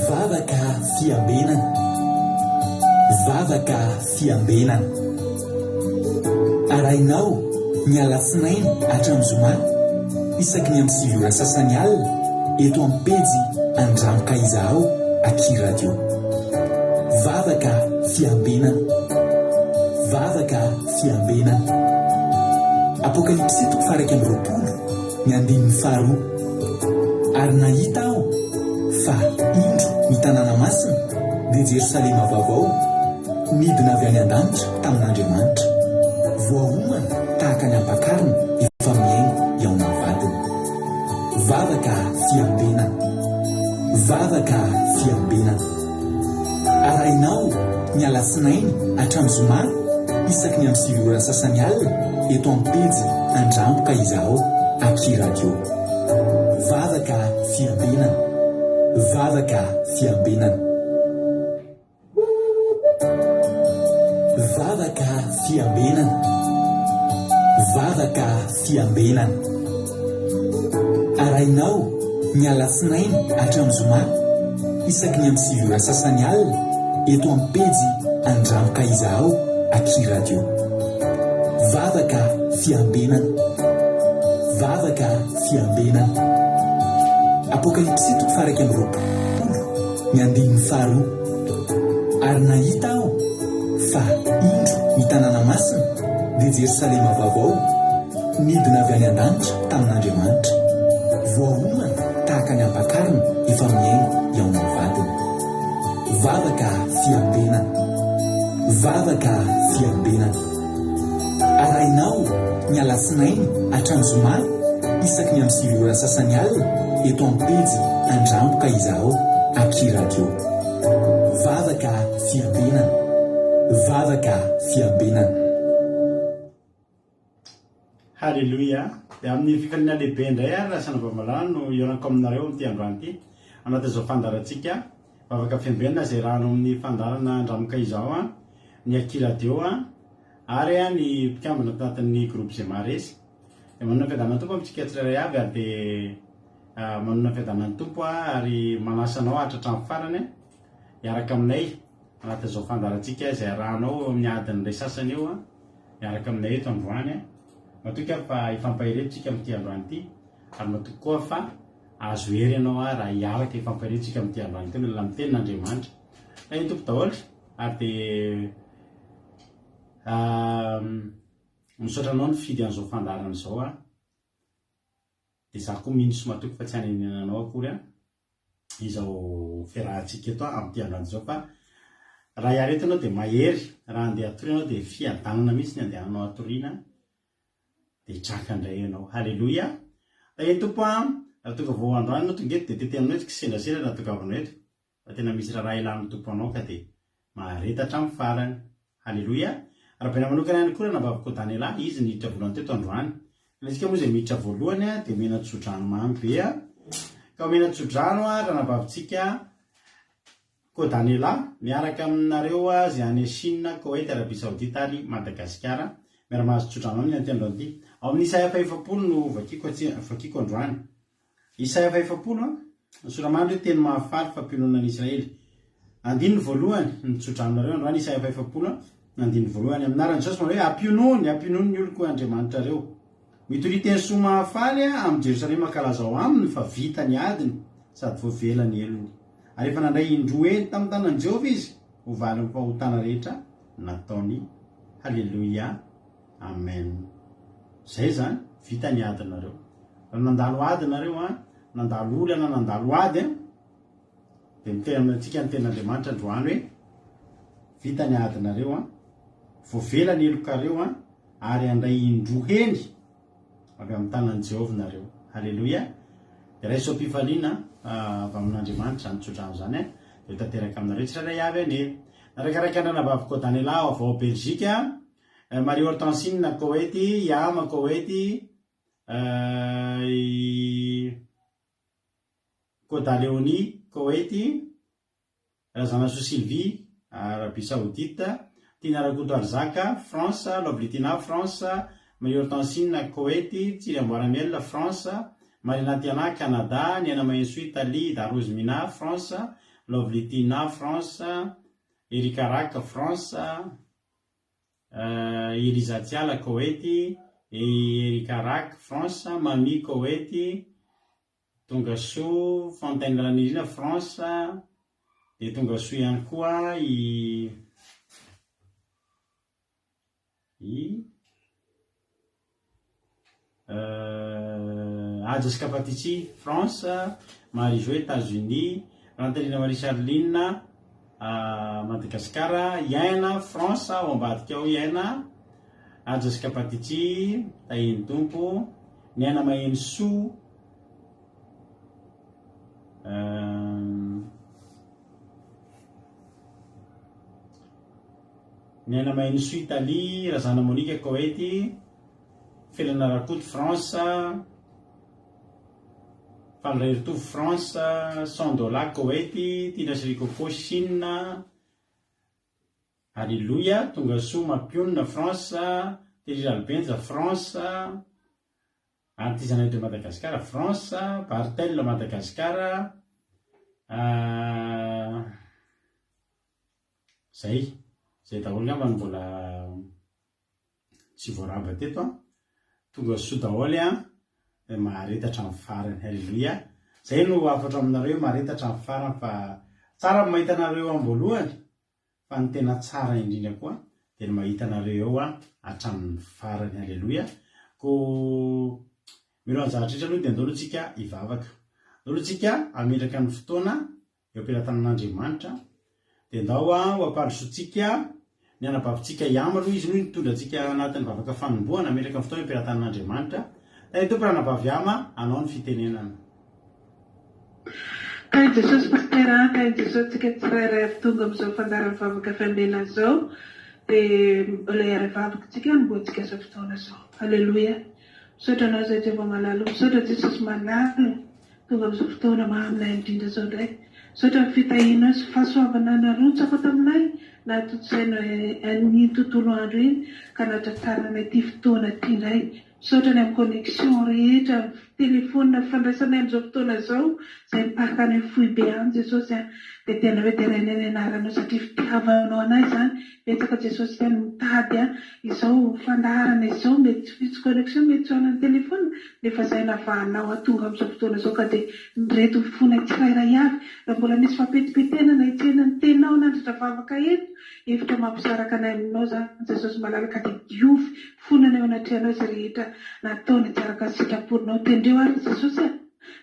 Vavaka fiambenana. Vavaka fiambenana. Arahinao ny alatsinainy hatramin'ny zoma isaky ny amin'ny 9 ora sasany alina eto amin'ny pejy Andramo ka izahao aky radio. Vavaka fiambenana. Vavaka fiambenana. Apokalypsy toko faha 21 ny andininy faharoa. Ary nahita aho fa, indro, ny tanàna masina, dia Jerosalema vaovao, nidina avy any an-danitra tamin'Andriamanitra, voaomana tahaka ny ampakarina efa mihaingo hihaona amin'ny vadiny. Vavaka fiambenana. Vavaka fiambenana. Arahinao ny alatsinainy hatramin'ny zoma isaky ny amin'ny 9 ora sasany alina eto amin'ny pejy Andramo ka izahao aky radio. Vavaka fiambenana. Vavaka fiambenana. Vavaka fiambenana. Vavaka fiambenana. Arahinao ny alatsinainy hatramin'ny zoma isaky ny amin'ny 9 ora sasany alina eto amin'ny pejy Andramo ka izahao aky radio. Vavaka fiambenana. Vavaka fiambenana. Apokalypsy toko faha 21 ny andininy faharoa. Ary nahita aho fa, indro, ny tanàna masina, dia Jerosalema vaovao, nidina avy any an-danitra tamin'Andriamanitra, voaomana tahaka ny ampakarina efa mihaingo hihaona amin'ny vadiny. Vavaka fiambenana. Vavaka fiambenana. Arahinao ny alatsinainy hatramin'ny zoma isaky ny amin'ny 9 ora sasany alina eto amin'ny pejy Andramo ka izahao aky radio. Vavaka fiambenana. Vavaka fiambenana. Haleloia! Dia amin'ny fifaliana lehibe indray ary Rasanabavamalahy no hihaonako aminareo amin'ity androany ity, anatin'izao fandaharantsika Vavaka Fiambenana izay iarahanao amin'ny fandaharana Andramoka izao, ny Aky Radio ary ny mpikambana tanatin'ny groupe Zemaresy. Dia manana fiadanana Tompo amintsika tsirairay avy ary dia manana fiadanana Tompo ary manasa anao haharitra hatramin'ny farany hiaraka aminay anatin'izao fandaharantsika izay arahanao eo amin'ny adiny iray sasany eo miaraka aminay eto androany. Matoky aho fa hifampahery tsika amin'ity androany ity ary matoky koa fa azo hery ianao raha hiaraka hifampahery tsika amin'ity androany ity amin'ny alalan'ny tenin'Andriamanitra. Tahin'ny Tompo daholo ary dia misaotra anao nifidy an'izao fandaharana izao aho. Dia izaho koa mino sy matoky fa tsy hanenenanao akory aho izao fiarahantsika eto amin'ity androany izao fa raha hiareto ianao dia mahery, raha handeha hatory ianao dia fiadanana mihitsy ny andehananao hatoriana dia hitraka indray ianao. Haleloia! Tahin'ny Tompo an! Raha tonga vao androany ianao tonga eto dia teteninao eto kisendrasendra no ahatongavanao eto. Fa tena misy raharaha ilan'ny Tompo anao ka dia mahareta hatramin'ny farany. Haleloia! Arahabaina manokana ihany koa ranabaviko Daniela, izy niditra voalohany teto androany. Ny antsika moa izay miditra voalohany dia omena tsodrano mamy be a! Ka omena tsodrano ranabavintsika Kodanela miaraka aminareo izay any Chine, Koweït, Arabie Saoudite ary Madagasikara. Miara-mahazo tsodrano aminy an'ity androany ity. Ao amin'ny Isaia fahefapolo no vakiko vakiko androany. Isaia fahefapolo a, ny sora-mandry hoe teny mahafaly fampiononana an'i Israely. Andininy voalohany, ny tsodranonareo androany, Isaia fahefapolo a, ny andininy voalohany. Amin'ny anaran'i Jesosy manao hoe ampionony, ampionony ny oloko Andriamanitrareo. Mitoria teny soa mahafaly amin'i Jerosalema ka lazao aminy fa vita ny adiny sady voavela ny helony. Ary efa nandray indroa heny tamin'ny tanan'i Jehovah izy ho valin'ny fahotana rehetra nataony. Haleloia. Amen. Zay zany, vita ny adinareo. Raha nandalo ady nareo an, nandalo olana, nandalo ady an, dia miteny amintsika ny tenin'Andriamanitra androany hoe vita ny adinareo an, voavela ny helokareo an, ary handray indroa heny avy amin'ny tanan'i Jehovah nareo. Haleloia. Dia raiso am-pifaliana avy amin'Andriamanitra izany tsodrano izany an, dia ho tanteraka aminareo tsirairay avy anie. Narakaraika an-dRanabavy Kodanela avy ao Belgique. Marie Hortensine Koety, Yama Koety, i Koda Léonie Koety, Razanasoa Sylvie, Arabie Saoudite, Tina Rakotoarizaka, France, Lovely Tina, France, Marie Hortensine Koety, Tsiry Amboaramiel, France, Marina Tiana, Canada, Niaina Mahensoa, Italie, Ida Rose Mina, France, Lovely Tina, France, Erika Rack, France, Eliza Tsiala, Koety, Erika Rack, France, Mamy, Koety, Tongasoa, Fontaine Ranirina, France, dia tongasoa ihany koa i i Haja Scapatici, France, Marie Jo, Etats-Unis, Rantelina Marie Charline, Madagascar, Iaina, France, ao ambadika ao Iaina, Haja Scapatici, Tahian'ny Tompo, Niaina Mahenosoa, Niaina Mahenosoa, Italie, Razana Monica, Koety, Felana Rakoto, France, Faly Raheritovo, France, Sandola, Koety, Tina sy Ricoco, Chine, Aleloia, Tongasoa Mampionona, France, Terry Ralibenja, France, Artisanat de Madagascar, France, Bartel, Madagascar, Zay, zay daholo ngamba no mbola tsy voaraba teto an. Tonga soa daholo an, dia mahareta hatramin'ny farany. Alléluia. Zay no hafatro aminareo hoe mahareta hatramin'ny farany fa tsara ny mahita anareo am-boalohany fa ny tena tsara indrindra koa dia ny mahita anareo eo hatramin'ny farany. Alléluia. Koa mialohan'ny zavatra rehetra aloha dia andao aloha tsika hivavaka. Andao aloha tsika hametraka ny fotoana eo am-pelatanan'Andriamanitra, dia ndao ho ampandrosoantsika ny anabavintsika Yama aloha, izy no nitondra antsika anatin'ny vavaka fanombohana, hametraka ny fotoana eo am-pelatanan'Andriamanitra. Tahin'ny Tompo Ranabavy Yama hanao ny fitenenana. Tahin'i Jesosy Pasitera a, tahin'i Jesosy tsika tsirairay avy tonga amin'izao fandaharan'ny vavaka fiambenana izao dia mbola hiara-hivavaka tsika hanombohantsika izao fotoana izao. Aleloia. Misaotra anao izay Jehovah malala o, misaotra Jesosy malala o. Tonga amin'izao fotoana mahaminay indrindra izao indray. Misaotra ny fitahianao sy fahasoavana narotsaka taminay nahatontosainao an'iny tontolo andro iny ka nahatratraranay ity fotoana ity indray. Misaotra ny amin'ny connexion rehetra, telephone fifandraisanay amin'izao fotoana izao izay mipaka any amin'ny foibe any Jesosy a. Dia tena hoe derainay ny anaranao satria fitiavanao anay izany. Betsaka Jesosy a ny mitady izao fandaharana izao mety tsy misy connexion mety tsy ho anan'ny telephone Nefa izay navahanao hahatonga amin'izao fotoana izao ka dia ireto ny fonay tsirairay avy, raha mbola misy fampetipetenana hitsena ny teninao hanandratra vavaka eto, hevitra mampisaraka anay aminao izany Jesosy malala ka dia diovy fonana eo anatrehanao izay rehetra nataonay tsy araka ny sitraponao. Tendreo ary Jesosy a!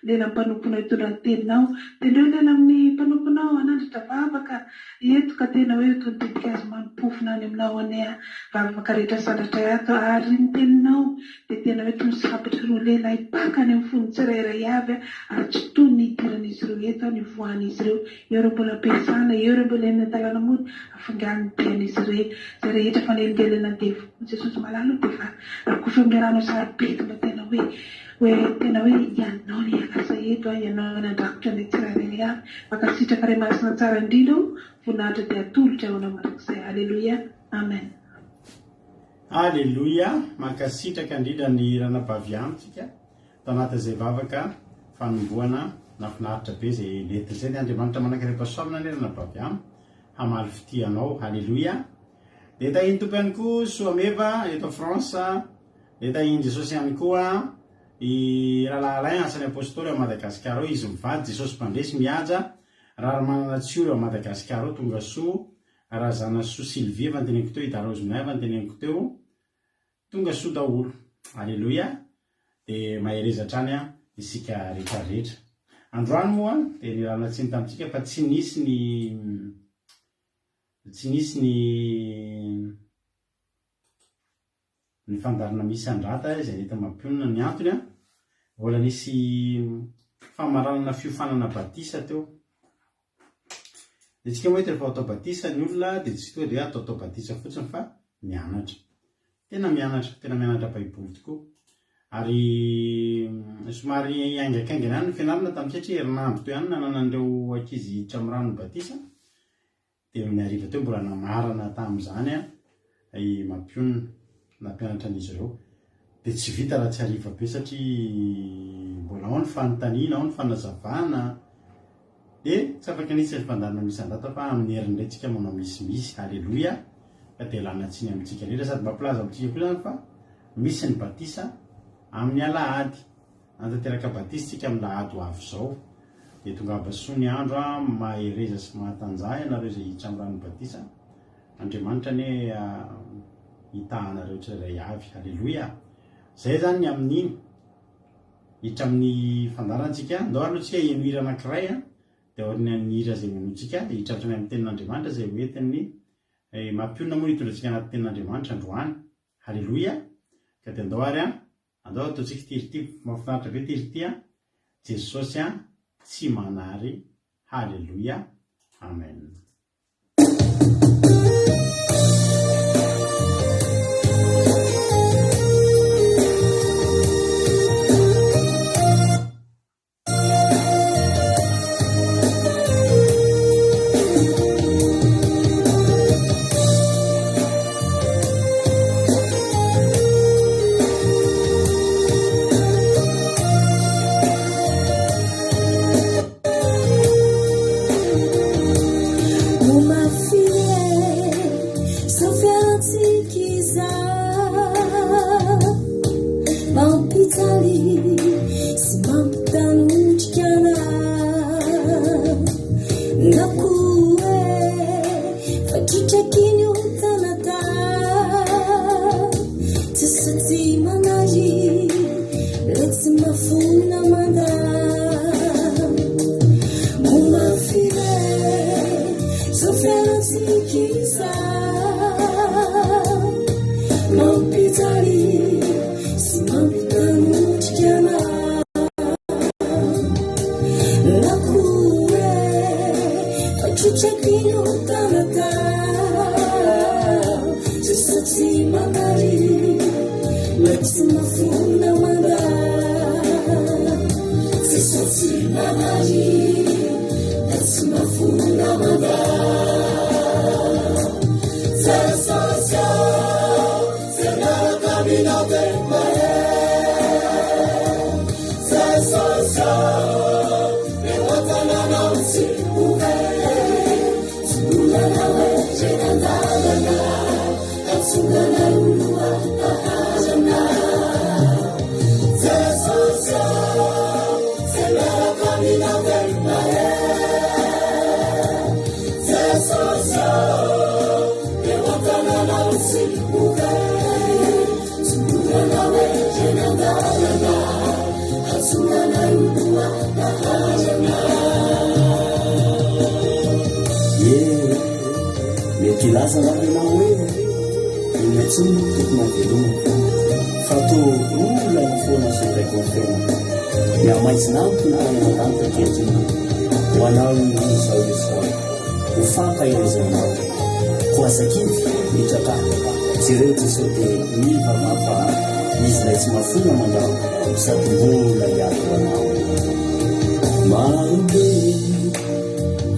Lela amin'ny mpanomponao hitondra ny teninao. Tendreo lela amin'ny mpanomponao hanandratra vavaka eto ka tena hoe toy ny ditin-kazo manim-pofona any aminao anie vavaka rehetra sandratray ato ary ny teninao dia tena hoe toy ny sabatra roa lela hipaka any amin'ny fon'ny tsirairay avy ary tsy toy ny hidiran'izy ireo eto ny hivoahan'izy ireo. Eo ireo mbola am-piasana, eo ireo mbola eny an-dalàna mody, afingano ny dian'izy ireny. Izay rehetra fanelingelenan'ny devoly Jesosy malala o dia efa rakofy amin'ny ranao sarobidy mba tena hoe hoe tena hoe ianao no hianasa eto a, ianao no handrakotra anay tsirairay avy. Mankasitraka Ray Masina tsara indrindra o, voninahitra dia atolotra ho anao mandrakizay. Aleloia. Amen. Aleloia! Mankasitraka indrindra ny ranabavy amintsika tao anatin'izay vavaka fanombohana nafinaritra be izay nentin'izay dia Andriamanitra manankarem-pahasoavana anie ranabavy am hamaly fitia anao. Aleloia! Dia tahin'ny Tompo ihany koa Soameva eto France, dia tahin'i Jesosy ihany koa i Rahalahy Alain asan'ny Apostoly ao Madagasikara ao izy mivady Jesosy Mpandresy Mihaja Raharimanana Tsiory ao Madagasikara ao tongasoa Razanasoa Sylvie efa noteneniko teo i Darozona efa noteneniko teo tonga soa daholo Aleloia dia mahereza hatrany an isika rehetra rehetra androany moa dia nirana tsiny tamintsika fa tsy nisy ny tsy nisy ny ny fandaharana misy andrata izay nety mampionona ny antony an mbola nisy famaranana fiofanana batisa teo Ny antsika moa eto rehefa atao batisa ny olona dia tsy tonga dia hoe ataotao batisa fotsiny fa mianatra. Tena mianatra, tena mianatra baiboly tokoa. Ary somary haingankaingana ihany ny fianarana tamin'ity satria herinandro teo ihany nananan'ireo ankizy hiditra amin'ny ranon'ny batisa. Dia ny hariva teo mbola namarana tamin'izany i Mampionona, nampianatra an'izy ireo. Dia tsy vita raha tsy hariva be satria mbola ao ny fanontaniana, ao ny fanazavana. Dia tsy afaka ny hisy ny fandaharana misy an-data fa amin'ny heriny indray tsika manao misimisy. Aleloia! Ka dia ialana tsiny amintsika rehetra sady mampilaza amintsika koa izany fa misy ny batisa amin'ny alahady. Hanatanteraka batisa tsika amin'ny lahady ho avy izao. Dia tongava soa ny andro an, mahereza sy mahatanjaha ianareo izay hiditra amin'ny ranon'ny batisa. Andriamanitra anie hitaha anareo tsirairay avy. Aleloia! Izay izany ny amin'iny. Hiditra amin'ny fandaharana tsika. Andao aloha tsika heno hira anankiray an, dia aorian'ny hira izay henointsika, dia hiditra hatrany amin'ny tenin'Andriamanitra izay ho entin'ny mampionona moa ny hitondra antsika anaty tenin'Andriamanitra androany. Haleloia! Ka dia andao ary an, andao ataontsika ity hira ity, mahafinaritra be ity hira ity an, Jesosy an, tsy manary, Haleloia, Amen. Mety hilaza angamba ianao hoe inona intsony no tokony hahavelomako fa toa olana foana sedraiko amin'ny fiainana. Mihamaizina amiko ny tany aman-danitra ankehitriny. Ho anao izao izao, ho fankaherezana anao. Koa aza kivy, mitraka. Jereo Jesoa dia mivavaha fa Izy ilay tsy mahafoy na mandao sady mbola hiady ho anao. Marobe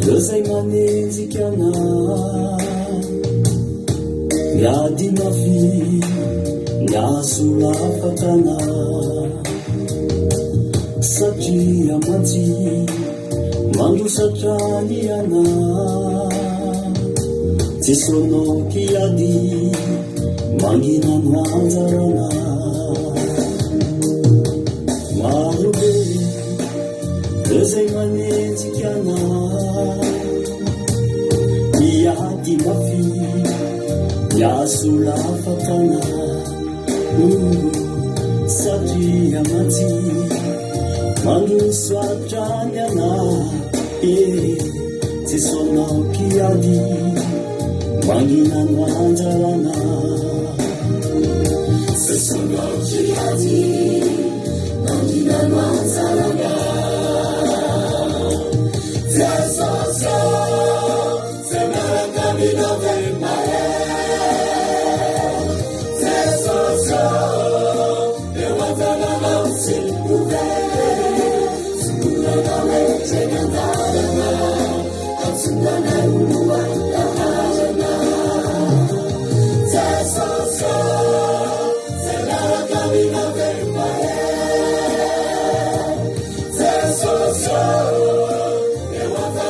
ireo izay manenjika anah, miady mafy ny hahazoana afaka anah, satria mantsy mandroso hatrany ianah. Jesoa no mpiady, mangina no anjarana. Marobe ireo izay manenjika anah, miady mafy ny hahazoana afaka anah. Satria mantsy mandroso hatrany anah, eh, Jesoa mampiady, mangina no anjarana. Jesoa mampiady, mangina no anjarana. Jesosy ô, zay miaraka aminao dia mahery. Jesosy ô, eo an-tananao tsy ho very. Tsy mbola nametraka an-dalana, antsoina ho lohalaharana. Jesosy ô, zay miaraka aminao dia mahery. Jesosy ô, eo an-tananao.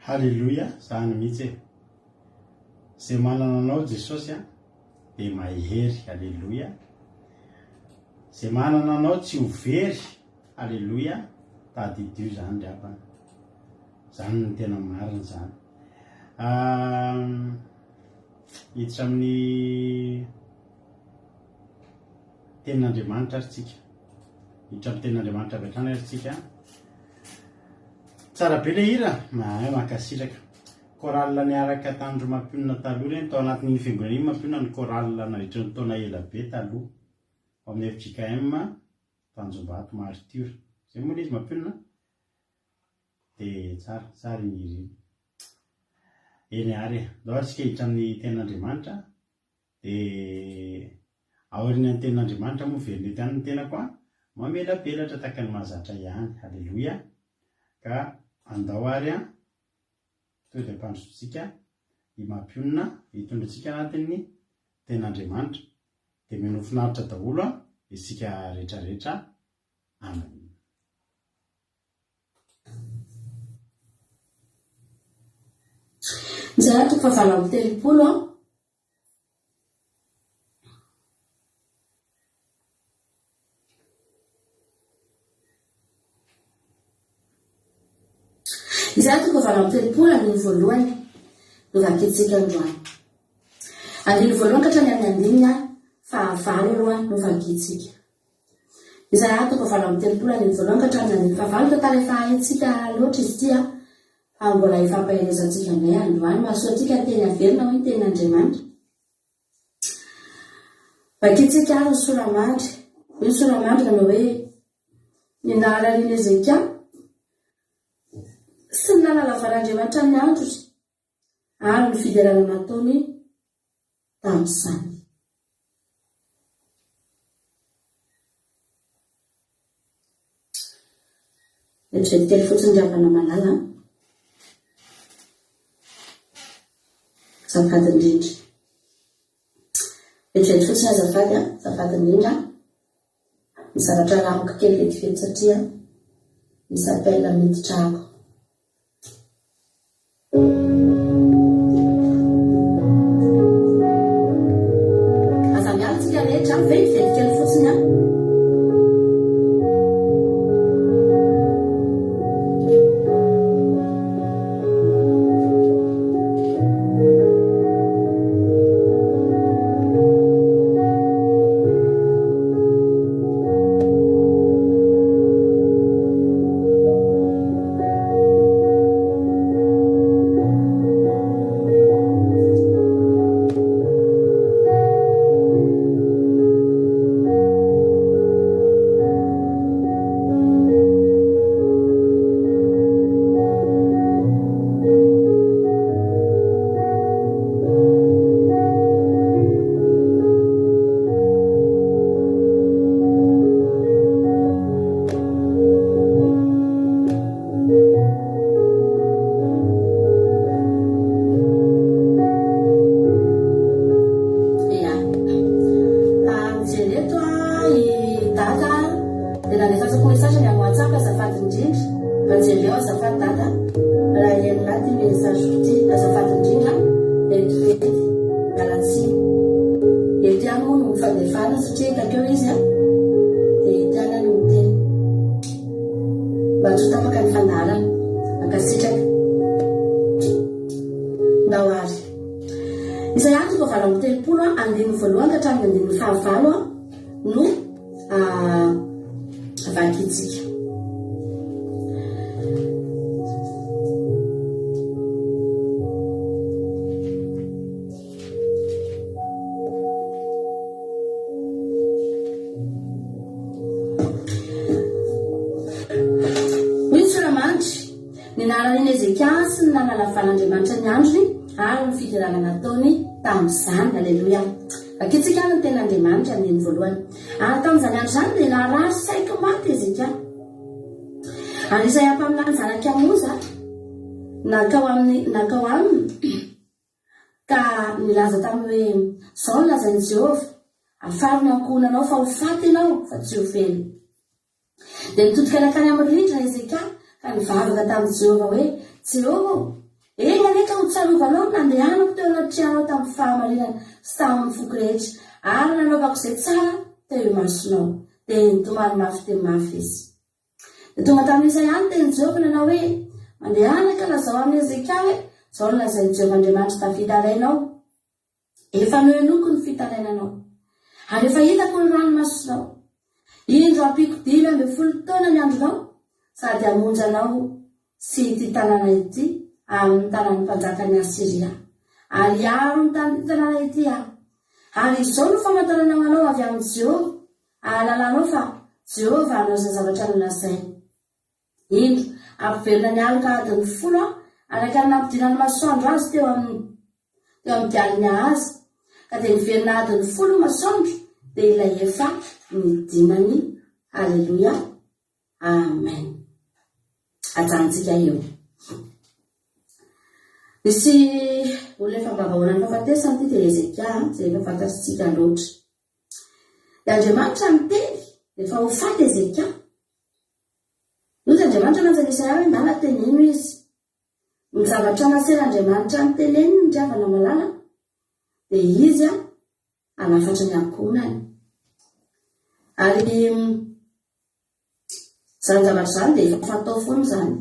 Haleloia, zany mihitsy e. Zay manana anao Jesosy a, dia mahery. Haleloia. Zay manana anao tsy ho very. Haleloia. Tadidio zany ry havana. Zany no tena marina zany. Hiditra amin'ny tenin'Andriamanitra ary tsika. Hiditra amin'ny tenin'Andriamanitra avy hatrany ary tsika. Tsara be le hira, mahay mankasitraka. Chorale niaraka tany Mampionona taloha ireny, tao anatin'iny fiangonana iny Mampionona ny chorale nandritra ny taona ela be taloha. Ao amin'ny FJKM Tanjombato Martyrs. Zay moa le izy Mampionona? Dia tsara, tsara iny hira iny. Eny ary e, ndao ary tsika hiditra amin'ny tenin'Andriamanitra. Dia aorian'ny tenin'Andriamanitra moa miverina eto ihany ny tenako an, mamelabelatra tahaka ny mahazatra ihany. Aleloia. Ka andao ary an, tonga dia ampandrosoantsika i Mampionona hitondra antsika anatin'ny tenin'Andriamanitra. Dia mino ho finaritra daholo an, isika rehetra rehetra. Amen. Isaia toko fahavalo amby 30 an. Isaia toko fahavalo amby 30 andininy voalohany no vakintsika androany. Andininy voalohany ka hatrany amin'ny andininy fahavalo aloha no vakintsika. Isaia toko fahavalo amby 30 andininy voalohany ka hatramin'ny andininy fahavalo. Tantara efa haintsika loatra izy ity fa mbola hifampaherezantsika indray androany. Mahasoa antsika ny teny averina hoy ny tenin'Andriamanitra. Vakintsika ary ny sora-mandry. Hoy ny sora-mandry manao hoe, Ny nahalalian'i Hezekia sy ny nanalavan'Andriamanitra ny androny ary ny fiderana nataony tamin'izany. Vetivety kely fotsiny ry havana malala an. Azafady indrindra. Vetivety fotsiny azafady an, azafady indrindra. Ny zavatra alamiko kely vetivety satria misy appel miditra ato. Aza miala tsika rehetra an, vetivety kely fotsiny an. Ia. Mijery eto i Dada dia nalefasako message ny amin'ny WhatsApp azafady indrindra. Mba jereo azafady Dada raha henonà ity message-ko ity azafady indrindra. Vetivety. Miala tsiny. Eto ihany moa no fandefana satria hitako eo izy an. Dia eto ihany aho no miteny. Mba tsy ho tapaka ny fandaharana. Mankasitraka. Ndao ary. Isaia toko 38 andininy voalohany ka hatramin'ny andininy fahavalo no vakintsika. Ny nahalalin'i Hezekia sy ny nanalavan'Andriamanitra ny androny ary ny fiderana nataony tamin'izany. Aleloia. Vakintsika ary ny tenin'Andriamanitra, andininy voalohany. Ary tamin'izany andro izany dia narary saiky maty Hezekia. Ary Isaia mpaminany zanak'i Amoza nankao aminy, nankao aminy ka nilaza taminy hoe, Izao no lazain'i Jehovah, Afaro ny ankohonanao fa ho faty ianao fa tsy ho velona. Dia nitodika nankany amin'ny rindrina Hezekia ka nivavaka tamin'i Jehovah hoe, Jehovah ô, enga anie ka hotsarovanao ny nandehanako teo anatrehanao tamin'ny fahamarinana sy tamin'ny foko rehetra, ary nanaovako izay tsara teo imasonao. Dia nitomany mafy dia mafy izy. Dia tonga tamin'i Isaia ny tenin'i Jehovah nanao hoe, Mandehana ka lazao amin'i Hezekia hoe, 'Izao no lazain'i Jehovah Andriamanitr'i Davida rainao, Efa nohenoiko ny fitarainanao, ary efa hitako ny ranomasonao. Indro ampiako 15 taona ny andronao, sady hamonjy anao sy ity tanàna ity amin'ny tanan'ny mpanjakan'i Asyria, ary hiaro ny tanin'ity tanàna ity Aho. Ary izao no famantarana ho anao avy amin'i Jehovah, hahalalanao fa Jehovah hanao izay zavatra nolazainy. Indro, hampivelona ny aloka adiny folo aho, araka ny nampidinan'ny masoandro azy teo amin'ny teo amin'ny dialin'i Ahaza. Ka dia niverina adiny folo ny masoandro, dia ilay efa nidinany. Aleloia. Amen. Ajanontsika eo. Nisy olona efa ambavahoanan'ny fahafatesana ity dia Hezekia, izay efa fantatsika loatra. Dia Andriamanitra niteny, efa ho faty Hezekia. Hoy Andriamanitra mantsy an'i Isaia hoe ndana teneno izy. Ny zavatra nasain'Andriamanitra noteneniny ry havana malala dia izy hanafatra ny ankohonany. Ary izany zavatra izany dia efa fatao foana izany.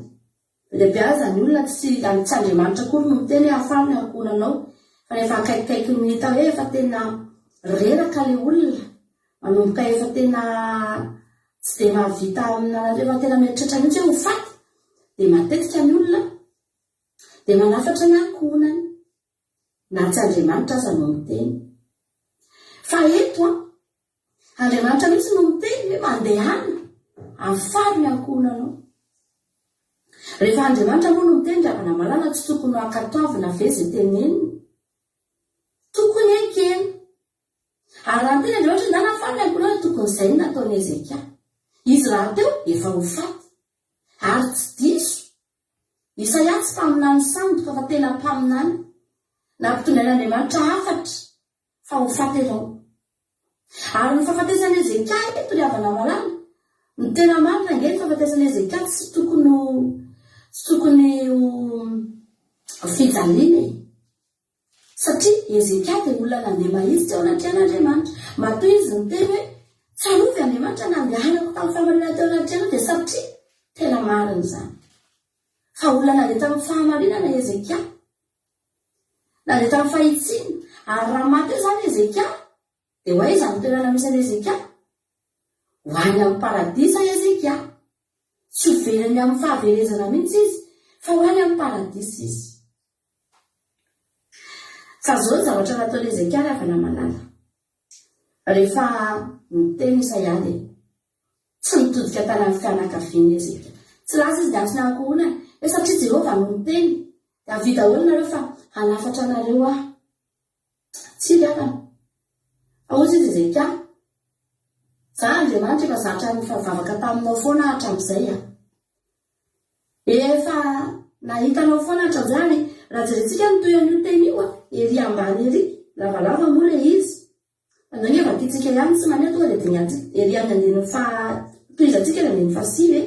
Be dia be aza ny olona tsy tsy Andriamanitra akory no miteny hoe afaho ny ankohonanao fa rehefa akaikikaiky ny hita hoe efa tena reraka ilay olona, manomboka efa tena tsy dia mahavita efa tena mieritreritra mihitsy hoe ho faty dia matetika ny olona dia manafatra ny ankohonany na tsy Andriamanitra aza no miteny. Fa eto an, Andriamanitra mihitsy no miteny hoe mandehana afaro ny ankohonanao. Rehefa Andriamanitra moa no miteny ry havana malala tsy tokony ho ankatoavina ve izay teneniny? Tokony ekena. Ary raha niteny Andriamanitra hoe ndana afaro ny ankohonanao dia tokony izay no nataon'i Hezekia. Izy rahateo efa ho faty. Ary tsy diso. Isaia tsy mpaminany sandoka fa tena mpaminany. Nampitondrain'Andriamanitra hafatra. Fa ho faty ianao. Ary ny fahafatesan'i Hezekia eto ry havana malala, ny tena marina ange ny fahafatesan'i Hezekia tsy tokony ho tsy tokony ho fijaliana e. Satria Hezekia dia olona nandeha mahitsy teo anatrehan'Andriamanitra. Matoa izy niteny hoe tsarovy Andriamanitra nandehanako tamin'ny fahamarinana teo anatrehanao dia satria tena marina izany. Fa olona nandeha tamin'ny fahamarinana Hezekia. Nandeha tamin'ny fahitsiana. Ary raha maty eo izany Hezekia, dia ho aiza ny toerana misy an'i Hezekia? Ho any amin'ny paradisa Hezekia. Tsy ho very any amin'ny fahaverezana mihitsy izy, fa ho any amin'ny paradisa izy. Fa izao ny zavatra nataon'i Hezekia ry havana malala. Rehefa niteny Isaia dia Tsy nitodika tany amin'ny fianakaviany Hezekia. Tsy lasa izy niantso ny ankohonany, hoe satria Jehovah no niteny, dia avia daholo nareo fa hanafatra anareo aho. Tsia ry havana. Fa hoy izy Hezekia, Za Andriamanitra efa zatra nifavavaka taminao foana aho hatramin'izay a. Efa nahita anao foana hatramin'izay ary raha jerentsika ny tohin'io teny io a, ery ambany ery, lavalava moa ilay izy. Anao anie vakintsika ihany tsy maneo tonga dia dingantsika ery amin'ny andininy faha tohizantsika ny andininy fahasivy e.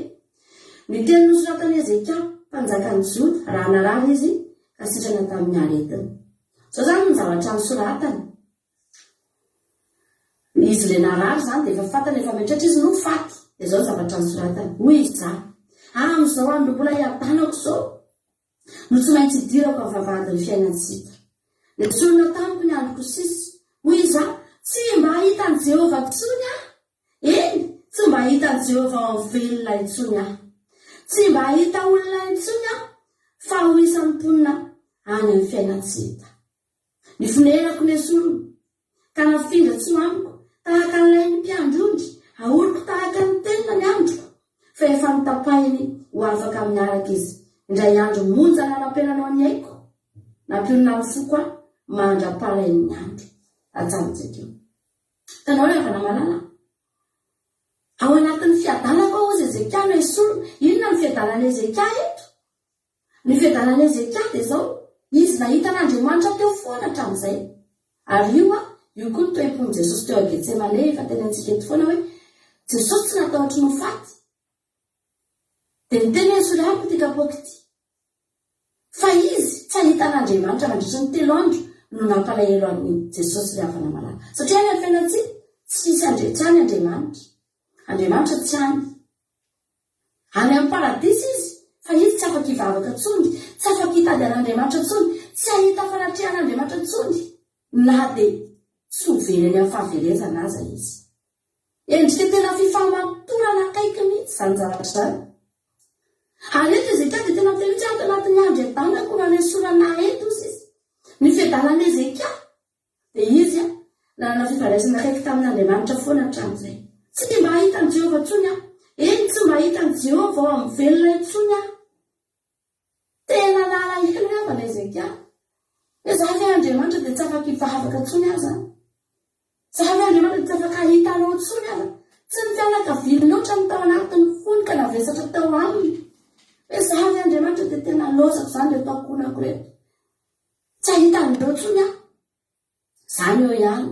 Ny teny nosoratan'i Hezekia, mpanjakan'i Joda, raha narary izy ka sitrana tamin'ny aretiny. Izao izany ny zavatra nosoratany. Izy ilay narary izany dia efa fantany efa mieritreritra izy no faty. Dia izao ny zavatra nosoratany. Hoy izy, Za, amin'izao andro mbola hiadanako izao, no tsy maintsy hidirako amin'ny vavahadin'ny fiainan-tsy hita. Nesorina tamiko ny androko sisa. Hoy izy, Tsy mba hahita an'i Jehovah intsony aho. Eny, tsy mba hahita an'i Jehovah ho velona intsony aho. Tsy mba hahita olona intsony aho, fa ho isan'ny mponina any amin'ny fiainan-tsy hita. Ny fonenako nesorina, ka nafindra tsy ho amiko, tahaka ny lain'ny mpiandry ondry, ahoriko tahaka ny tenona ny androko, fa efa notapahiny ho afaka amin'ny araka izy. Indray andro monja nanampenanao ny aiko, nampionona ny foko aho mandra-parain'ny andro. Ajanontsika eo. Hitanao ry havana malala? Ao anatin'ny fiadanako aho hozy Hezekia no esorina. Inona ny fiadanan'i Hezekia eto? Ny fiadanan'i Hezekia dia izao, izy nahita an'Andriamanitra teo foana hatramin'izay. Ary io an, io koa ny toe-pon'i Jesosy teo a Getsemane, efa tenenintsika eto foana hoe, Jesosy tsy natahotra ny ho faty. Dia niteny hoe, Esory amiko ity kapoaka ity. Fa izy tsy hahita an'Andriamanitra mandritry ny telo andro no nampalahelo an'i Jesosy ry havana malala. Satria any amin'ny fiainantsika, tsy hisy Andre, tsy any Andriamanitra. Andriamanitra tsy any. Any amin'ny paradisa izy, fa izy tsy afaka hivavaka intsony, tsy afaka hitady an'Andriamanitra intsony, tsy hahita fanatrehan'Andriamanitra intsony, na dia tsy ho very any amin'ny fahaverezana aza izy. Endrika tena fifamatorana akaiky mihitsy izany zavatra izany. Ary eto Hezekia dia tena miteny mihitsy hoe ato anatin'ny andro hiadanako no hanesorana ahy eto, hoy izy. Ny fiadanan'i Hezekia dia izy nanana fifandraisana akaiky tamin'Andriamanitra foana hatramin'izay. Tsy mba hahita an'i Jehovah intsony aho. Eny, tsy mba hahita an'i Jehovah ao amin'ny velona intsony aho. Tena nalahelo angamba Hezekia. Hoe za ve Andriamanitra dia tsy afaka hivavaka intsony aho izany? Za ve Andriamanitra dia tsy afaka hahita anao intsony aho? Tsy ny fianakaviany loatra no tao anatin'ny fony ka navesatra tao aminy. Hoe za ve Andriamanitra dia tena lozako izany ireto ankohonako ireto. Tsy hahita an'ireo intsony aho. Izany eo ihany.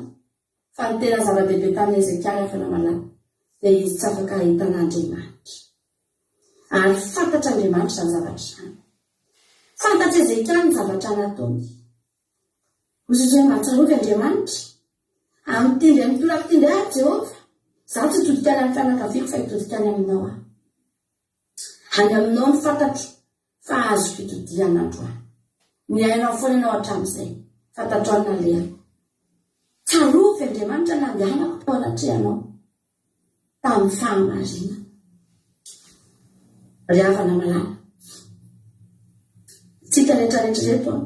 Fa ny tena zava-dehibe tamin'i Hezekia Rafainamalala dia izy tsy afaka hahita an'Andriamanitra. Ary fantatr'Andriamanitra izany zavatra izany. Fantatr'i Hezekia ny zavatra nataony. Hoy izy hoe, Mba tsarovy Andriamanitra. Amin'ity indray mitoraka ity indray aho, Jehovah. Izaho tsy hitodika any amin'ny fianakaviako fa hitodika any aminao aho. Any aminao no fantatro fa azoko itodihana androany. Nihaino ahy foana ianao hatramin'izay. Fantatrao ny nalehako. Tsarovy Andriamanitra nandehanako teo anatrehanao tamin'ny fahamarinana. Ry havana malala, tsika rehetrarehetra ireto an,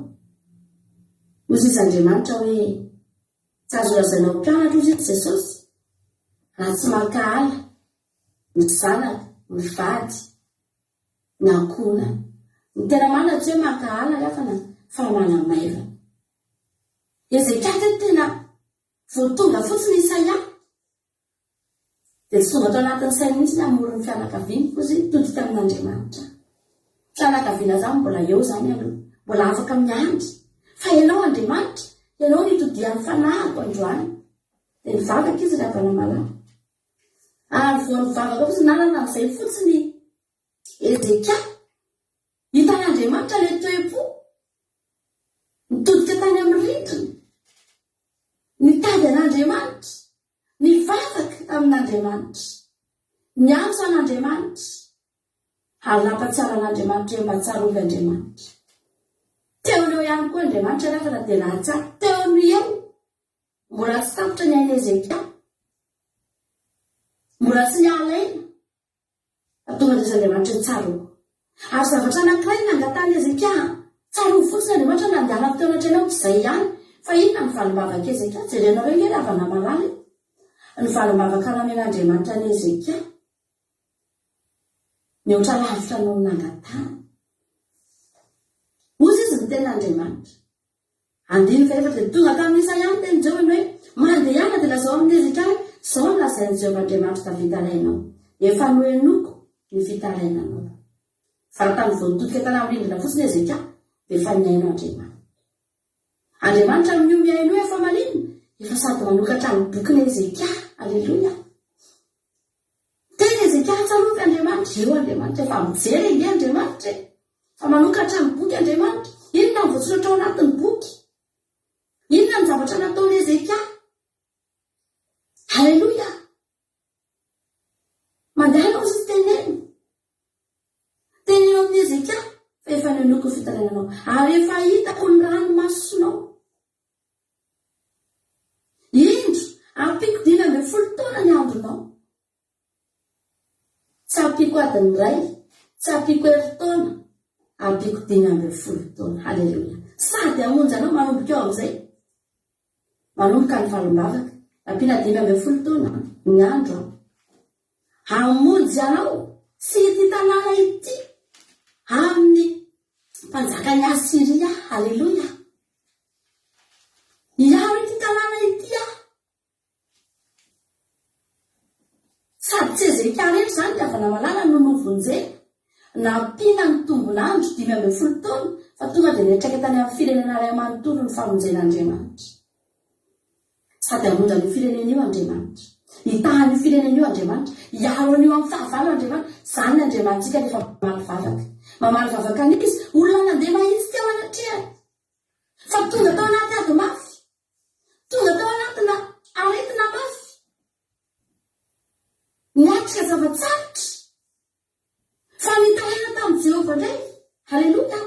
hoy izy Andriamanitra hoe tsy azo lazaina ho mpianatra hoy izy Jesosy raha tsy mankahala ny zanaka, ny vady, ny ankohonana. Ny tena marina tsy hoe mankahala ry havana fa manamaivana. Hezekia teto tena vao tonga fotsiny Isaia dia tsy tonga tao anatin'ny sainy mihitsy ny hamory ny fianakaviany hoy izy nitodika amin'Andriamanitra. Fianakaviana izany mbola eo izany aloha, mbola afaka miandry. Fa ianao Andriamanitra, ianao no itodihan'ny fanahiko androany. Dia nivavaka izy ry havana malala. Ary vao nivavaka fotsiny, nanana an'izay fotsiny Hezekia. Hitan'Andriamanitra ilay toe-po. Nitodika tany amin'ny rindrina. Nitady an'Andriamanitra. Nivavaka tamin'Andriamanitra. Niantso an'Andriamanitra. Ary nampahatsiaro an'Andriamanitra hoe mba tsarovy Andriamanitra. Teo no eo ihany koa Andriamanitra nefa na dia nahatsiaro. Teo no eo. Mbola tsy tapitra ny ain'i Hezekia. Mbola tsy niala aina. Fa tonga dia Andriamanitra hoe tsarovy. Ary zavatra anankiray no nangatahan'i Hezekia an! Tsarovy fotsiny Andriamanitra nandehanako teo anatrehanao, izay ihany. Fa inona ny valim-bavak'i Hezekia? Jerenareo ange ry havana malala e! Ny valim-bavaka namen'Andriamanitra an'i Hezekia. Mihoatra lavitra noho ny nangatahany. Hozy izy ny tenin'Andriamanitra. Andininy fahefatra dia tonga tamin'i Isaia ny tenin'i Jehovah ny hoe, Mandehana dia lazao amin'i Hezekia hoe, 'Izao no lazain'i Jehovah Andriamanitr'i Davida rainao, Efa nohenoiko ny fitarainanao. Vantany vao nitodika tany amin'ny rindrina fotsiny Hezekia, dia efa nihaino Andriamanitra. Andriamanitra amin'io mihaino io efa maninona? Efa sady manokatra ny bokin'i Hezekia. Aleloia! Teny Hezekia, tsarovy Andriamanitra. Eo Andriamanitra, efa mijery ange Andriamanitra e. Fa manokatra ny boky Andriamanitra. Inona no voasoratra ao anatin'ny boky? Inona ny zavatra nataon'i Hezekia? Aleloia! Mandehana hozy izy teneno. Teneno amin'i Hezekia fa efa nenoiko ny fitarainanao ary efa hitako ny ranomasonao. Indro, ampiako 15 taona ny andronao. Tsy ampiako adiny iray, tsy ampiako herintaona, ampiako 15 taona. Haleloia. Sady hamonjy anao manomboka eo amin'izay. Manomboka ny valim-bavaka. Ampiana 15 taona ny andro. Hamonjy anao sy ity tanàna ity amin'ny. Mpanjakan'i Asyria. Aleloia! Hiaro ity tanàna ity aho. Sady tsy Hezekia irery izany ry havana malala no novonjena. Nampiana ny tombon'andro 15 taona fa tonga dia niantraika tany amin'ny firenena iray manontolo ny famonjen'Andriamanitra. Sady hamonjy an'io firenena io Andriamanitra. Hitaha an'io firenena io Andriamanitra. Hiaro an'io amin'ny fahavalo Andriamanitra. Izany ny Andriamanitsika rehefa mamaly vavaka. Mamaly vavaka an'iza? Olona nandeha mahitsy teo anatrehany. Fa tonga tao anaty ady mafy. Tonga tao anatina aretina mafy. Niatrika zava-tsarotra. Fa nitaraina tamin'i Jehovah indray. Haleloia!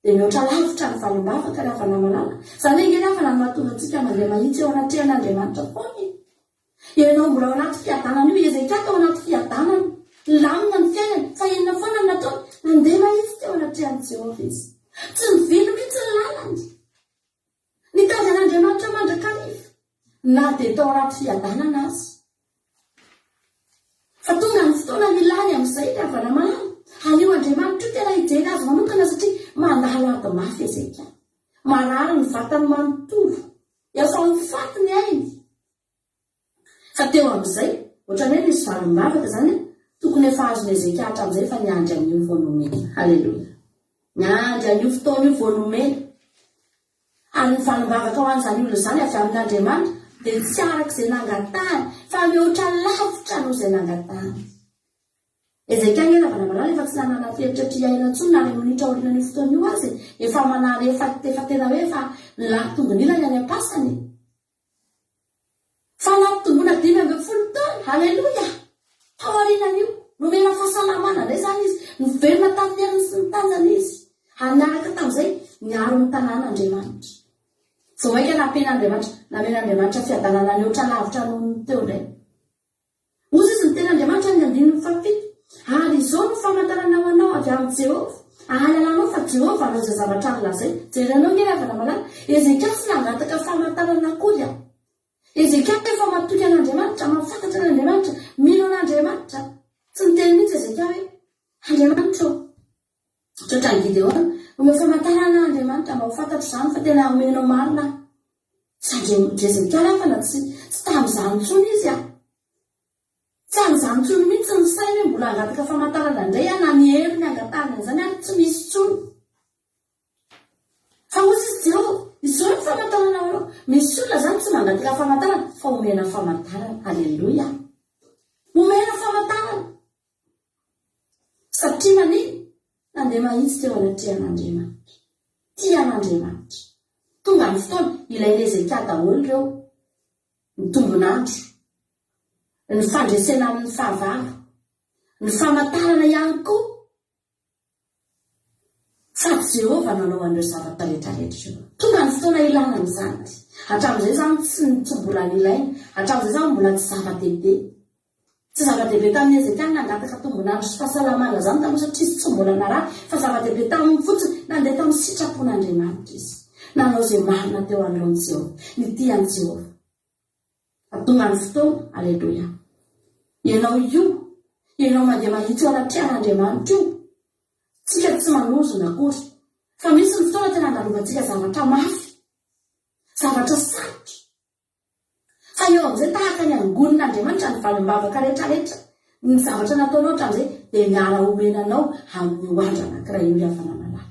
Dia mihoatra lavitra ny valim-bavaka ry havana malala. Izany ange ry havana no mahatonga antsika mandeha mahitsy eo anatrehan'Andriamanitra foana e. Ianao mbola ao anaty fiadanana io, Hezekia tao anaty fiadanana, nilamina ny fiainany, fa inona foana no nataony? Nandeha mahitsy teo anatrehan'i Jehovah izy. Tsy nivily mihitsy ny lalany. Nitady an'Andriamanitra mandrakariva, na dia tao anaty fiadanana aza. Fa tonga ny fotoana nilany amin'izay ry havana malala. Ary io Andriamanitra io tena hijery azy manokana satria mandalo ady mafy Hezekia. Marary ny vatany manontolo. Efa ho faty ny ainy. Fa teo amin'izay, ohatran'ny hoe nisy valim-bavaka izany an, tokony efa azon'i Hezekia hatramin'izay fa niandry an'io vao nomena. Haleloia. Niandry an'io fotoana io vao nomena. Ary ny valim-bavaka ho an'izany olona izany avy amin'Andriamanitra dia tsy araka izay nangatahany, fa mihoatra lavitra noho izay nangatahany. Hezekia anie Ravalamalala efa tsy nanana fieritreritry hiaina intsony na iray minitra aorianan'io fotoana io aza e! Efa manary efa efa tena hoe efa nilany tongon'ilany any am-pasana e! Fa nampitomboina 15 taona, haleloia! Tao aorianan'io, nomena fahasalamana indray izany izy, niverina tamin'ny heriny sy ny tanjany izy, ary niaraka tamin'izay, niaro ny tanàna Andriamanitra. Vao mainka nampian'Andriamanitra, namen'Andriamanitra fiadanana nihoatra lavitra noho ny teo indray. Hozy izy niteny Andriamanitra ny andininy fahafito, Ary izao no famantarana ho anao avy amin'i Jehovah, ahalalanao fa Jehovah hanao izay zavatra nolazainy. Jerenao ange ry havana malala, Hezekia tsy nangataka famantarana akory an! Hezekia efa matoky an'Andriamanitra, mahafantatra an'Andriamanitra, mino an'Andriamanitra. Tsy niteny mihitsy Hezekia hoe, Andriamanitra ô, tratran'i Gideona, omeo famantarana aho Andriamanitra mba ho fantatro izany fa tena omenao marina aho. Tsy Andriamanitra Hezekia angamba tsy tsy tamin'izany intsony izy an! Tsy an'izany intsony mihitsy ny sainy hoe mbola hangataka famantarana indray aho na ny heriny hangatahany an'izany ary tsy misy intsony. Fa hoy izy Jehovah, izao ny famantarana ho anao. Misy olona izany tsy mangataka famantarana fa omena famantarana. Aleloia! Omena famantarana. Satria maninona? Nandeha mahitsy teo anatrehan'Andriamanitra. Tia an'Andriamanitra. Tonga ny fotoana, ilain'i Hezekia daholo ireo. Ny tombon'andro. Ny fandresena amin'ny fahavalo. Ny famantarana ihany koa. Fa Jehovah nanao an'ireo zavatra rehetra rehetra ireo. Tonga ny fotoana ilana an'izany. Hatramin'izay izany tsy tsy mbola nilaina. Hatramin'izay izany mbola tsy zava-dehibe. Tsy zava-dehibe tamin'i Hezekia ny nangataka tombon'andro sy fahasalamana izany taloha satria izy tsy mbola narary. Fa zava-dehibe taminy fotsiny, nandeha tamin'ny sitrapon'Andriamanitra izy. Nanao izay marina teo anoloan'i Jehovah. Nitia an'i Jehovah. Fa tonga ny fotoana, aleloia. Ianao io, ianao mandeha mahitsy eo anatrehan'Andriamanitra io. Tsika tsy manozona akory. Fa misy ny fotoana tena andalovantsika zavatra mafy, zavatra sarotra. Fa eo amin'izay tahaka ny angonin'Andriamanitra ny valim-bavaka rehetra rehetra, ny zavatra nataonao hatramin'izay dia miara-omena anao amin'io andro anankiray io ry havana malala.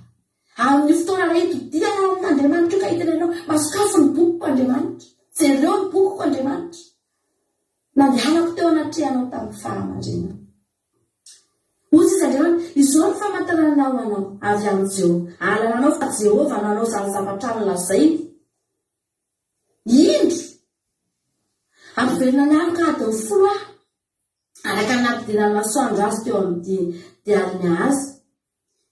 Amin'io fotoana iray hitodihana ao amin'Andriamanitra io ka hiteny anao, masokafo ny bokiko Andriamanitra, jereo ny bokiko Andriamanitra. Nandehanako teo anatrehanao tamin'ny fahamarinana. Hoy izy Andriamanitra, izao no famantarana ho anao avy amin'i Jehovah, ahalalanao fa Jehovah nanao izany zavatra nolazainy. Indro, hampiverina ny aloka adiny folo aho, araka ny nampidinan'ny masoandro azy teo amin'ny diarin'i Ahaza.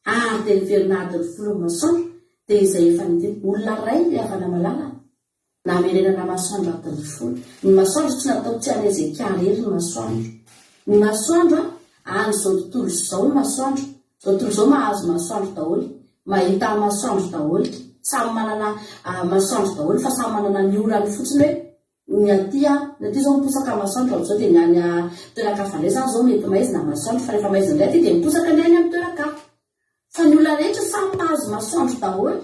Ary dia niverina adiny folo ny masoandro, dia izay efa nidina. Olona iray ry havana malala, namerenana masoandro adiny folo. Ny masoandro tsy natao tsy an'i Hezekia irery ny masoandro. Ny masoandro an'izao tontolo izao ny masoandro. Izao tontolo izao mahazo masoandro daholo, mahita masoandro daholo, samy manana masoandro daholo fa samy manana ny orany fotsiny hoe Ny aty an, ny aty zao miposaka masoandro amin'izao dia ny any toeran-kafa indray zany zao mety maizina masoandro fa rehefa maizina indray aty dia miposaka ny any amin'ny toeran-kafa. Fa ny olona rehetra samy mahazo masoandro daholo.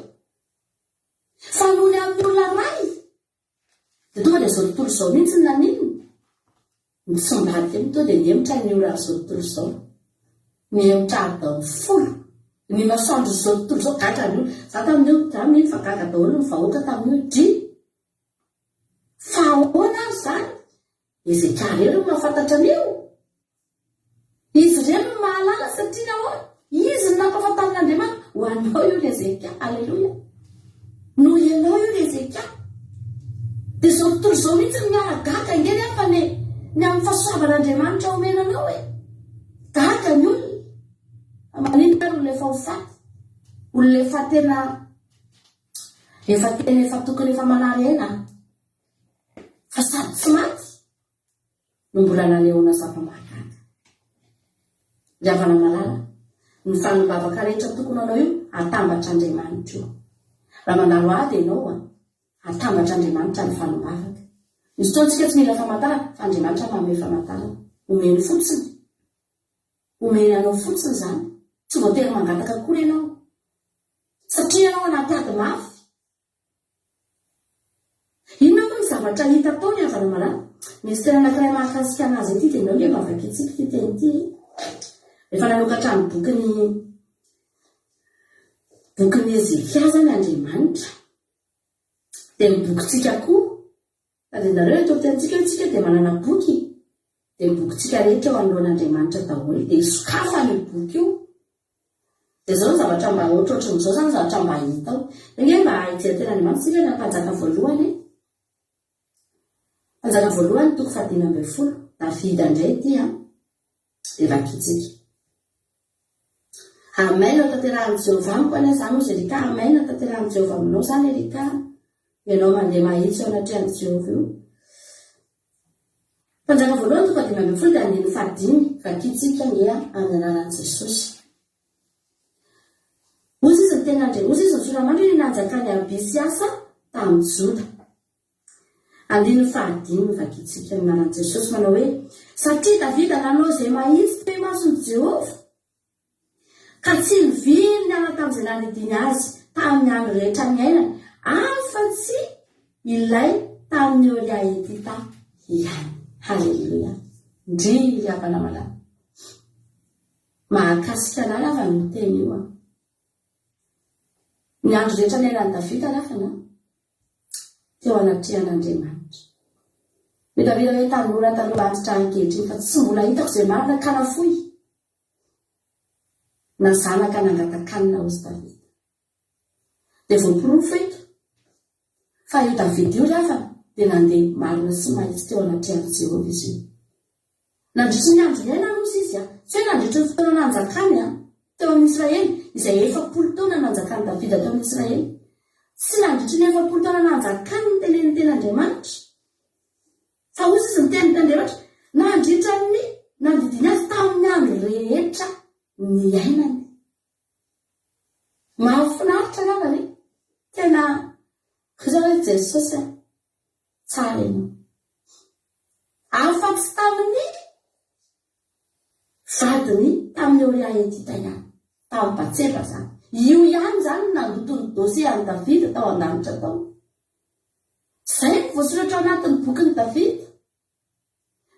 Fa noho ny amin'ny olona iray dia tonga dia izao tontolo izao mihitsy no naninona? Nitsimbadika mihitsy, tonga dia nihemotra ny oran'izao tontolo izao. Nihemotra adiny folo. Ny masoandron'izao tontolo izao, gaga ny olona. Za tamin'io, za mino fa gaga daholo ny vahoaka tamin'io. Dry! Fa ahoana ary izany? Hezekia irery no mahafantatra an'io. Izy irery no mahalala satria nahoana? Izy no nampahafantarin'Andriamanitra. Ho anao io ry Hezekia. Aleloia. Noho ianao io ry Hezekia. Dia izao tontolo izao mihitsy no miara-gaga ange ry havana e. Ny amin'ny fahasoavan'Andriamanitra omena anao e. Gaga ny olona. Fa maninona ary olona efa ho faty? Olona efa tena efa tena efa tokony efa manary aina. Fa sady tsy maty no mbola nanehoana zava-mahagaga. Ry havana malala, ny valim-bavaka rehetra tokony hanao io, atambatr'Andriamanitra io. Raha mandalo ady ianao, atambatr'Andriamanitra ny valim-bavaka. Misy fotoana isika tsy mila famantarana, fa Andriamanitra manome famantarana. Omeny fotsiny. Omeny anao fotsiny izany. Tsy voatery mangataka akory ianao. Satria ianao anaty ady mafy. Inona moa ny zavatra hita tao ry havana malala? Misy teny anankiray mahakasika anazy ity dia aleo nge mba vakintsika ity teny ity e. Rehefa nanokatra ny bokin'i bokin'i Hezekia izany Andriamanitra dia ny bokintsika koa Tadidinareo eto an-tenintsika hoe tsika dia manana boky, dia ny bokintsika rehetra eo anoloan'Andriamanitra daholo, dia sokafana io boky io. Dia izao ny zavatra mba ohatrohatrin'izao izany ny zavatra mba hita ao. Ange mba hijery tenin'Andriamanitra isika ny mpanjaka voalohany e. Mpanjaka voalohany toko fahadimy ambinifolo, Davida indray ity an. Dia vakintsika. Amen ho tanterahin'i Jehovah amiko anie izany hozy Erika Amen ho tanterahin'i Jehovah aminao izany Erika Ianao mandeha mahitsy eo anatrehan'i Jehovah io. Mpanjaka voalohany toko 15 dia andininy fahadimy vakintsika ange amin'ny anaran'i Jesosy. Hozy izy ny tenin'Andriamanitra, hozy izy ny soramandry ny nanjakan'i Abisiasa tamin'i Joda. Andininy fahadimy, Vakintsika ny anaran'i Jesosy manao hoe, Satria Davida nanao izay mahitsy teo imason'i Jehovah, ka tsy nivily niala tamin'izay nandidiany azy tamin'ny andro rehetra niainany, afa-tsy ilay tamin'i Oria Hetita ihany. Haleloia! Ndry ry havana malala. Mahakasika anah angamba io teny io an. Ny andro rehetra niainan'i Davida angamba an. teo anatrehan'Andriamanitra. Ny Davida hoe tanora taloha antitra ankehitriny fa tsy mbola hitako izay marina ka nafoy na zanaka nangata-kanina hozy Davida. Dia voaporofo eto fa io Davida io ry havana dia nandeha marina sy mahitsy teo anatrehan'i Jehovah izy io. Nandritry ny andro niainany hozy izy, tsy hoe nandritry ny fotoana nanjakany teo amin'ny Israely, izay 40 taona nanjakan'i Davida teo amin'ny Israely. Tsy nandritry ny 40 taona nanjakany ny tenenin'ny tenin'Andriamanitra, fa hozy izy ny tenin'Andriamanitra nandritra ny nandidiany azy tamin'ny andro rehetra niainany. Mahafinaritra angamba ve? Tena hoy hoe Jesosy a! Tsara ianao. Afa-tsy tamin'ny vadiny tamin'i Oria Hetita ihany. Tamin'i Batseba izany. Io ihany izany no nandoto ny dossier an'i Davida tao an-danitra tao. Izay no voasoratra ao anatin'ny bokin'i Davida.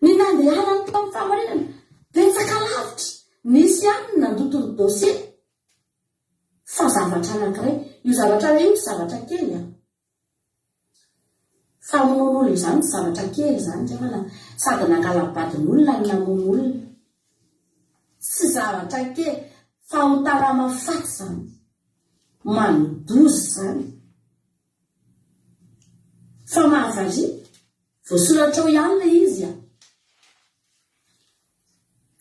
Ny nandehanany tao amin'ny fahamarinana, betsaka lavitra. Nisy ihany ny nandoto ny dossier. Fa zavatra anankiray, io zavatra iray io tsy zavatra kely an. Famonoan'olona izany tsy zavatra kely izany ry havana, sady nangala-badin'olona no namono olona. Tsy zavatra kely, fahotana mahafaty izany. Mandoza izany. Fa mahavariana, voasoratra ao ihany ilay izy an.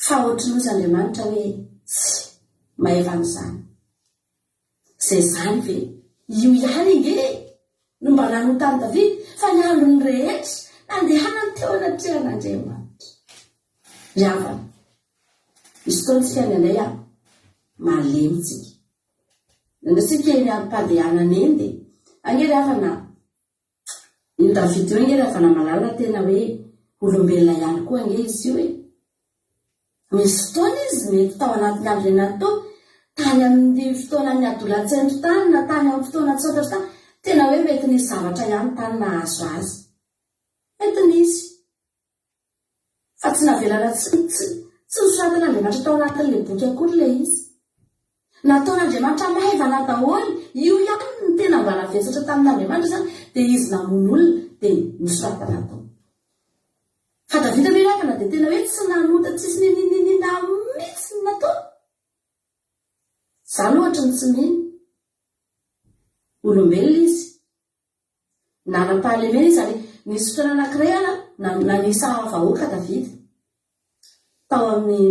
Fa ohatry ny hozy Andriamanitra hoe tsy mahefa an'izany. Izay izany ve? Io ihany ange e! no mba nanotan'i Davida, fa ny androny rehetra nandehanany teo anatrehan'Andriamanitra. Ry havana, misy fotoana isika indraindray an, malemy tsika. Indraindray isika eny am-pandehanana eny dia, ange ry havana, io Davida io ange ry havana malala tena hoe olombelona ihany koa ange izy io e. Misy fotoana izy mety tao anatin'ny andro niainany tao. Tany amin'ny fotoanan'ny adolantsento tany na tany amin'ny fotoana tsy fantatro tany, tena hoe mety nisy zavatra ihany tany nahazo azy. Mety nisy. Fa tsy navelana tsy tsy tsy nosoratan'Andriamanitra tao anatin'ilay boky akory ilay izy. Nataon'Andriamanitra maivana daholo, io ihany no tena mba navesatra tamin'Andriamanitra izany, dia izy namono olona dia nosoratana tao. Fa Davida ve ravana dia tena hoe tsy nanota tsisy ninininina mihitsy ny nataony? Za aloha ohatry ny tsy mino. Olombelona izy. Nanam-pahalemena izy ary nisy fotoana anankiray ara nanisa vahoaka Davida tao amin'ny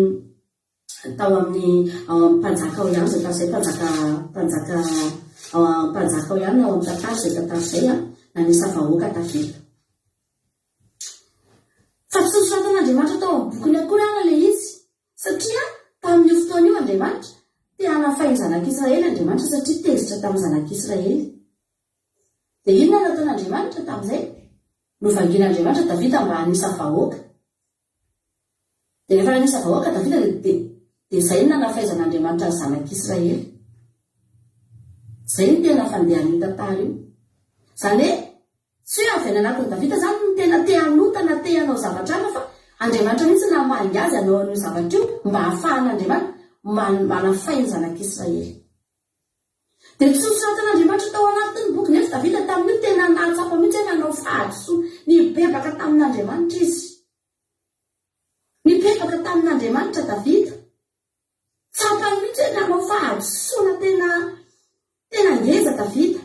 tao amin'ny ao amin'ny mpanjaka ao ihany izay izay mpanjaka mpanjaka ao amin'ny mpanjaka ao ihany ao amin'ny tantara izay tantara izay an, nanisa vahoaka Davida. Fa tsy nosoratan'Andriamanitra tao amin'ny bokiny akory ara ilay izy. Satria tamin'io fotoana io Andriamanitra te hanafay ny zanak'Israely Andriamanitra satria tezitra tamin'ny zanak'Israely. Dia inona no nataon'Andriamanitra tamin'izay? Novangian'Andriamanitra Davida mba hanisa vahoaka. Dia rehefa nanisa vahoaka Davida dia dia dia izay no nanafaizan'Andriamanitra ny zanak'Israely. Izay no tena fandehan'io tantara io. Izany hoe Tsy hoe avy any anatin'i Davida izany no tena te hanota na te hanao zavatra hafa fa Andriamanitra mihitsy namangy azy hanao an'io zavatra io mba hahafahan'Andriamanitra manafay ny zanak'Israely. Dia tsy nosoratan'Andriamanitra tao anatin'ny boky nefa Davida tamin'io tena nahatsapa mihitsy hoe nanao fahadisoana, nibebaka tamin'Andriamanitra izy. Nibebaka tamin'Andriamanitra Davida. Tsapany mihitsy hoe nanao fahadisoana tena tena ngeza Davida.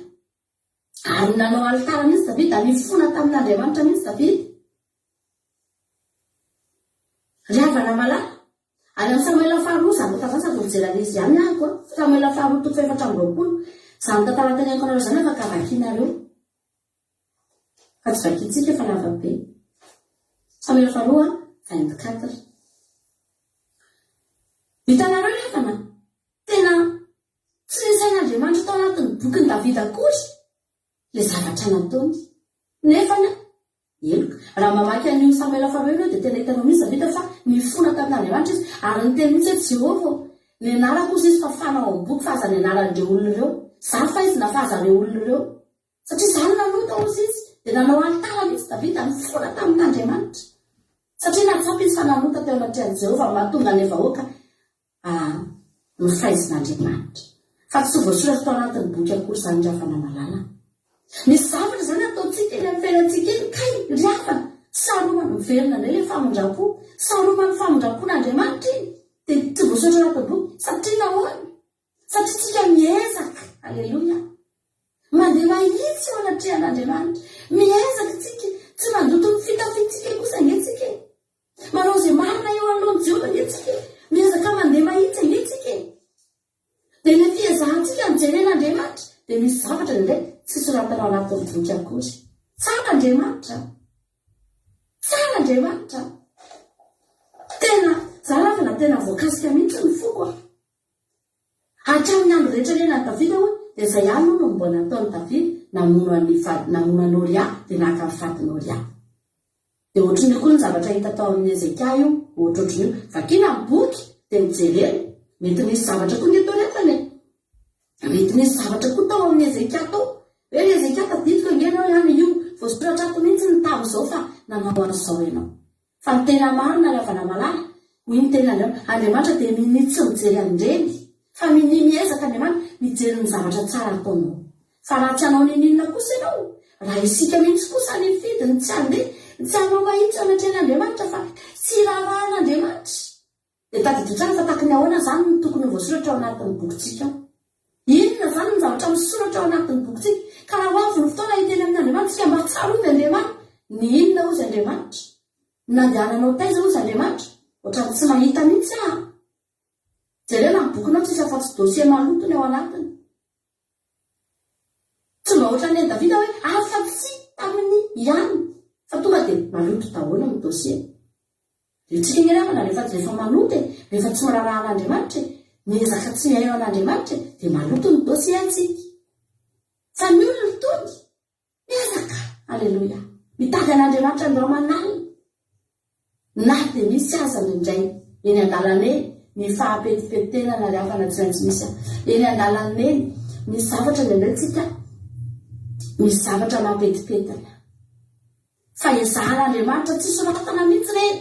Ary nanao alitara mihitsy Davida, nifona tamin'Andriamanitra mihitsy Davida. Ry havana malala, any amin'ny Samoela faharoa izany tantara izany sady mijery an'izy ihany aho koa. Samoela faharoa toko faha-24. Izany tantara teneniko anareo izany afaka vakinareo. Fa tsy vakintsika fa lava be. Samoela faharoa 24. Hitanareo ry havana, tena Tsy nisain'Andriamanitra tao anatin'ny bokin'i Davida akory ilay zavatra nataony. Nefa ny heloka. Raha mamaky an'io Samoela faharoa io ianao dia tena hitanao mihitsy Davida fa nifona tamin'Andriamanitra izy ary niteny mihitsy hoe Jehovah ô, ny anarako hozy izy fafana ao amin'ny boky fa aza ny anaran'ireo olona ireo. Za faizina fa aza ireo olona ireo. Satria za no nanota hozy izy. Dia nanao alitara mihitsy Davida nifona tamin'Andriamanitra. Satria nahatsapa izy fa nanota teo anatrehan'i Jehovah mahatonga an'ilay vahoaka A Nofaizin'Andriamanitra. Fa tsy ho voasoratra tao anatin'ny boky akory izany ry havana malala. Misy zavatra izany ataontsika eny amin'ny fiainantsika eny, kay, ry havana, saromana, miverina indray ilay famindram-po, saroman'ny famindram-pon'Andriamanitra iny, dia tsy voasoratra anatin'ny boky. Satria nahoana? Satria tsika miezaka, aleloia, mandeha mahitsy eo anatrehan'Andriamanitra. Miezaka tsika, tsy mandoto ny fitafiantsika kosa ange tsika e. Manao izay marina eo anoloan'i Jehovah anie tsika e! Miezaka mandeha mahitsy anie tsika e! Dia ilay fiezahantsika mijery an'Andriamanitra dia misy zavatra indraindray tsy soratana ao anatin'ny boky akory. Tsara Andriamanitra! Tsara Andriamanitra! Tena, za ravina tena voakasika mihitsy ny foko a! Hatramin'ny andro rehetra niainan'i Davida hono dia izay ihany hono no mbola nataon'i Davida, namono an'i vady, namono an'i Oria dia naka ny fatin'i Oria. Dia ohatrin'io koa ny zavatra hita tao amin'i Hezekia io, ohatrohatrin'io. Vakiana ny boky dia mijerena. Mety nisy zavatra koa nge tao ry havana e. Mety nisy zavatra koa tao amin'i Hezekia tao. Hoe ry Hezekia tadidiko ange ianao ihany io, voasoratra ato mihitsy ny tamin'izao fa nanao an'izao ianao. Fa ny tena marina ry havana malala, hoy ny tenin'Andriamanitra, Andriamanitra dia minia tsy mijery an'ireny, fa minia miezaka Andriamanitra mijery ny zavatra tsara ataonao. Fa raha tsy hanao n'inon'inona kosa ianao, raha isika mihitsy kosa nifidy ny tsy handeha, ny tsy hanao mahitsy eo anatrehan'Andriamanitra fa tsy hiraharaha an'Andriamanitra, dia tadidio tsara fa tahaky ny ahoana izany no tokony ho voasoratra ao anatin'ny bokintsika ao. Inona izany ny zavatra misoratra ao anatin'ny bokintsika? Ka raha ho avy ny fotoana hiteny amin'Andriamanitra isika mba tsarovy Andriamanitra, ny inona hozy Andriamanitra? Ny nandehananao taiza hozy Andriamanitra? Ohatran'ny tsy mahita mihitsy aho an! Jerena ny bokinao tsisy afa-tsy dossier maloto ny ao anatiny. Tsy mba ohatran'ny an'i Davida hoe afa-tsy tamin'ny ihany fa tonga dia maloto daholo ny dossier. Io tsika nge namana rehefa rehefa manota e, rehefa tsy miraharaha an'Andriamanitra e, miezaka tsy mihaino an'Andriamanitra e, dia maloto ny dossier antsika. Fa ny olona tony, miezaka, aleloia, mitady an'Andriamanitra andro aman'alina. Na dia misy aza indraindray eny an-dalana eny. Ny fahapetipetenana ry havana tsy maintsy misy. Eny an-dalana eny, misy zavatra indraindray tsika, misy zavatra mampetipetina. Fa ezahan'Andriamanitra tsy soratana mihitsy ireny,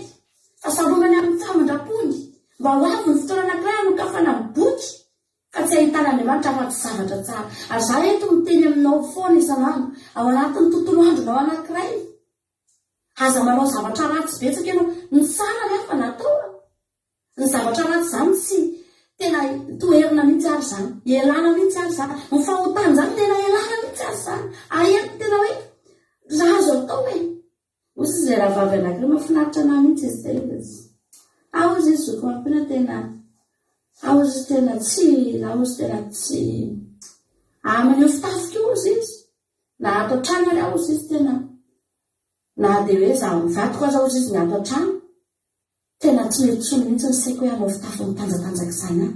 fa saromany amin'ny famindram-pony, mba ho avy ny fotoana anankiray hanokafana ny boky, fa tsy ahitan'Andriamanitra afa-tsy zavatra tsara. Ary izaho eto miteny aminao foana isan'andro, ao anatin'ny tontolo andronao anankiray, aza manao zavatra ratsy betsaka ianao. Ny tsara ry havana atao an! Ny zavatra ratsy izany tsy tena toherina mihitsy ary izany. Ialana mihitsy ary izany. Ny fahotana izany tena ialana mihitsy ary izany. Ahena tena hoe raha azo atao e. Hoy izy ilay rahavavy anankiray mahafinaritra anah mihitsy izy izay izy. Ah hoy izy zoky mampiana tena ah hoy izy tena tsy ah hoy izy tena tsy amin'io fitafiko io hoy izy. Na ato an-trano ary aho hoy izy tena na dia hoe izaho mivadiko aza hoy izy ny ato an-trano. Tena tsy mety tsony mihitsy ny saiko hoe hanao fitafy mitanjatanjaka izany aho.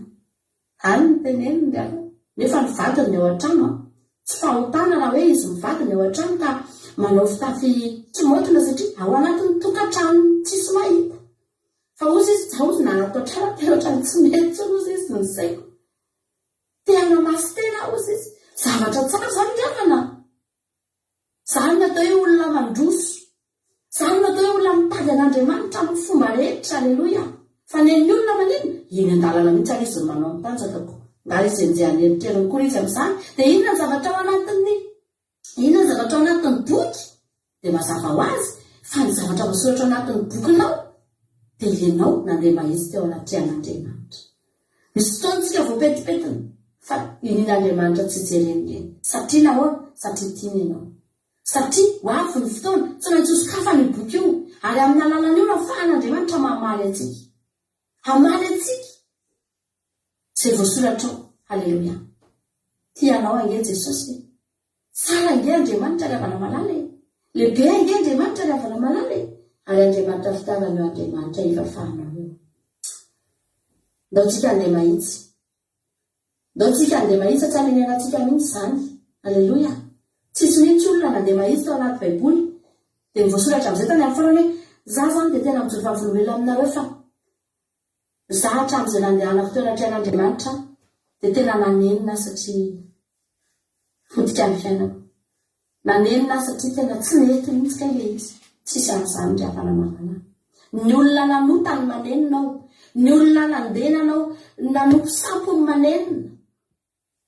Any no teneniny ry havana. Nefa ny vadiny ny ao an-trano an. Tsy fahotana raha hoe izy mivady ny ao an-trano ka manao fitafy tsy maotina satria ao anatin'ny tokantranony tsisy mahita. Fa hozy izy, za hozy na ato an-trano aho tena ohatran'ny tsy mety tsony hozy izy ny saiko. Te hanamasin-tena aho hozy izy. Zavatra tsara izany ry havana an. Izany no atao hoe olona mandroso. Izany no atao hoe olona mitady an'Andriamanitra amin'ny fomba rehetra. Aleloia. Fa nen'ny olona maninona? Eny an-dalana mihitsy ary izy no manao ny tanjaka ko. Angaha izy enjehan'ny eritreriny koa izy amin'izany? Dia inona ny zavatra ao anatin'ny, inona ny zavatra ao anatin'ny boky? Dia mazava ho azy fa ny zavatra voasoratra ao anatin'ny bokinao dia ianao nandeha mahitsy teo anatrehan'Andriamanitra. Misy fotoana isika voapetipetina fa inian'Andriamanitra tsy jereny ireny. Satria nahoana? Satria tiany ianao. Satria ho avy ny fotoana, tsy maintsy hosokafana io boky io, ary amin'ny alalan'io no ahafahan'Andriamanitra mamaly antsika. Hamaly antsika izay voasoratra ao. Haleloia. Tia anao ange Jesosy e. Tsara ange Andriamanitra ry havana malala e! Lehibe ange Andriamanitra ry havana malala e! Ary Andriamanitra fitiavana io Andriamanitra ivavahanao io. Ndao tsika andeha mahitsy. Ndao tsika andeha mahitsy fa tsy hanenenantsika mihitsy izany. Aleloia! Tsisy mihitsy olona nandeha mahitsy tao anaty baiboly. Dia ny voasoratra amin'izay tany amin'ny farany hoe, za zany dia tena mijoro vavolombelona aminareo fa za hatramin'izay nandehanako teo anatrehan'Andriamanitra dia tena nanenina aho satria potika ny fiainako. Nanenina aho satria tena tsy nety mihitsy kay ilay izy. Tsisy an'izany ry havana malala. Ny olona nanota no manenina ao. Ny olona nandeha nanao nanompo sampy no manenina.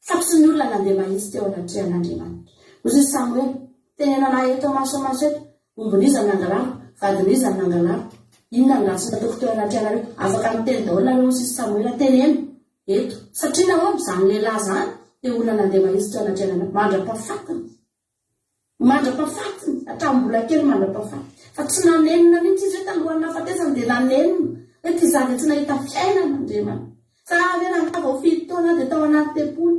Fa tsy ny olona nandeha mahitsy teo anatrehan'Andriamanitra. Hoy izy Samoela, Teneno an'ahy eto amaso amaso eto, ombin'iza no nangalariko, vadin'iza no nangalariko? Inona no ratsy nataoko teo anatrehanareo? Afaka miteny daholo nareo, hoy izy Samoela, teneno eto. Satria nahoana? Izany lehilahy izany dia olona nandeha mahitsy teo anatrehan'Andriamanitra mandra-pahafatiny. Mandra-pahafatiny, hatramin'ny mbola kely mandra-pahafatiny. Fa tsy nanenina mihitsy izy hoe talohan'ny nahafatesany dia nanenina hoe ity zaza tsy nahita fiainana Andriamanitra. Sa ve rangahy vao fito taona dia tao anaty tempoly?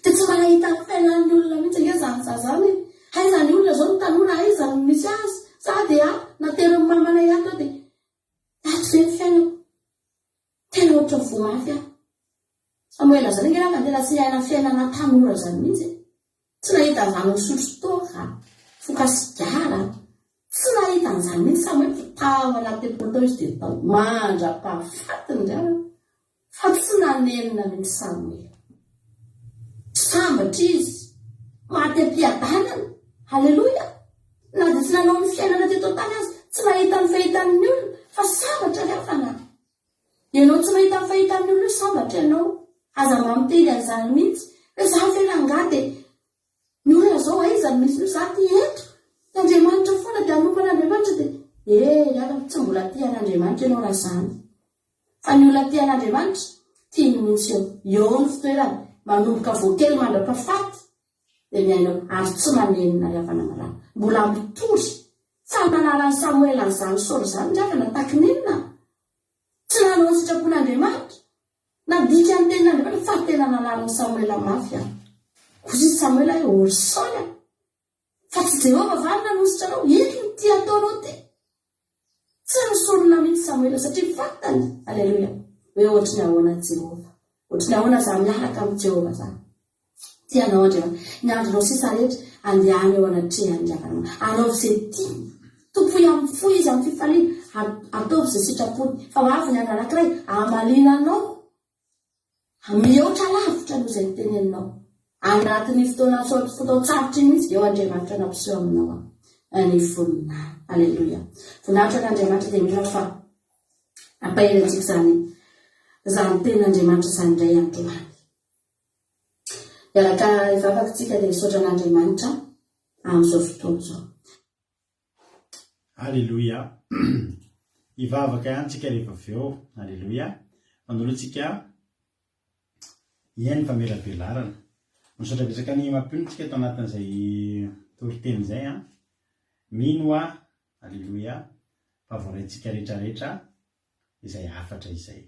Dia tsy mahita ny fiainan'ny olona mihitsy ange izany zaza izany e. Hay izany olona izao ny tanora aiza no misy azy? Sa dia ato, naterin'ny mamanay ato aho dia ato ve ny fiainako? Tena ohatran'ny voa mafy aho. Samoela zany ange raha tena tsy niaina fiainana tanora zany mihitsy e. Tsy nahita an'izany nisotro toaka, foka sigara, tsy nahita an'izany mihitsy Samoela fa tao anaty tempoly tao izy dia tao mandra-pahafatiny ry havana fa tsy nanenina mihitsy Samoela. Sambatra izy, maty am-piadanana, haleloia! Na dia tsy nanao ny fiainana teto an-tany aza, tsy nahita ny fahitan'ny olona fa sambatra ry havana. Ianao tsy mahita ny fahitan'ny olona io sambatra ianao. Aza mba miteny an'izany mihitsy. Hoe za ve rangahy dia ny olona zao aiza no misy io za ty eto. Dia Andriamanitra foana dia hanompo an'Andriamanitra dia eh ry havana tsy mbola tia an'Andriamanitra ianao raha izany. Fa ny olona tia an'Andriamanitra tiany mihitsy eo. Eo ny fitoerany manomboka vao kely mandra-pahafaty dia miaina eo ary tsy manenina ry havana malala. Mbola mitory fa nanaran'i Samoela an'izany Saoly izany ry havana takin'inona? Tsy nanao ny sitrapon'Andriamanitra. Nandika ny tenin'Andriamanitra fa tena nanarin'i Samoela mafy aho. Hoy izy Samoela hoe, Ô ry Saoly a! Fa tsy Jehovah va no nanositra anao? Inona ity ataonao ity? Tsy nisorona mihitsy Samoela satria fantany, aleloia, hoe ohatry ny ahoana Jehovah. Ohatry ny ahoana izaho miaraka amin'i Jehovah izany. Tia anao Andriamanitra. Ny andronao sisa rehetra, andehano eo anatrehan'ny havanao. Anaovy izay tiany. Tompoy amin'ny fo izy, amin'ny fifaliana. Ataovy izay sitrapony. Fa ho avy ny andro anankiray hamaliana anao mihoatra lavitra noho izay niteneninao. Anatin'ny fotoana fotoan-tsarotra iny mihitsy, eo Andriamanitra nampiseho aminao ny voninahiny. Aleloia. Voninahitra an'Andriamanitra dia mino aho fa ampahery antsika izany izany tenin'Andriamanitra izany indray androany. Hiaraka hivavaka isika dia hisaotra an'Andriamanitra amin'izao fotoana izao. Aleloia. Hivavaka ihany tsika rehefa avy eo. Aleloia. Mandalo tsika hihaino famelabelarana. Misaotra betsaka ny mampino tsika ato anatin'izay toriteny izay an. Mino aho, aleloia, fa voaraintsika rehetra rehetra izay hafatra izay.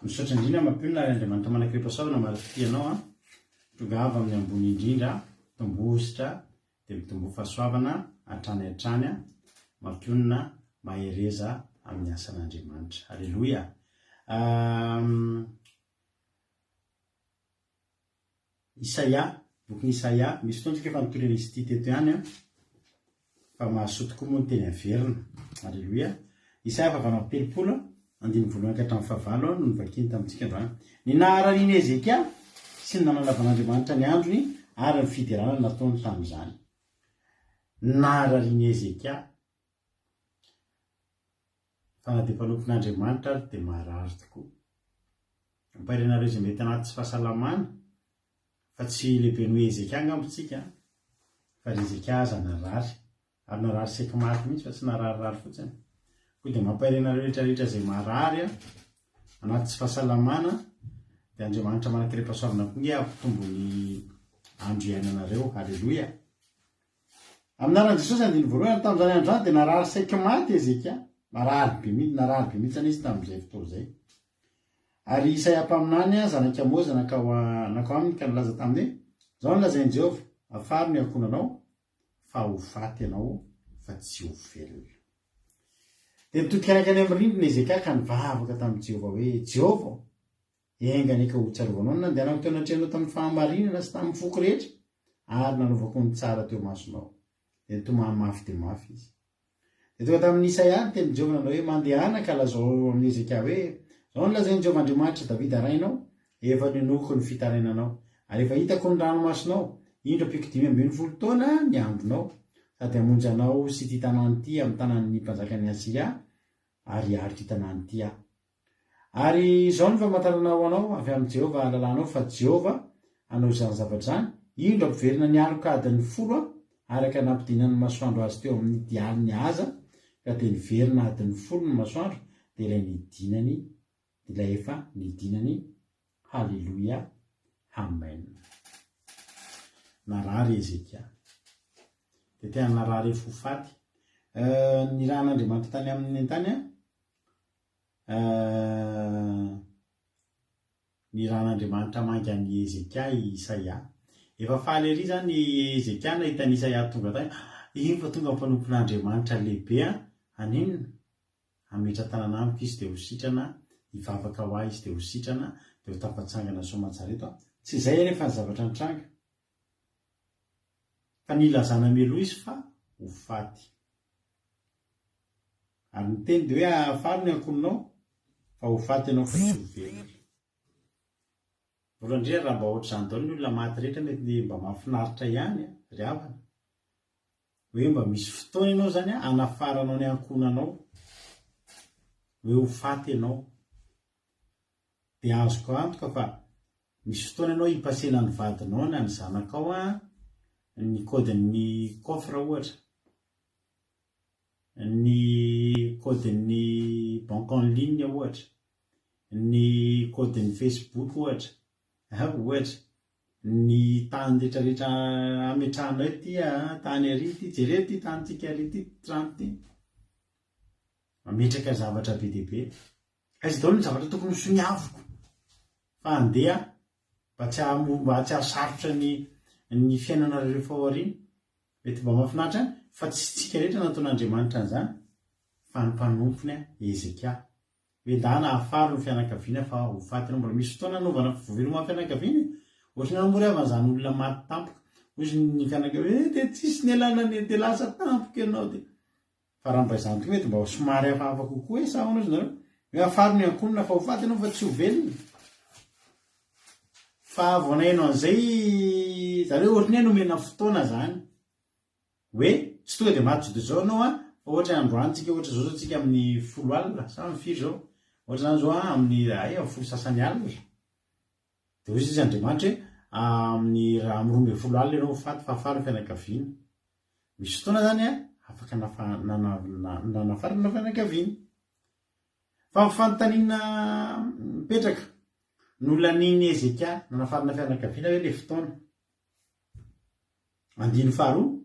Misaotra indrindra Mampionona ary Andriamanitra Manakirem-pahasoavana mari-pitia anao an. Tongava amin'ny ambony indrindra, tomboa hosotra dia mitomboa fahasoavana hatrany hatrany an. Mampionona, mahereza amin'ny asan'Andriamanitra. Aleloia. Isaia, bokin'i Isaia, misy fotoana tsika efa nitory an'izy ity teto ihany an, fa mahasoa tokoa moa ny teny averina. Aleloia. Isaia faha 38, andininy voalohany ka hatramin'ny fahavalo no novakiany tamintsika androany. Ny nahararian'i Hezekia sy ny nanalavan'Andriamanitra ny androny ary ny fiderana nataony tamin'izany. Ny nahararian'i Hezekia. Fa na dia mpanompon'Andriamanitra ary dia marary tokoa. Ampahery anareo izay mety anaty tsy fahasalamana, fa tsy lehibe noho i Hezekia angamba tsika, fa ry Hezekia aza narary, ary narary saiky maty mihitsy fa tsy nararirary fotsiny. Koa dia mampahery anareo rehetra rehetra izay marary anaty tsy fahasalamana, dia Andriamanitra manan-karem-pahasoavana koa nge hampitombo ny andro iainanareo. Haleloia! Amin'ny anaran'i Jesosy, andininy voalohany, tamin'izany andro izany dia narary saiky maty Hezekia. Narary be mihitsy, narary be mihitsy izy tamin'izay fotoana izay. Ary Isaia mpaminany, zanak'i Amoza, nankao, nankao aminy ka nilaza taminy hoe, Izao no lazain'i Jehovah, Afaro ny ankohonanao, fa ho faty ianao, fa tsy ho velona. Dia nitodika nankany amin'ny rindrina Hezekia ka nivavaka tamin'i Jehovah hoe, Jehovah ô, Enga anie ka hotsarovanao ny nandehanako teo anatrehanao tamin'ny fahamarinana sy tamin'ny foko rehetra, ary nanaovako ny tsara teo imasonao. Dia nitomany mafy dia mafy izy. Dia tonga tamin'i Isaia ny tenin'i Jehovah nanao hoe, Mandehana ka lazao amin'i Hezekia hoe, 'Izao no lazain'i Jehovah Andriamanitr'i Davida rainao, Efa ninoako ny fitarainanao, ary efa hitako ny ranomasonao. Indro ampiako 15 taona ny andronao, sady hamonjy anao sy ity tanàna ity amin'ny tanan'ny mpanjakan'i Asyria ary hiaro ity tanàna ity Aho. Ary izao no famantarana ho anao avy amin'i Jehovah hahalalanao fa Jehovah hanao izany zavatra izany, Indro hampiverina ny aloka adiny folo aho, araka ny nampidinan'ny masoandro azy teo amin'ny dialin'i Ahaza, ka dia niverina adiny folo ny masoandro, dia ilay nidinany, ilay efa nidinany. Haleloia. Amen. Narary Hezekia. Dia tena narary efa ho faty. Nirahan'Andriamanitra tany aminy tany an. Nirahan'Andriamanitra hamangy an'i Hezekia i Isaia. Efa faly erỳ izany i Hezekia nahita an'i Isaia tonga tany. Iny fa tonga ny mpanompon'Andriamanitra lehibe an! Haninona? Hametra-tanana amiko izy dia ho sitrana, hivavaka ho ahy izy dia ho sitrana, dia ho tafatsangana soamantsara eto aho. Tsy izay anefa ny zavatra nitranga, fa nilazana mialoha izy fa ho faty. Ary ny teny dia hoe ahafaro ny ankohonao fa ho faty ianao fa tsy ho velona. Voalohany indrindra raha mba ohatr'izany daholo ny olona maty rehetra mety mba mahafinaritra ihany ry havana. Hoe mba misy fotoana ianao izany hanafaranao ny ankohonanao hoe ho faty ianao. Dia azoko antoka fa misy fotoana ianao hipasena ny vadinao na ny zanakao ny code-n'ny coffre ohatra. Ny code-n'ny banque en ligne ohatra, ny code-n'ny Facebook ohatra, ohatra, ny tany rehetra rehetra ametrahanao ity a, tany ary ity, jereo ity tanintsika ary ity, trano ity. Mametraka zavatra be dia be. Aiza daholo ny zavatra tokony ho soniaviko fa andeha mba tsy mba tsy hahasarotra ny ny fiainanareo rehefa ao aoriana. Mety mba mahafinaritra ihany fa tsy isika rehetra nataon'Andriamanitra an'izany fa ny mpanompony Hezekia. Hoe ndana hafaro ny fianakaviana fa ho faty ianao. Mbola misy fotoana hanaovana veloma ny fianakaviana e. Ohatran'ny ahoana moa ry havana izany olona maty tampoka. Hoy ny fianakaviana hoe dia tsisy nialana ny dia lasa tampoka ianao dia. Fa raha mba izany koa mety mba ho somary hafahafa kokoa e, sa ahoana ozy nareo? Hoe afaro ny ankohonana fa ho faty ianao fa tsy ho velona. Fa vao naheno an'izay zareo ohatran'ny hoe nomena fotoana zany. Hoe tsy tonga dia maty dia zao ianao an, fa ohatra hoe androany tsika ohatra zao zao tsika amin'ny folo alina sa amin'ny firy zao? Ohatra zany zao an amin'ny hay amin'ny folo sasany alina. Dia hoy izy Andriamanitra hoe amin'ny raha amin'ny 12 alina ianao ho faty fa hafaro ny fianakaviana. Misy fotoana zany an afaka nanafarana fianakaviana. Fa ny fanontaniana mipetraka, nolanian'i Hezekia nanafarana fianakaviana ve ilay fotoana? Andininy faharoa,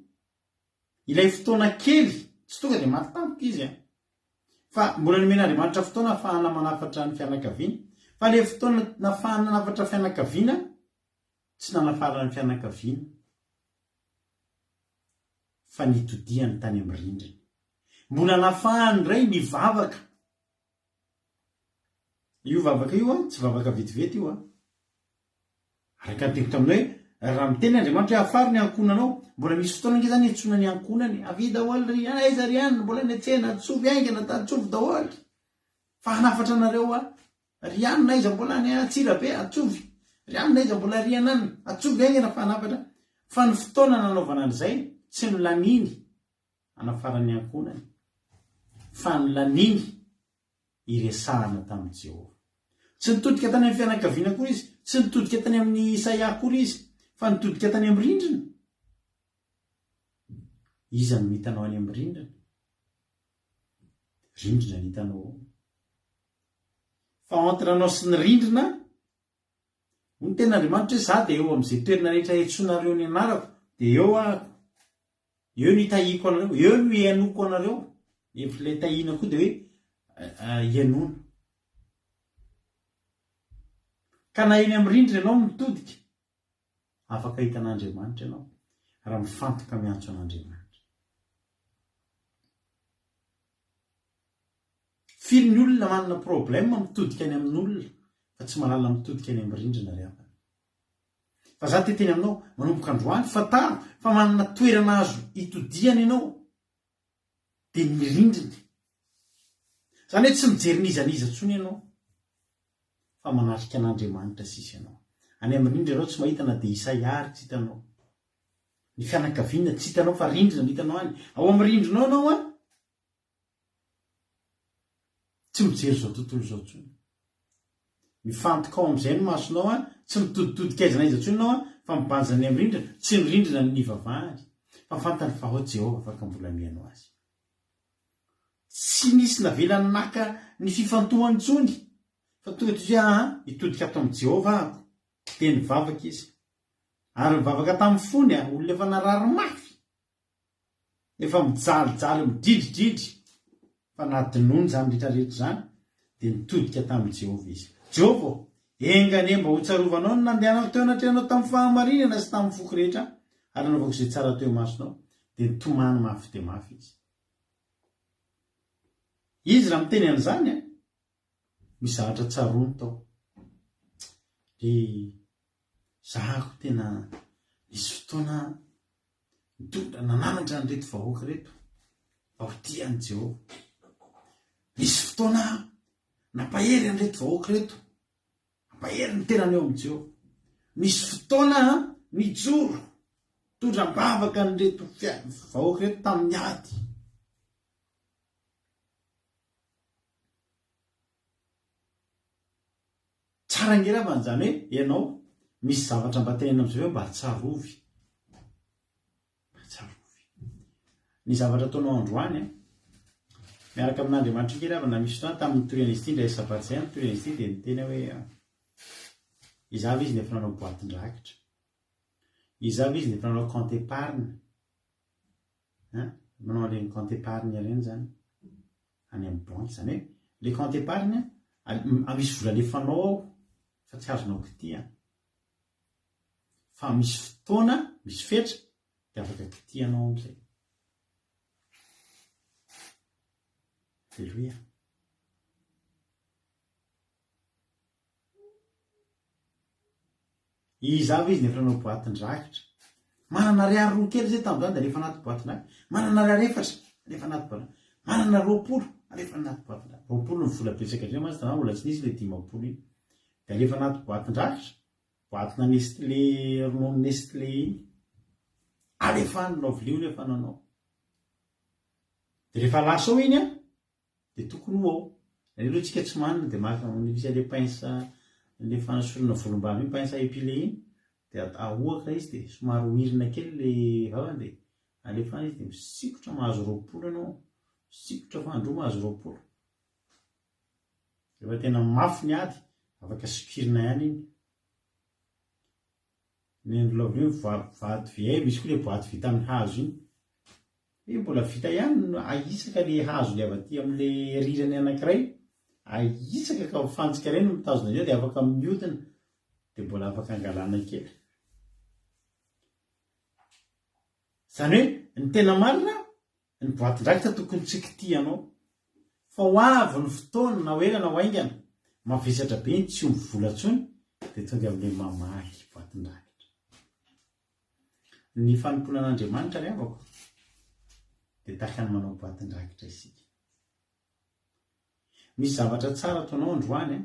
ilay fotoana kely, tsy tonga dia maty tampoka izy an! Fa mbola nomen'Andriamanitra fotoana ahafahana manafatra ny fianakaviana, fa ilay fotoana nafahana nanafatra fianakaviana, tsy nanafarana ny fianakaviana, fa nitodihany tany amin'ny rindrina. Mbola nafahany indray nivavaka. Io vavaka io an, tsy vavaka vetivety io an. Araka ny teniko taminao hoe, raha miteny Andriamanitra hoe afaro ny ankohonanao, mbola misy fotoana ange zany iantsoana ny ankohonany, avia daholo ry an, aiza ry an, mbola any an-tsena, antsovy haingana, antsovy daholo. Fa hanafatra anareo aho. Ry an, aiza mbola any Antsirabe, antsovy. Ry an, aiza mbola ry an any, antsovy haingana fa hanafatra. Fa ny fotoana nanaovana an'izay, tsy nolaniny hanafarany ny ankohonany, fa nolaniny hiresahana tamin'i Jehovah. Tsy nitodika tany amin'ny fianakaviana akory izy, tsy nitodika tany amin'i Isaia akory izy, fa nitodika tany amin'ny rindrina. Iza no hitanao any amin'ny rindrina? Rindrina no hitanao ao. Fa entre anao sy ny rindrina, hoy ny tenin'Andriamanitra hoe, Izaho dia eo amin'izay toerana rehetra iantsoanareo ny anarako, dia eo aho. Eo no itahiako anareo, eo no ihainoako anareo. Ny hevitr'ilay tahiana koa dia hoe ihainoana. Ka na eny amin'ny rindrina ianao mitodika, afaka hahita an'Andriamanitra ianao raha mifantoka miantso an'Andriamanitra. Firy ny olona manana problème mitodika any amin'olona fa tsy mahalala mitodika any amin'ny rindrina ry havana. Fa za te hiteny aminao, manomboka androany, fantaro fa manana toerana azo itodihana ianao, dia ny rindrina. Izany hoe tsy mijery n'iza n'iza intsony ianao, fa manatrika an'Andriamanitra sisa ianao. Any amin'ny rindrina ianao tsy mahita na dia Isaia ary tsy hitanao. Ny fianakaviana tsy hitanao fa rindrina no hitanao any. Ao amin'ny rindrinao ianao an! Tsy mijery izao tontolo izao intsony. Mifantoka ao amin'izay ny masonao an, tsy mitoditodika aiza na aiza intsony ianao an, fa mibanjina any amin'ny rindrina, tsy ny rindrina no nivavahany, fa fantany fa ao Jehovah afaka mbola mihaino azy. Tsy nisy navelany naka ny fifantohany intsony, fa tonga dia izy hoe aa, hitodika ato amin'i Jehovah aho. Dia nivavaka izy. Ary nivavaka tamin'ny fony an, olona efa narary mafy. Efa mijalijaly midridridridry fa nadinoiny izany rehetra rehetra izany, dia nitodika tamin'i Jehovah izy. Jehovah ô, enga anie mba hotsarovanao ny nandehanako teo anatrehanao tamin'ny fahamarinana sy tamin'ny foko rehetra, ary nanaovako izay tsara teo imasonao. Dia nitomany mafy dia mafy izy. Izy raha miteny an'izany an, misy zavatra tsaroany tao. Dia zahako tena nisy fotoana nitondra nananatra an'ireto vahoaka ireto mba ho tia an'i Jehovah. Nisy fotoana nampahery an'ireto vahoaka ireto, nampahery ny tenany eo amin'i Jehovah. Nisy fotoana nijoro nitondra am-bavaka an'ireto vahoaka ireto tamin'ny ady. Tsara ange raha izany hoe ianao misy zavatra mba tenenina amin'izay hoe mba tsarovy. Mba tsarovy. Ny zavatra ataonao androany an, miaraka amin'Andriamanitra kely havana misy fotoana tamin'ny nitoriana izy ity indray sabata izay nitoriana izy ity dia niteny aho hoe iza avy izy no efa nanao boatin-drakitra. Iza avy izy no efa nanao compte épargne. Hein? Manao an'ireny compte épargne ireny izany any amin'ny banky. Izany hoe ilay compte épargne misy vola alefanao ao fa tsy azonao kitihana. Fa misy fotoana, misy fetra dia afaka kitihanao amin'izay. Alléluia. Iza avy izy no efa nanao boatin-drakitra? Manana ariary roa kely izay tamin'izany dia alefa anaty boatin-drakitra. Manana ariary efatra, alefa anaty boatin-drakitra. Manana 20, alefa anaty boatin-drakitra. 20 ny vola betsaka indrindra mantsy tamin'izany, mbola tsy nisy ilay 50 iny. Dia alefa anaty boatin-drakitra, boatina Nestlé, ronono Nestlé iny. Alefa any, Lovely hono efa nanao. Dia rehefa lasa ao iny an, dia tokony ho ao. Aleo aloha tsika tsy manana dia maka misy an'ilay pince ilay fanosorana volombava iny, pince à épiler iny, dia ahoaka izy dia somary hoirina kely ilay vavany dia alefa any izy dia misikotra mahazo 20 ianao, misikotra fanindroa mahazo 20. Rehefa tena mafy ny ady, afaka sokirina ihany iny. Ny enveloppe iny vato vy, misy koa ilay boaty vita amin'ny hazo iny. Hoe mbola vita ihany no ahisaka le hazo le avy aty amle rirany anakiray, ahisaka ka mifantsika ireny mitazona an'io dia afaka miodina dia mbola afaka angalana kely. Izany hoe ny tena marina ny boatin-drakitra tokony tsy kitihanao fa ho avy ny fotoana na ho ela na ho haingana, mavesatra be ny tsy omby vola intsony dia tonga amle mamaky boatin-drakitra. Ny fanompoana an'Andriamanitra ry havako dia tahaka ny manao boatin-drakitra isika. Misy zavatra tsara ataonao androany an,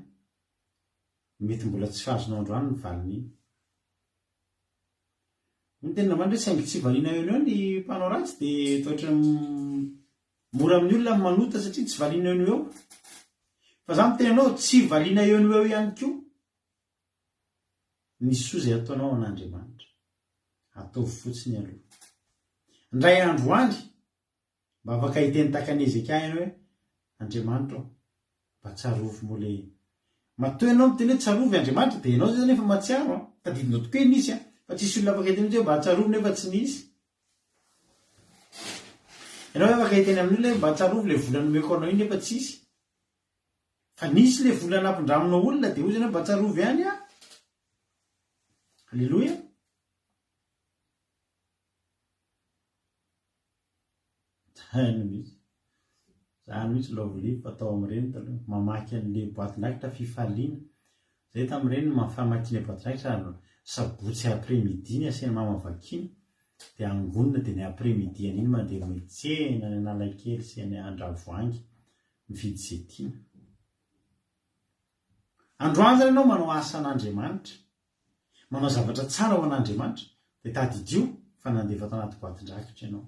mety mbola tsy azonao androany ny valin'iny. Hoy ny tenin'Andriamanitra hoe saingy tsy valiana eo no eo ny mpanao ratsy dia toa ohatran'ny mora amin'ny olona ny manota satria tsy valiana eo no eo. Fa za miteny anao tsy valiana eo no eo ihany koa. Ny soa izay ataonao ho an'Andriamanitra, ataovy fotsiny aloha. Indray andro any, mba afaka hiteny tahaka an'i Hezekia ianao hoe, Andriamanitra ô, mba tsarovy moa ilay. Matoa ianao miteny hoe tsarovy Andriamanitra, dia ianao izany efa mahatsiaro an! Tadidinao tokoa hoe nisy an! Fa tsisy olona afaka hiteny mihitsy hoe mba tsarovy nefa tsy nisy. Ianao ve afaka hiteny amin'olona hoe mba tsarovy ilay vola nomeko anao iny nefa tsisy? Fa nisy le vola nampindraminao olona de hozy ianao mba tsarovy ihany ah! Aleloia! Zany mihitsy. Zany mihitsy Lovely fa tao amin'ireny taloha. Mamaky an'le boatin-drakitra fifaliana. Zay tamin'ireny famakiana boatin-drakitra sabotsy après midi ny asain'i mama vakiana. Dia angonina dia ny après midi an'iny mandeha miantsena any Analakely sy any Andravoahangy. mividy izay tiana. Androany zany ianao manao asa an'Andriamanitra, manao zavatra tsara ho an'Andriamanitra, dia tadidio fa nandefa tao anaty boatin-drakitra ianao.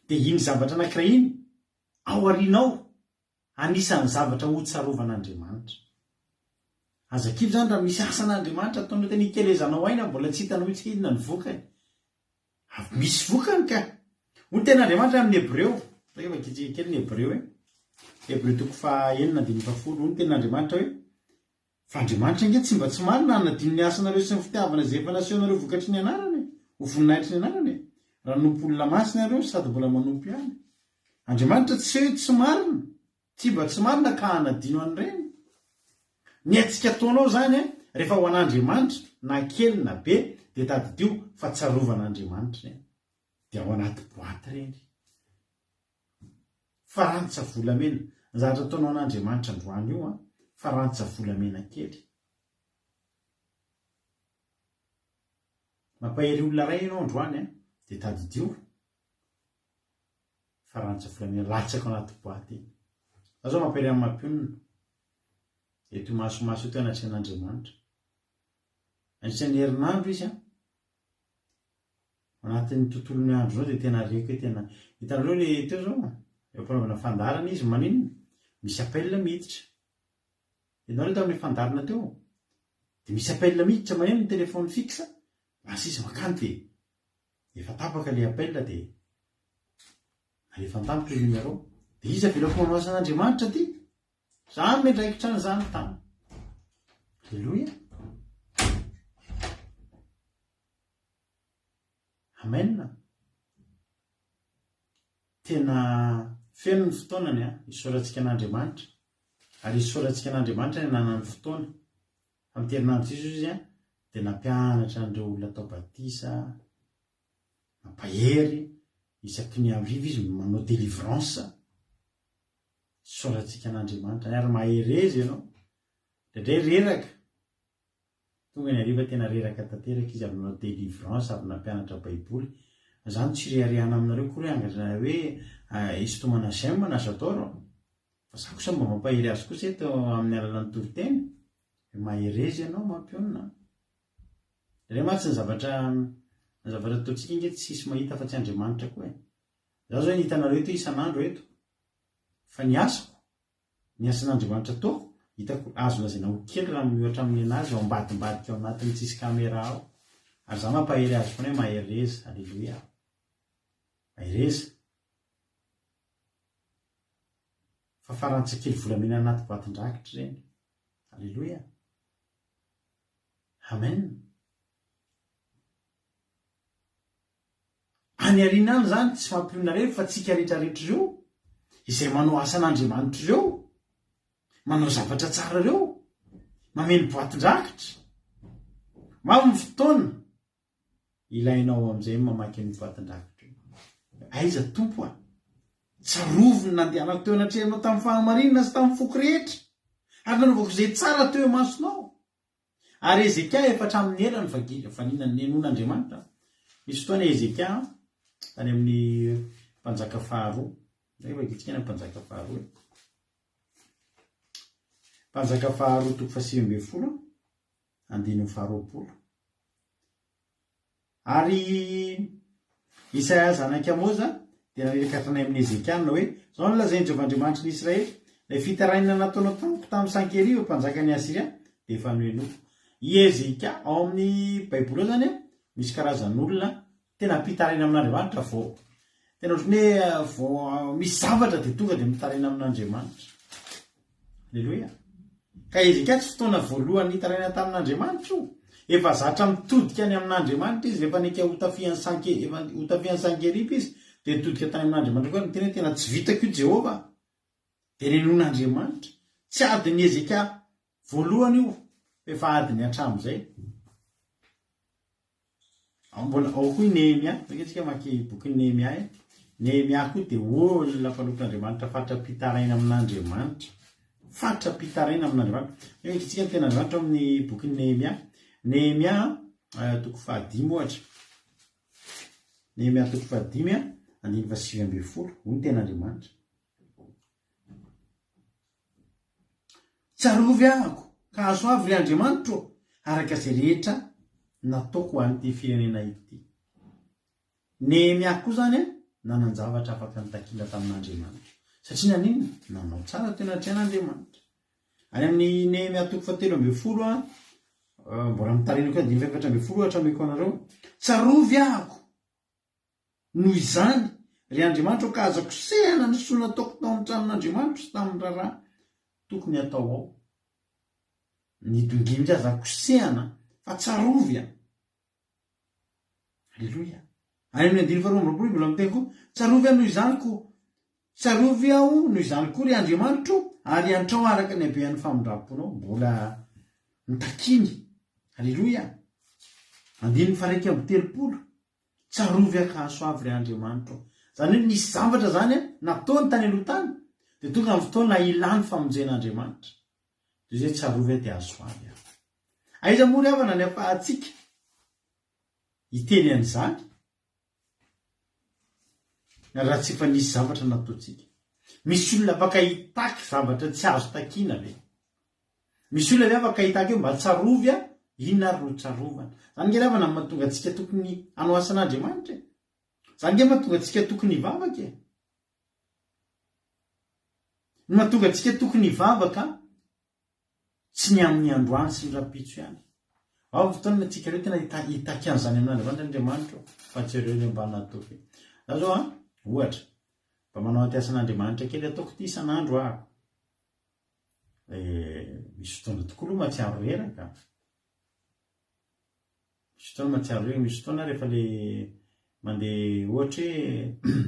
Dia iny zavatra anankiray iny, ao aorianao, anisan'ny zavatra hotsarovan'Andriamanitra. Aza kivy zany raha misy asan'Andriamanitra ataonao tena ikelezanao aina mbola tsy hitanao mihitsy hoe inona ny vokany. Avy misy vokany ka! Hoy ny tenin'Andriamanitra amin'ny Hebreo, ataoko hoe vakintsika kely ny Hebreo e. Hebreo toko faha-enina andininy fahafolo, hoy ny tenin'Andriamanitra hoe, Fa Andriamanitra ange tsy mba tsy marina hanadino ny asanareo sy ny fitiavana izay efa nasehonareo vokatry ny anarany e, ho voninahitry ny anarany e, raha nanompo olona masina ianareo sady mbola manompo ihany. Andriamanitra tsy hoe tsy marina. Tsy mba tsy marina ka hanadino an'ireny. Ny hetsika ataonao izany rehefa ho an'Andriamanitra na kely na be dia tadidio fa tsarovan'Andriamanitra ireny. Dia ao anaty boaty ireny. Farantsa volamena. Ny zavatra ataonao an'Andriamanitra androany io an, farantsa volamena kely. Mampahery olona iray ianao androany an, dia tadidio. Farantsa volamena latsaka ao anaty boaty iny. Za zao mampahery an'i Mampionona. Eto imasomaso eto anatrehan'Andriamanitra. Nandritra ny herinandro izy an, anatin'ny tontolon'ny andro zao dia tena reko hoe tena, hitanareo le teo zao, eo am-panaovana fandaharana izy maninona? Misy appel miditra. Hitanareo tamin'ilay fandaharana teo? Dia misy appel miditra maneno ny téléphone fixe, lasa izy mankany dia Efa tapaka le appel de alefa tamiko le numéro. De iza avelako manao asan'Andriamanitra ty? Za no miandraikitra an'izany tany. Alléluia. Amen. Tena feno ny fotoanany a, isaorantsika an'Andriamanitra. Ary isaorantsika an'Andriamanitra ny ananany fotoana. Tamin'ity herinandro ity izao izy dia nampianatra an'ireo olona atao batisa, nampahery, isaky ny hariva izy manao délivrance. Isaorantsika an'Andriamanitra ary mahereza ianao. Indraindray reraka, tonga ny hariva tena reraka tanteraka izy avy nanao délivrance, avy nampianatra baiboly. Izany tsy reharehana aminareo akory hoe angaha hoe hisintomana j'aime na j'adore. Fa za kosa mba mampahery azy kosa eto amin'ny alalan'ny toriteny. Hoe mahereza ianao mampionona. Ireny mantsy ny zavatra ny zavatra ataontsika ange tsisy mahita afa-tsy Andriamanitra koa e. Za zao hitanareo eto isan'andro eto. Fa ny asako, ny asan'Andriamanitra ataoko, hitako azo lazaina ho kely raha miohatra amin'ny anazy ao ambadimbadika ao anatin'ny tsisy camera ao. Ary za mampahery azy foana hoe mahereza, aleloia. Mahereza. Fa farantsa kely volamena anaty boatin-drakitra ireny. Aleloia. Amen. Any aoriana any izany tsy mampionona irery fa tsika rehetra rehetra ireo izay manao asan'Andriamanitra ireo, manao zavatra tsara ireo, mameno boatin-drakitra. Maro ny fotoana ilainao amin'izay ny mamaky an'io boatin-drakitra io. Aiza Tompo a? Tsarovy ny nandehanako teo anatrehanao tamin'ny fahamarinana sy tamin'ny foko rehetra, ary nanaovako izay tsara teo imasonao. Ary Hezekia efa hatramin'ny ela no vanina nenoan'Andriamanitra. Nisy fotoana Hezekia tany amin'ny mpanjaka faharoa. Zay vakintsika any mpanjaka faharoa. Mpanjaka faharoa toko fahasivy ambin'ny folo, andininy faharoapolo. Ary Isaia zanak'i Amoza dia naniraka hatrany amin'i Hezekia nanao hoe, Izao no lazain'i Jehovah Andriamanitry ny Israely, Ilay fitarainana nataonao tamiko tamin'i Sankeriba mpanjakan'i Asyria dia efa nohenoiko. I Hezekia, ao amin'ny Baiboly ao izany, misy karazan'olona tena mpitaraina amin'Andriamanitra vao tena ohatran'ny hoe vao misy zavatra dia tonga dia mitaraina amin'Andriamanitra. Aleloia. Ka Hezekia tsy fotoana voalohany nitaraina tamin'Andriamanitra io. Efa zatra mitodika any amin'Andriamanitra izy rehefa neka hotafihan'i Sanke, efa hotafihan'i Sankeriba izy, dia nitodika tany amin'Andriamanitra koa niteny hoe tena tsy vitako io Jehovah. Dia ninoan'Andriamanitra. Tsy adin'i Hezekia voalohany io, fa efa adiny hatramin'izay. Ao mbola ao koa i Nehemia. Zay ange tsika mamaky bokin'i Nehemia e. Nehemia koa dia olona mpanompon'Andriamanitra fatra-pitaraina amin'Andriamanitra. Fatra-pitaraina amin'Andriamanitra. Eo ange tsika ny tenin'Andriamanitra ao amin'ny bokin'i Nehemia. Nehemia eh, toko fahadimy ohatra. Nehemia toko fahadimy andininy fahasivy ambin'ny folo. Hoy ny tenin'Andriamanitra. Tsarovy ahako ka hasoavy ry Andriamanitro ô, araka izay rehetra nataoko ho an'ity firenena ity. Nehemia koa izany nanan-javatra afaka nitakiana tamin'Andriamanitra. Satria naninona? Nanao tsara teo anatrehan'Andriamanitra. Any amin'ny Nehemia toko fahatelo ambin'ny folo, mbola mitarina koa andininy fahefatra ambin'ny folo ohatra ameko anareo. Tsarovy ahako Noho izany, ry Andriamanitra ô, ka aza kosehana ny soa nataoko tao amin'ny tranon'Andriamanitro sy tamin'ny raharaha tokony hatao ao. Ny dongia mihitsy aza kosehana, fa tsarovy an! Aleloia! Any amin'ny andininy faharoa amby roapolo mbola miteny koa, Tsarovy aho noho izany koa, tsarovy aho noho izany koa, ry Andriamanitro, ary iantrao araka ny habean'ny famindram-ponao. Mbola nitakiany. Aleloia! Andininy faha 31. Tsarovy aho ka hasoavy ry Andriamanitro ô. Izany hoe nisy zavatra izany nataony tany aloha tany, dia tonga ny fotoana hilany famonjen'Andriamanitra. Dia izay tsarovy aho dia hasoavy aho. Aiza moa ry havana ny afahantsika hiteny an'izany raha tsy efa nisy zavatra nataontsika? Misy olona afaka hitaky zavatra tsy azo takiana ve? Misy olona ve afaka hitaky hoe mba tsarovy aho? Inona ary no tsarovana? Izany nge ry havana no mahatonga antsika tokony hanao asan'Andriamanitra e! Izany nge mahatonga antsika tokony hivavaka e! Ny mahatonga antsika tokony hivavaka tsy ny amin'ny androany sy ny rahampitso ihany. Ao ny fotoana antsika ireo tena hitaky an'izany amin'Andriamanitra, Andriamanitra ô, fa jereo ilay mba nataoko e. Za zao an, ohatra, mba manao an'ity asan'Andriamanitra kely ataoko ity isan'andro aho. Eh, misy fotoana tokoa aloha mahatsiaro reraka. Misy fotoana mahatsiaro reraka, misy fotoana rehefa le mandeha ohatra hoe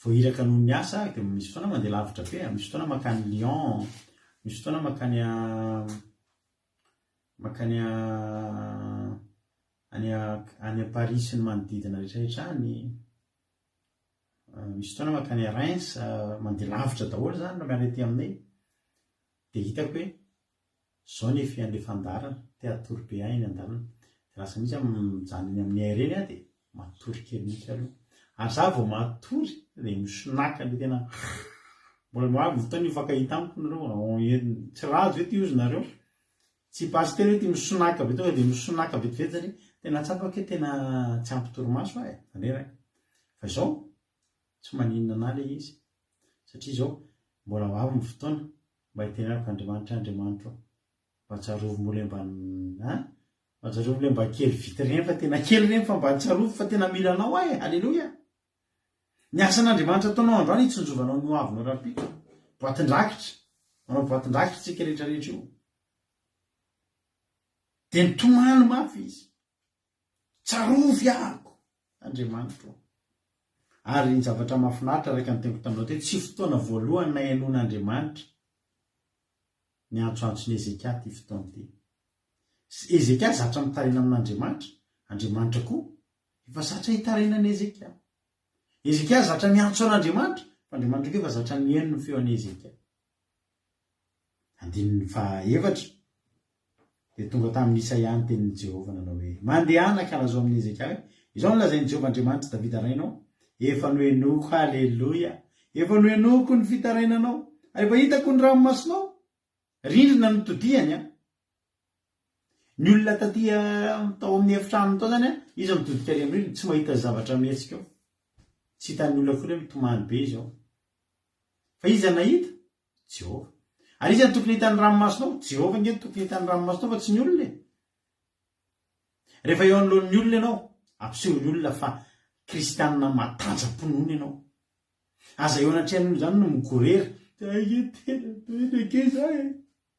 voahiraka noho ny asa dia misy fotoana mandeha lavitra be, misy fotoana mankany Lyon, misy fotoana mankany mankany any any Paris sy ny manodidina rehetra rehetra any. Misy fotoana mankany Reims, mandeha lavitra daholo izany raha miala ety aminay. Dia hitako hoe izao ny effet an'ilay fandaharana, te hatory be ahy eny an-dalana. Dia lasa mihitsy aho mijanona eny amin'ny air eny aho dia matory kely mihitsy aloha. Ary za vao matory dia misonaka le tena mbola ho avy ny fotoana hifankahita amiko nareo, tsy rajo ve ty ozy nareo? Tsy pasitera ve ty misonaka be tonga dia misonaka vetivety satria tena tsapako hoe tena tsy ampy torimaso aho e, reraka. Fa izao tsy maninona anah le izy satria izao mbola ho avy ny fotoana mba hitenenako Andriamanitra Andriamanitro ô mba tsarovy mbola mba an mba tsarovy le mba kely vita ireny fa tena kely ireny fa mba tsarovy fa tena mila anao aho e, aleloia. Ny asan'Andriamanitra ataonao androany hitsinjovanao ny hoavinao rahampitso. Boatin-drakitra. Manao boatin-drakitra isika rehetra rehetra io. Dia nitomany mafy izy. Tsarovy ahako, Andriamanitro. Ary ny zavatra mahafinaritra araka ny teniko taminao teo, tsy fotoana voalohany nahenoan'Andriamanitra ny antsoantson'i Hezekia ity fotoana ity. Hezekia zatra mitaraina amin'Andriamanitra, Andriamanitra koa Efa zatra hitaraina an'i Hezekia. Hezekia zatra miantso an'Andriamanitra, fa Andriamanitra koa efa zatra mihaino ny feon'i Hezekia. Andininy fahaefatra, Dia tonga tamin'i Isaia ny tenin'i Jehovah nanao hoe, Mandehana ka lazao amin'i Hezekia hoe, 'Izao no lazain'i Jehovah Andriamanitr'i Davida rainao, Efa nohenoiko, haleloia, efa nohenoiko ny fitarainanao, ary efa hitako ny ranomasonao. Rindrina notodihany an! Ny olona taty tao amin'ny efitranony tao zany an, izy mitodika ary amin'ny rindrina, tsy mahita zavatra mihetsika ao. Tsy hitan'ny olona akory hoe mitomany be izy ao. Fa iza nahita? Jehovah. Ary iza no tokony hahita ny ranomasonao? Jehovah ange no tokony hahita ny ranomasonao fa tsy ny olona e. Rehefa eo anoloan'ny olona ianao, ampiseho ny olona fa kristianina matanjam-pinoana ianao. Aza eo anatrehan'olona izany no migorera. Aia tena be ny ankizy e!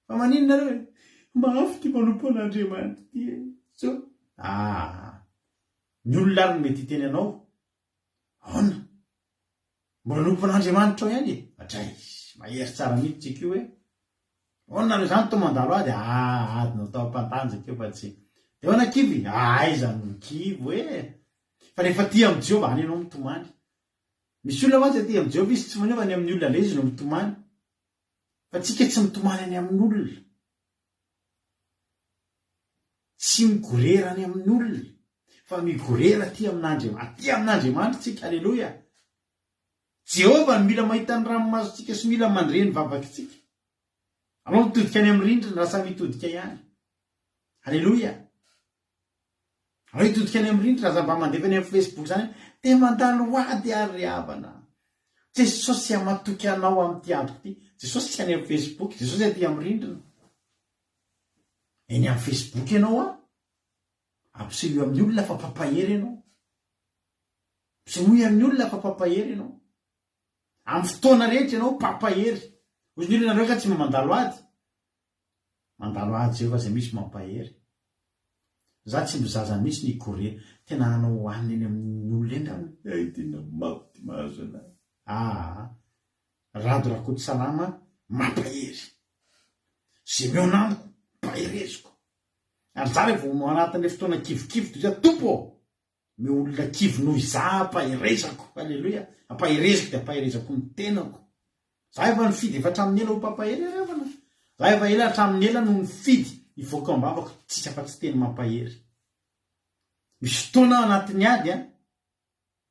Fa maninona nareo e? Mafy ity manompo an'Andriamanitra ity e! So, ah! Ny olona ary no mety hiteny anao. Ahoana? Mbola manompo an'Andriamanitra ao ihany e? Adray! Mahery tsara mihitsy tsika io e! Ahoana nareo izany toa mandalo ady? Ah, ady natao hampantanjaka io fa tsy. Dia ahoana kivy? Aiza no kivy e! Fa rehefa tia amin'i Jehovah, any ianao mitomany. Misy olona mantsy aty amin'i Jehovah izy tsy maneho fa any amin'ny olona indray izy no mitomany. Fa tsika tsy mitomany any amin'olona. Tsy migorera any amin'olona fa migorera aty amin'Andriamanitra. Aty amin'Andriamanitra tsika, aleloia. Jehovah no mila mahita ny ranomasontsika sy mila mandre ny vavakitsika. Alao mitodika any amin'ny rindrina raha samy hitodika ihany. Aleloia. Aleo hitodika any amin'ny rindrina, aza mba mandefa any amin'ny Facebook zany hoe te mandalo ady ary ry havana. Jesosy a matoky anao amin'ity androko ity. Jesosy tsy any amin'ny Facebook, Jesosy aty amin'ny rindrina. Eny amin'ny Facebook ianao a, ampisehoy amin'ny olona fa mpampahery ianao. Ampisehoy amin'ny olona fa mpampahery ianao. Amin'ny fotoana rehetra ianao mpampahery. Hoy ny olona nareo ka tsy mba mandalo ady. Mandalo ady zay fa zay misy mampahery. Za tsy mbo zaza mihitsy ny Korea. Tena hanao hanina eny amin'ny olona eny aho. Hay tena mafy ty mahazo anah. Aa. Rado Rakotosalama mampahery. Ze mihaona amiko, mpahereziko. Ary za revo anatin'le fotoana kivikivy toy zay, Tompo ô! Ny olona kivy noho izaho ampaherezako. Aleloia. Ampahereziko dia ampaherezako ny tenako. Za efa nifidy efa hatramin'ny ela ho mpampahery ry havana. Za efa ela hatramin'ny ela no nifidy hivoaka ao am-bavako tsisy afa-tsy teny mampahery. Misy fotoana aho anatin'ny ady an,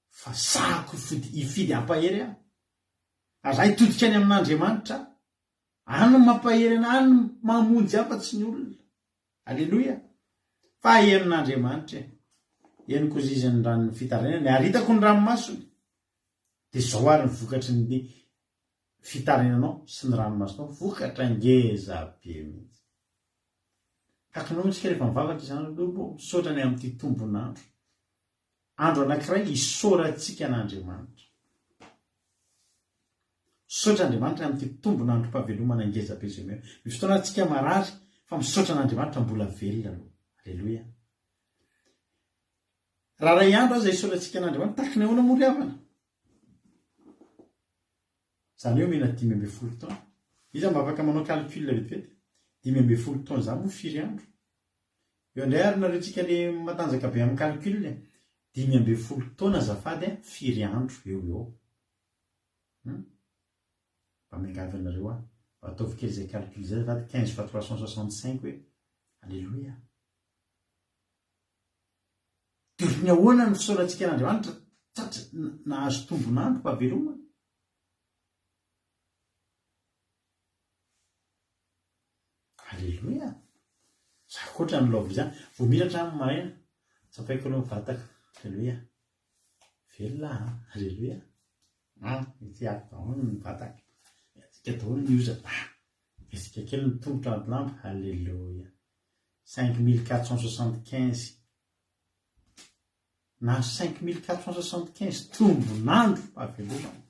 fa sahako hifidy hifidy hampahery aho. Ary za hitodika any amin'Andriamanitra aho. Any no mampahery anah, any no mamonjy ahy fa tsy ny olona. Aleloia! Fa henon'Andriamanitra e. Henoko izy izy ny ranon'ny fitarainany, ary hitako ny ranomasony. Dia izao ary ny vokatry ny fitarainanao sy ny ranomasonao, vokatra ngeza be mihitsy. Takinao isika rehefa mivavaka isan'andro, Tompo ô, misaotra ny amin'ity tombon'andro. Andro anankiray isaorantsika an'Andriamanitra. Misaotra Andriamanitra amin'ity tombon'androm-pahavelomana ngeza be izay omena. Misy fotoana ary tsika marary fa misaotra an'Andriamanitra mbola velona aloha. Aleloia. Raha ray andro aza isaorantsika an'Andriamanitra, tahaka ny ahoana moa ry havana? Izany hoe omena 15 taona. Iza mba afaka manao calcul vetivety? 15 taona izany moa firy andro? Eo indray ary nareo tsika le matanjaka be amin'ny calcul e. 15 taona azafady a, firy andro eo ho eo? Hum? Mba miangavy anareo aho, mba ataovy kely izay calcul izay azafady, 15 fois 365 hoe. Aleloia. Dia ohatry ny ahoana ny fisaorantsika an'Andriamanitra? Tratra, nahazo tombon'androm-pahavelomana. Aleloia! Za koa ohatran'ny love izany. Vao miratra aho maraina, tsapaiko aloha ny vatako. Aleloia! Velona aho an! Aleloia! Ah, ety ato daholo ny vatako. Mihetsika daholo ny hozatra. Ah, mihetsika kely ny tongotra anaty lamba. Aleloia! 5475. Nahazo 5475 tombon'andro fahavelomana.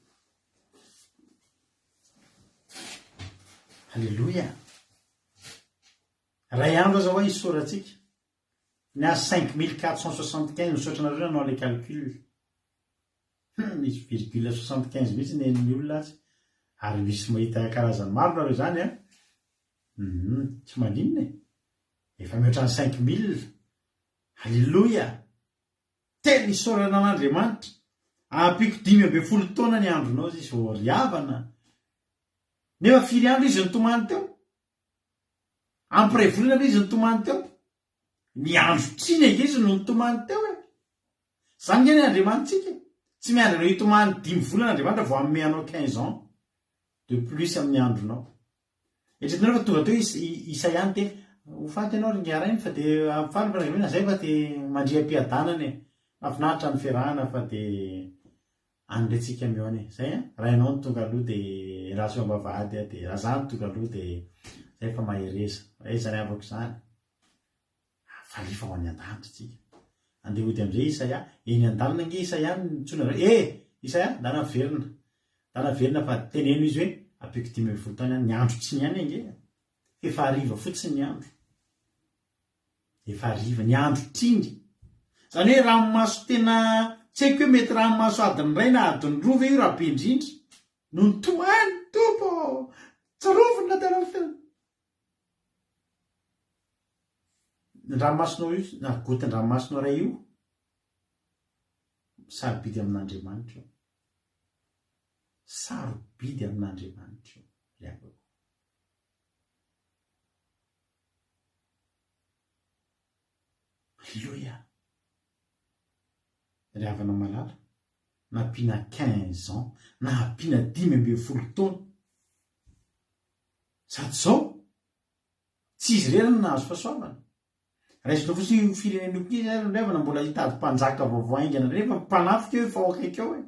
Aleloia! Ray andro aza hoa isaorantsika. Ny azy 5475 misaotra anareo nanao le calcul. Hum, misy virgule 75 mihitsy ny henon'ny olona atsy. Ary misy mahita karazany maro nareo izany an. Hum, tsy maninona e. Efa mihoatra ny 5000. Aleloia! Tena isaorana an'Andriamanitra. Ampiko 15 taona ny andronao izy ô ry havana. Nefa firy andro izy nitomany teo? Ampy iray volana ve izy nitomany teo? Ny andro triny ange izy no nitomany teo e! Zany nge ny Andriamanitsika e! Tsy miandry anao hitomany dimy volana Andriamanitra vao hanome anao 15 ans de plus amin'ny andronao. Eritreretinareo fa tonga teo i Isaia niteny, Ho faty ianao ry Ingahy fa dia ampifaly ny fianakaviana zay fa dia mandria am-piadanana e! Mahafinaritra ny fiarahana fa dia any indray tsika mihaona e! Zay an! Raha ianao no tonga aloha dia endraso eo am-bavahady aho dia raha za no tonga aloha dia zay fa mahereza. Aiza izany havako izany? Fa alefa ho any an-danitra tsika. Andeha hody amin'izay Isaia. Eny an-dalana ange Isaia no nantsoina hoe, Eh! Isaia, ndana miverina. Ndana miverina fa teneno izy hoe, ampiako 15 taona ihany. Ny andro tsy niany ange. F'efa hariva fotsiny ny andro. Efa hariva, ny andro triny. Izany hoe ranomaso tena, tsy haiko hoe mety ranomaso adiny iray na adiny roa ve io raha be indrindra. No nitomany, Tompo ô! Tsarovy ny nateran'ny fiainana. Ny ranomasonao io, na gotin-dranomasonao iray io, sarobidy amin'Andriamanitra io. Sarobidy amin'Andriamanitra io, ry havako. Aleloia! Ry havana malala, nampiana 15 ans, nampiana 15 taona. Sady izao, tsy izy irery no nahazo fahasoavana. Raisina fotsiny io firenena io koa izy ary ry havana mbola hitady mpanjaka vaovao haingana indray fa mpanafika io efa ao akaiky ao e.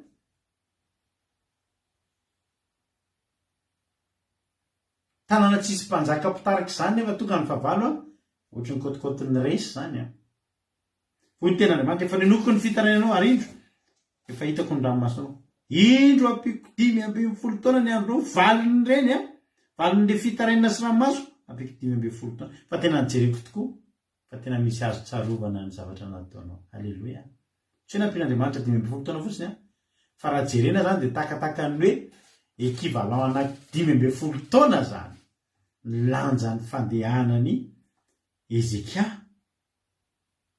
Tanàna tsisy mpanjaka mpitarika izany nefa tonga ny fahavalo an, ohatry ny kôtikôtin'ny resy izany an. Hoy ny tenin'Andriamanitra, efa nenoko ny fitarainanao ary indro, efa hitako ny ranomasonao. Indro ampiako 15 taona ny andronao, valin'ireny an, valin'ilay fitarainana sy ranomaso, ampiako 15 taona. Fa tena nojereko tokoa, fa tena misy azo tsarovana ny zavatra nataonao. Aleloia. Tsy hoe nampian'Andriamanitra 15 taona fotsiny an, fa raha jerena izany dia takatakan'ny hoe equivalent ana 15 taona izany ny lanjan'ny fandehanan'i Hezekia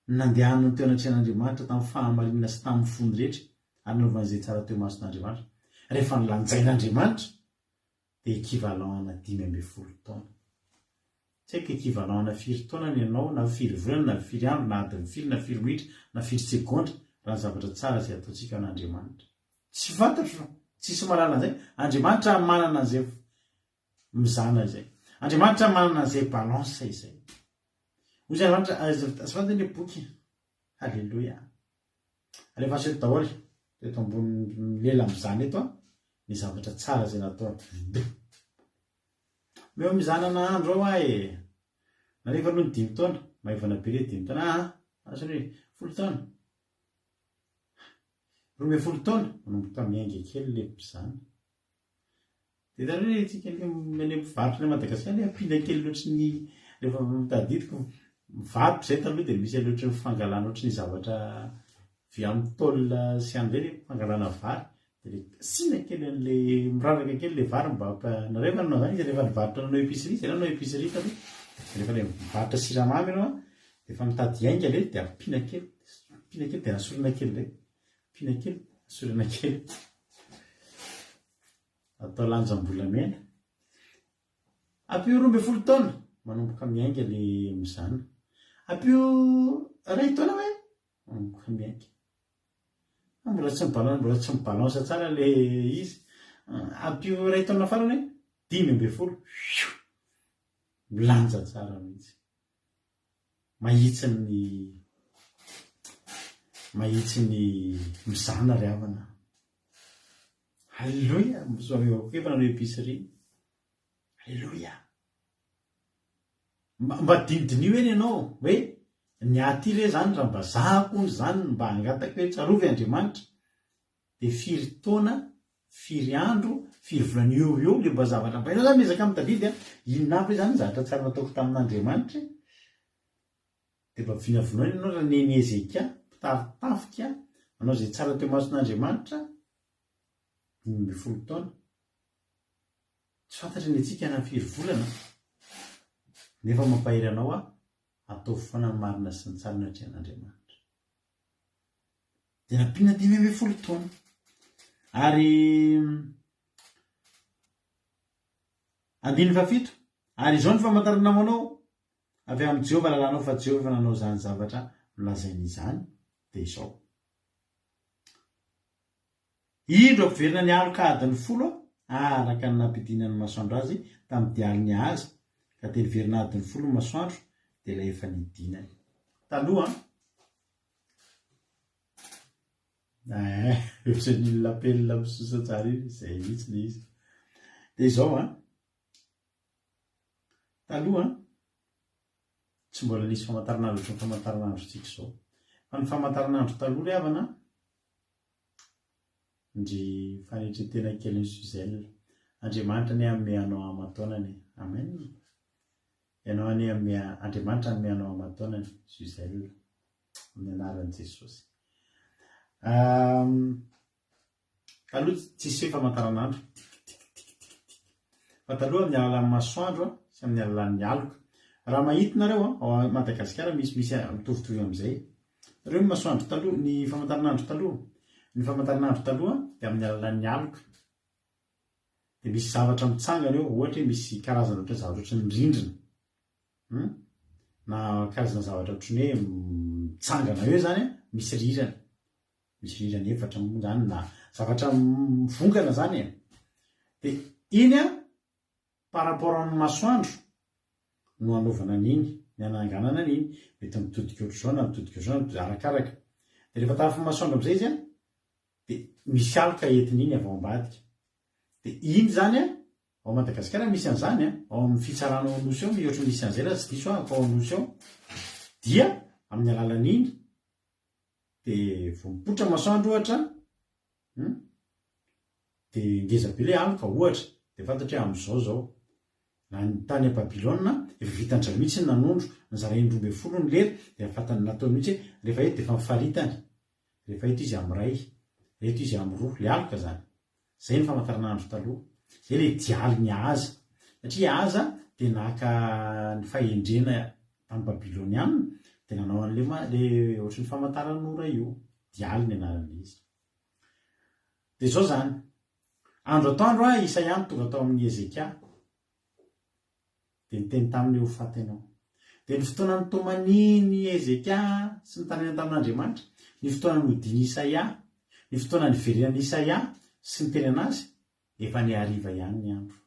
nandehanany teo anatrehan'Andriamanitra tamin'ny fahamarinana sy tamin'ny fony rehetra ary nanaovany izay tsara teo imason'Andriamanitra. Rehefa nolanjain'Andriamanitra dia equivalent ana 15 taona. Tsy haiko equivalent ana firy taona ny anao na firy volana na firy andro na adiny firy na firy minitra na firy segondra raha ny zavatra tsara izay ataontsika ho an'Andriamanitra. Tsy fantatro, tsisy mahalala an'izay. Andriamanitra manana an'izay mizana izay. Andriamanitra manana an'izay balance izay. Hoy izy Andriamanitra, azafady anie boky. Haleloia. Alefaso eto daholo, eto ambonin'ny lela mizana eto ny zavatra tsara izay nataony. Meo mizana nahandro ao aho e. Nalefa aloha ny dimy taona, maivana be le dimy taona. Ah, asa hoe 10 taona. 12 taona, manomboka miainga kely le mpizana. Dia hitanareo hoe tsika anie any mpivarotra any Madagasikara anie ampiana kely loatry ny rehefa tadidiko mivarotra izay taloha dia misy loatry ny fangalana ohatry ny zavatra vy amin'ny tôle sy any ireny fangalana vary dia le asiana kely an'le miraraka kely le vary mba hampa nareo efa nanao izany izy rehefa nivarotra nanao épicerie zay nanao épicerie taloha rehefa le mivarotra siramamy ianao an dia efa mitady hainga le dia ampiana kely ampiana kely dia asorina kely indray ampiana kely asorina kely Atao lanjam-bolamena. Ampio 12 taona, manomboka miainga le mizana. Ampio iray taona hoe? Manomboka miainga. Mbola tsy mi-balance, mbola tsy mi-balance tsara ilay izy. Ampio iray taona farany hoe 15. Fiu! Milanja tsara mihitsy. Mahitsy ny mahitsy ny mizana ry havana. Alléluia! Misoa efa nanao épicerie. Alléluia! Mba mba dinidiniho eny ianao hoe ny ahy ity ve zany raha mba za hono zany no mba hangataka hoe tsarovy Andriamanitra de firy taona, firy andro, firy volana eo ho eo le mba zavatra mba ianao zany miezaka mitadidy an, inona avy ve zany ny zavatra tsara nataoko tamin'Andriamanitra e? De mba vinavinaina ianao raha neny Hezekia, mpitari-tafika, nanao izay tsara teo imason'Andriamanitra, 15 taona. Tsy fantatry ny antsika na firy volana nefa mampahery anao aho ataovy foana ny marina sy ny tsara eo anatrehan'Andriamanitra. Dia nampiana 15 taona. Ary andininy fahafito, ary izao ny famantarana ho anao avy amin'i Jehovah lalanao fa Jehovah efa nanao izany zavatra nolazainy izany dia izao. Indro ampiverina ny aloka adiny folo araka ny nampidinan'ny masoandro azy tamin'ny dialin'i Ahaza, ka dia niverina adiny folo ny masoandro, dia ilay efa nidinany. Taloha an! Eh, ohatran'iny lapelina misosa tsara iny, izay mihitsy ilay izy. Dia izao an! Taloha an! Tsy mbola nisy famantaranandro ohatran'ny famantaranandrontsika izao. Fa ny famantaranandro taloha ry havana an! Ndry fanetretena kelin'i Suzelle. Andriamanitra anie hanome anao aman-taonany e. Amen. Ianao anie hanome Andriamanitra hanome anao aman-taonany Suzelle. Amin'ny anaran'i Jesosy. Taloha tsisy hoe famantaranandro. Tik tik tik tik tik. Fa taloha amin'ny alalan'ny masoandro sy amin'ny alalan'ny aloka. Raha mahita nareo ao Madagasikara misy misy mitovitovy amin'izay. Reo ny masoandro taloha, ny famantaranandro taloha. Ny famantaranandro taloha dia amin'ny alalan'ny aloka. Dia misy zavatra mitsangana eo, ohatra hoe misy karazana ohatran'ny zavatra ohatran'ny rindrina. Hum? Na karazana zavatra ohatran'ny hoe mitsangana eo izany an, misy rirany. Misy rirany efatra moa izany na zavatra mivongana izany e. Dia iny an, par rapport amin'ny masoandro no anaovana an'iny, ny ananganana an'iny. Mety mitodika ohatr'izao na mitodika ohatr'izao na mitodika, arakaraka. Dia rehefa tarafin'ny masoandro amin'izay izy an, dia misy aloka entin'iny avy ao ambadika. Dia iny izany an, ao Madagasikara misy an'izany an, ao amin'ny fitsarana ao Anosy ao, ohatry ny misy an'izay raha tsy diso aho, ao Anosy ao, dia amin'ny alalan'iny, dia vao mipoitra masoandro ohatra, hum, dia ngeza be ilay aloka ohatra, dia fantatra hoe amin'izao izao. Na ny tany a Babylona, efa vitan-dry zareo mihitsy ny nanondro, nozarainy 12 ny lera, dia fantany nataony mihitsy hoe rehefa eto dia efa mifaritany, rehefa eto izy amin'iray, reto izy amin'ny roa, ilay aloka izany. Izay ny famantaranandro taloha. Izay ilay dialin'i Ahaza. Satria Ahaza dia naka ny fahendrena tamin'ny Babyloniana, dia nanao an'ilay ilay ohatran'ny famantaran'ora io. Dialy ny anaran'ilay izy. Dia izao izany. Andro atoandro aho, Isaia no tonga tao amin'i Hezekia. Dia niteny taminy hoe ho faty ianao. Dia ny fotoana nitomanian'i Hezekia sy nitarainany tamin'Andriamanitra, ny fotoana nodian'i Isaia, ny fotoana niverenan'i Isaia sy nitenena azy, efa nihariva ihany ny andro.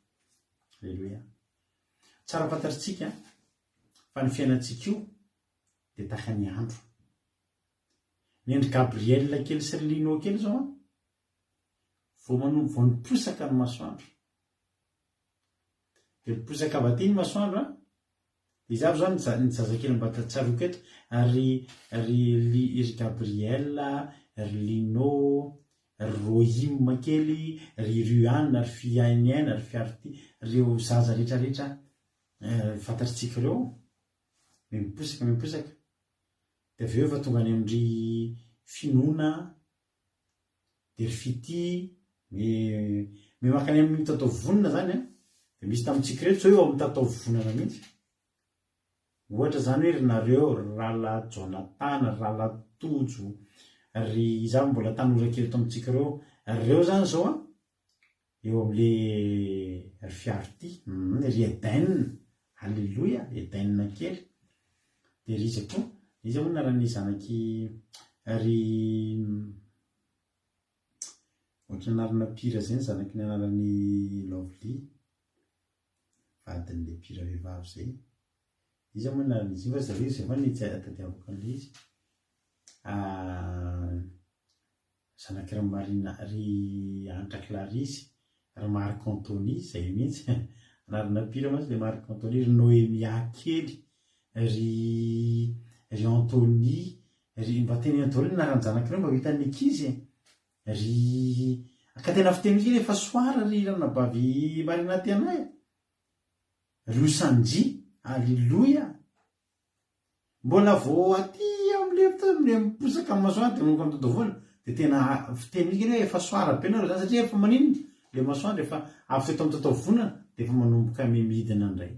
Aleloia. Tsara fantatritsika fa ny fiainantsika io dia tahaka ny andro. Ny an-dry Gabriel kely sy ry Lino kely izao an, vao manombo vao niposaka ny masoandro. Dia miposaka avy aty ny masoandro an! Dia iza avy izao ny ny zazakely mba tsaroako eto? Ry ry ry ry Gabriel, ry Lino, ry Rohim kely, ry Ruan, ry Fiainiaina, ry Fiarity, ireo zaza rehetra rehetra fantatritsika ireo. Miposaka miposaka. Dia avy eo efa tonga any amin-dry Finoana, Dia ry fitia, me me mankany amin'ny mitatao vonona zany an, dia misy tamintsika ireto zao eo amin'ny mitatao vonana mihitsy. Ohatra zany hoe ry nareo, ry rahalahy Jonathan, ry rahalahy Tojo, ry iza avy mbola tanora kely eto amintsika ireo, reo zany zao an, eo amin'le ry Fiarity, hum, ry Eden, Aleloia, Eden kely. Dia ry iza koa? Iza moa ny anaran'ny zanak'i ry. Ohatran'ny anarana mpihira izay ny zanaky ny anaran'i Lovely, vadin'ilay mpihira vehivavy izay. Iza moa ny anaran'izy iny fa zareo izay foana no tadiaviko an'ilay izy. Zanaky ry Marina, ry Hanitra Clarisse, ry Marc Anthony, izay mihitsy. Anarana mpihira mantsy ilay Marc Anthony, ry Noemia kely, ry ry Anthony, ry mba teneno daholo ny anaran-janak'ireo mba ho hitan'ny ankizy e. Ry ka tena fiteny mihitsy anie efa soara ry ranabavy Marina Tiana e. Ry Osanji, Aleloia. Mbola vao aty amle le miposaka am masoandro de manomboka mitataovona de tena fiteny mihitsy hoe efa soara be nareo zany satria efa maninona le masoandro efa avy teto am tataovonana de efa manomboka mimidina ndray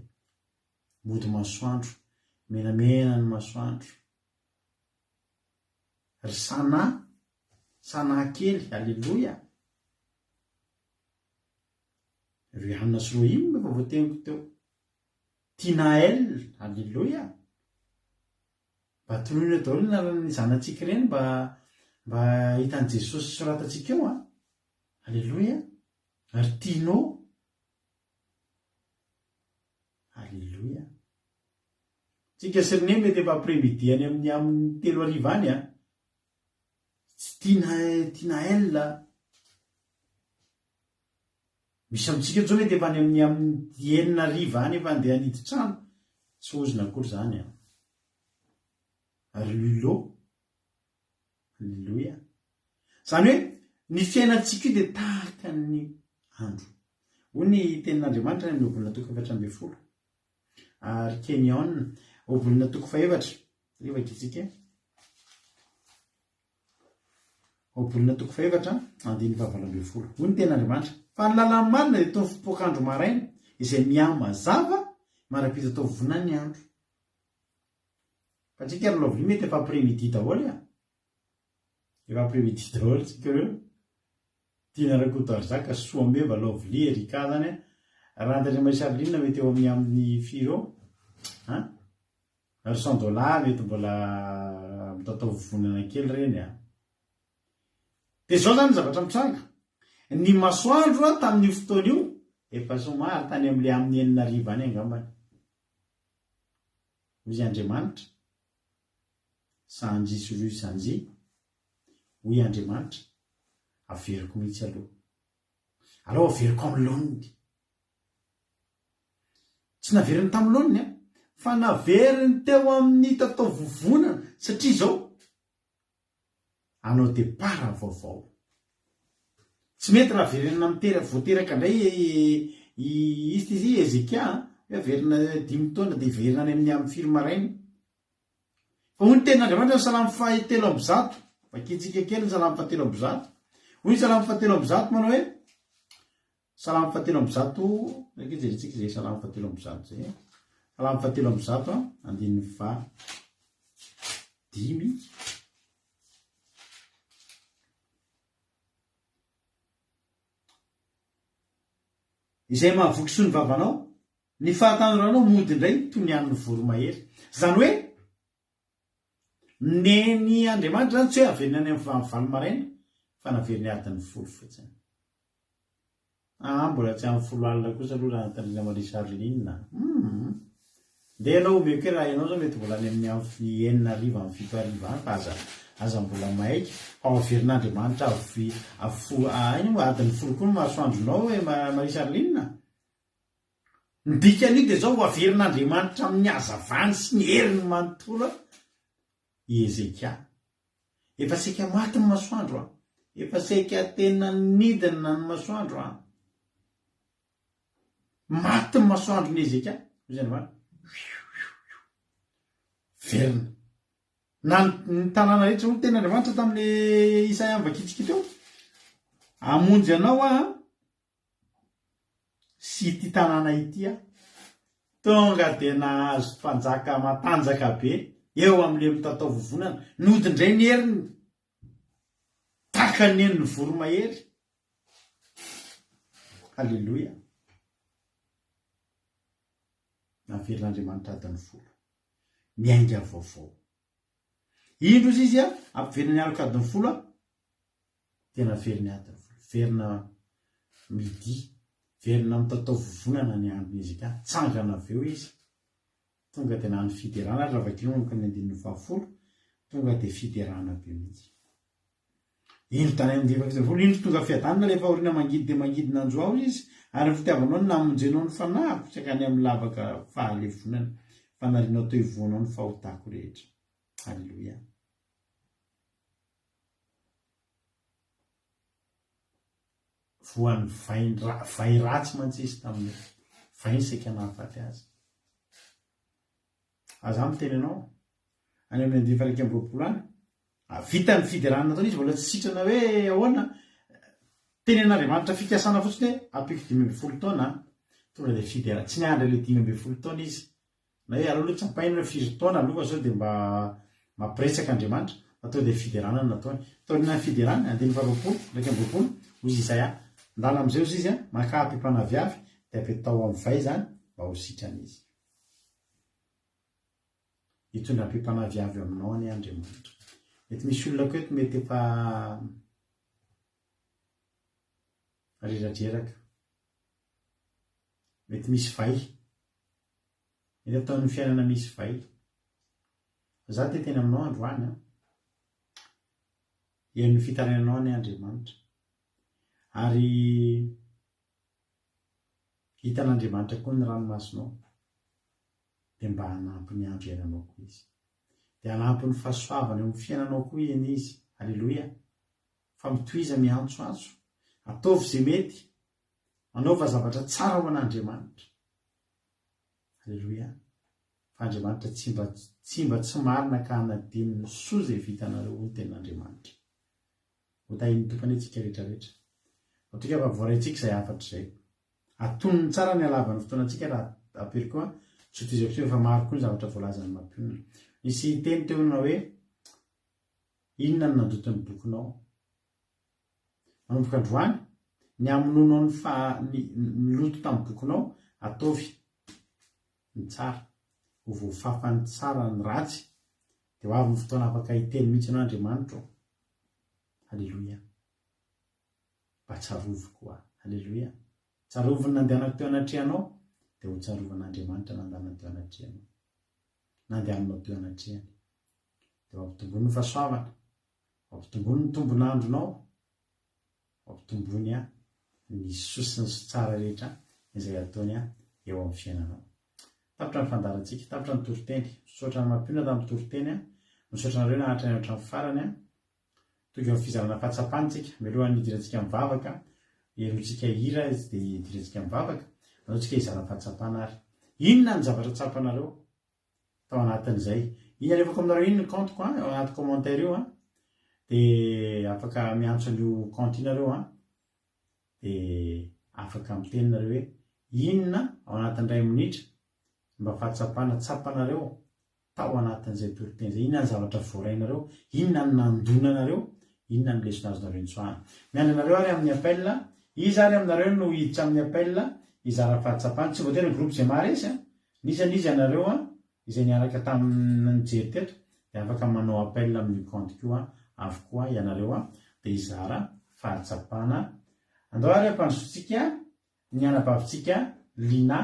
mody masoandro menamena ny masoandro ry sana sana kely aleloia ry Anna sy Rohim efa voateniko teo Tinael, Aleloia! Mba toroina daholo ny anaran'ny zanatsika ireny mba mba hitan'i Jesosy soratantsika eo an! Aleloia! Ry Tino, Aleloia! Tsika sy ry Neny mety efa après midi any amin'ny amin'ny 3 hariva any an! Tsy Tina Tinael. Misy amintsika eto zao mety efa any amin'ny amin'ny enina hariva any efa andeha hanidy trano, tsy ozona akory izany an! Ary Lulo, Aleloia. Izany hoe ny fiainantsika io dia tahaka ny andro. Hoy ny tenin'Andriamanitra any amin'ny Ohabolana toko 14. Ary Kenyon, Ohabolana toko fahefatra, io vakintsika. Ohabolana toko fahefatra, andininy faha-18. Hoy ny tenin'Andriamanitra, Fa ny lalan'ny marina dia toy ny fipoak'andro maraina, izay mihamazava mandra-pitataovonan'ny andro. Fa tsika ry Lovely mety efa après midi daholo e! Efa après midi daholo tsika ireo. Tiana Rakotoarizaka, Soameva, Lovely, Erika zany an. Raha Andriamarihy Charline mety eo amin'ny amin'ny firy eo? An? Ry cent dollars mety mbola mitatao vovonana kely ireny a. Dia izao izany ny zavatra mitranga. Ny masoandro a tamin'io fotoana io efa somary tany amin'ilay amin'ny enina hariva any angambany. Hoy izy Andriamanitra, Sanji sy Rue Sanji, hoy Andriamanitra, averiko mihitsy aloha. Alao averiko amin'ny laoniny. Tsy naveriny tamin'ny laoniny an, fa naveriny teo amin'ny tatao vovonana satria izao hanao départ vaovao. Tsy mety raha verenina mitera voateraka indray i izy ity izy Hezekia an, hoe averina dimy taona dia hiverina any amin'ny amin'ny firy maraina. Fa hoy ny tenin'Andriamanitra ny Salamo faha 103, vakintsika kely ny Salamo faha 103. Hoy ny Salamo faha 103 manao hoe Salamo fahatelo 103, eka jerentsika izay Salamo fahatelo 103 izay. Salamo fahatelo 103, andininy faha dimy. Izay mahavoky soa ny vavanao, ny fahatanoranao mody indray toy ny an'ny voromahery. Izany hoe, neny Andriamanitra izany tsy hoe averiny any amin'ny valo maraina, fa naveriny adiny folo fotsiny. Aa mbola tsy amin'ny folo alina kosa aloha raha Antanina Marie Charline a! Humm! Ndeha aloha omeko kely raha ianao zao mety mbola any amin'ny amin'ny enina hariva amin'ny fito hariva any fa aza aza mbola maika fa ho averin'Andriamanitra avy avy fo inona moa adiny folo koa ny masoandronao e Marie Charline a! Ny dikan'io dia zao ho averin'Andriamanitra amin'ny hazavany sy ny heriny manontolo i Hezekia. Efa saika maty ny masoandro an! Efa saika tena nidina ny masoandro an! Maty ny masoandron'i Hezekia. Hoy izy androany. Velona. Na ny tanàna rehetra, hoy ny tenin'Andriamanitra tamin'i Isaia novakintsika teo. Hamonjy anao aho sy ity tanàna ity aho. Tonga dia nahazo mpanjaka matanjaka be eo amin'ilay mitatao vovonana. Nody indray ny heriny, tahaka ny henon'ny voromahery. Haleloia! Naverin'Andriamanitra adiny folo. Miainga vaovao. Indro izy izy, ampiverina ny aloka adiny folo aho, dia naveriny adiny folo. Miverina midi. Miverina mitatao vovonana ny andron'i Hezekia. Tsangana avy eo izy. Tonga dia nano fiderana ary raha vakiana manomboka ny andininy fahafolo, tonga dia fiderana be mihitsy. Indro tany amin'ny 14, indro tonga fiadanana ilay fahoriana mangidy dia mangidy nanjo ahy izy, ary ny fitiavanao no namonjenao ny fanahiko tsy hankany amin'ny lavaka fahalevonana, fa narianao teo ivohonao ny fahotako rehetra. Aleloia. Voan'ny vay ratsy mantsy izy tamin'io. Vay ny saika nahafaty azy. Aza miteny anao. Any amin'ny andiany faha 21 any, vita ny fiderana nataony izy, mbola tsy sitrana hoe ahoana. Tenin'Andriamanitra fikasana fotsiny hoe ampiako 15 taona, tonga dia fiderana. Tsy niandry ilay 15 taona izy. Na hoe aleo aloha tsapaina hoe firy taona aloha fa sao dia mba mampiresaka Andriamanitra, fa tonga dia fiderana no nataony. Taorianan'ny fiderana, andininy faharoapolo, 21, hoy izy Isaia, Ndana amin'izay hozy izy, makà ampim-panaviavy, dia apetao amin'ny vay izany, mba ho sitrana izy. Hitondra ampim-panaviavy aminao anie Andriamanitra. Mety misy olona koa eto mety efa reradreraka. Mety misy vay. Mety ataon'ny fiainana misy vay. Za te hiteny aminao androany an. Hihaino ny fitarainanao anie Andriamanitra. Ary hitan'Andriamanitra koa ny ranomasonao. Dia mba hanampy ny andro iainanao koa Izy. Dia hanampy ny fahasoavana eo amin'ny fiainanao koa eny Izy. Aleloia. Fa mitohiza miantsoantso. Ataovy izay mety. Manaova zavatra tsara ho an'Andriamanitra. Aleloia. Fa Andriamanitra tsy mba tsy mba tsy marina ka hanadino ny soa izay vitanareo hoy ny tenin'Andriamanitra. Ho tahian'ny Tompo anie tsika rehetra rehetra. Matoky aho fa voaraintsika izay hafatra izay. Atonony tsara ny halavan'ny fotoanantsika raha apiry koa tsy ho tohizako intsony fa maro koa ny zavatra voalazan'ny mampionona. Nisy teny teo nanao hoe inona no nandoto ny bokinao? Manomboka androany, ny hamonoanao ny faha, ny, ny loto tamin'ny bokinao, ataovy ny tsara. Ho voafafan'ny tsara ny ratsy, dia ho avy ny fotoana afaka hiteny mihitsy ianao, Andriamanitra ô. Haleloia. Mba tsarovy koa. Haleloia. Tsarovy ny nandehanako teo anatrehanao, dia ho tsarovan'Andriamanitra nandehanany teo anatrehanao. Nandehaninao teo anatrehany. Dia ho ampitomboiny ny fahasoavana. Ampitomboiny ny tombon'andronao, ampitomboiny ny soa sy ny tsara rehetra izay ataony eo amin'ny fiainanao. Tapitra ny fandaharantsika, tapitra ny toriteny. Misaotra an'i Mampionona tamin'ny toriteny, misaotra anareo naharitra ny hatramin'ny farany. Tonga eo amin'ny fizarana fahatsapana isika, mialohan'ny hidirantsika mivavaka, herointsika hira dia hidirantsika mivavaka, andao tsika hizara fahatsapana ary. Inona ny zavatra tsapanareo? tao anatin'izay. Iny alefako aminareo iny ny compte-ko an, ao anaty commentaire io an, dia afaka miantso an'io compte io nareo an, dia afaka miteny nareo hoe inona ao anatin'ny iray minitra mba fahatsapana tsapanareo tao anatin'izay toriteny izay, inona ny zavatra voarainareo, inona ny nandona anareo, inona ny lesona azonareo nitsoahana. Miandry anareo ary amin'ny appel, iza ary aminareo no hiditra amin'ny appel hizara fahatsapana, tsy voatery ny groupe izay maharesy an, N'iza n'iza ianareo an, izay niaraka tamin'ny nijery teto dia afaka manao appel amin'io compte ko an avokoa ianareo an, dia hizara fahatsapana. Andao ary ampandrosoantsika ny anabavintsika Lina,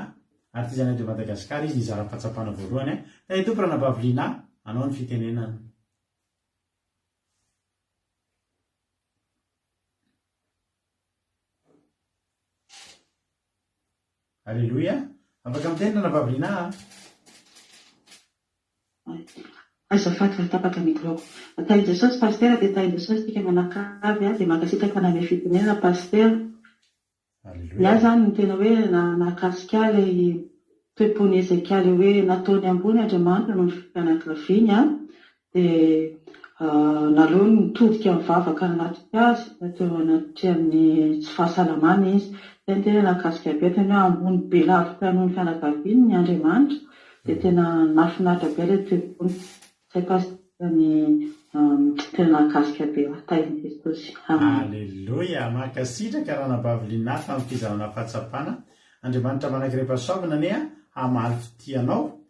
artisanat de Madagascar, izy nizara fahatsapana voalohany an. Tahian'ny Tompo ranabavy Lina, anao ny fitenenana. Aleloia! Afaka miteny Ranabavy Rinah a! Azafady fa tapaka micro-ko. Tahin'i Jesosy Pasitera dia tahin'i Jesosy tsika mianakavy a, dia mankasitraka nanome fitenenana Pasitera. Ny ahy zany ny tena hoe nahakasika ahy ilay toe-pon'i Hezekia ilay hoe nataony ambony Andriamanitra noho ny fianakaviany a, dia naleony nitodika nivavaka nanatrika azy teo anatrehan'ny tsy fahasalamana izy. Izay no tena nahakasika be, tena hoe ambony be lavitra noho ny fianakaviany ny Andriamanitra, dia tena nahafinaritra be ilay toe-pony. Izay Pasitera ny tena nahakasika be ahy. Tahin'i Jesosy. Amen. Aleloia! Mankasitraka Ranabavy Lina tamin'ny fizarana fahatsapana. Andriamanitra manankiray-pahasoavana anie hamaly fitia anao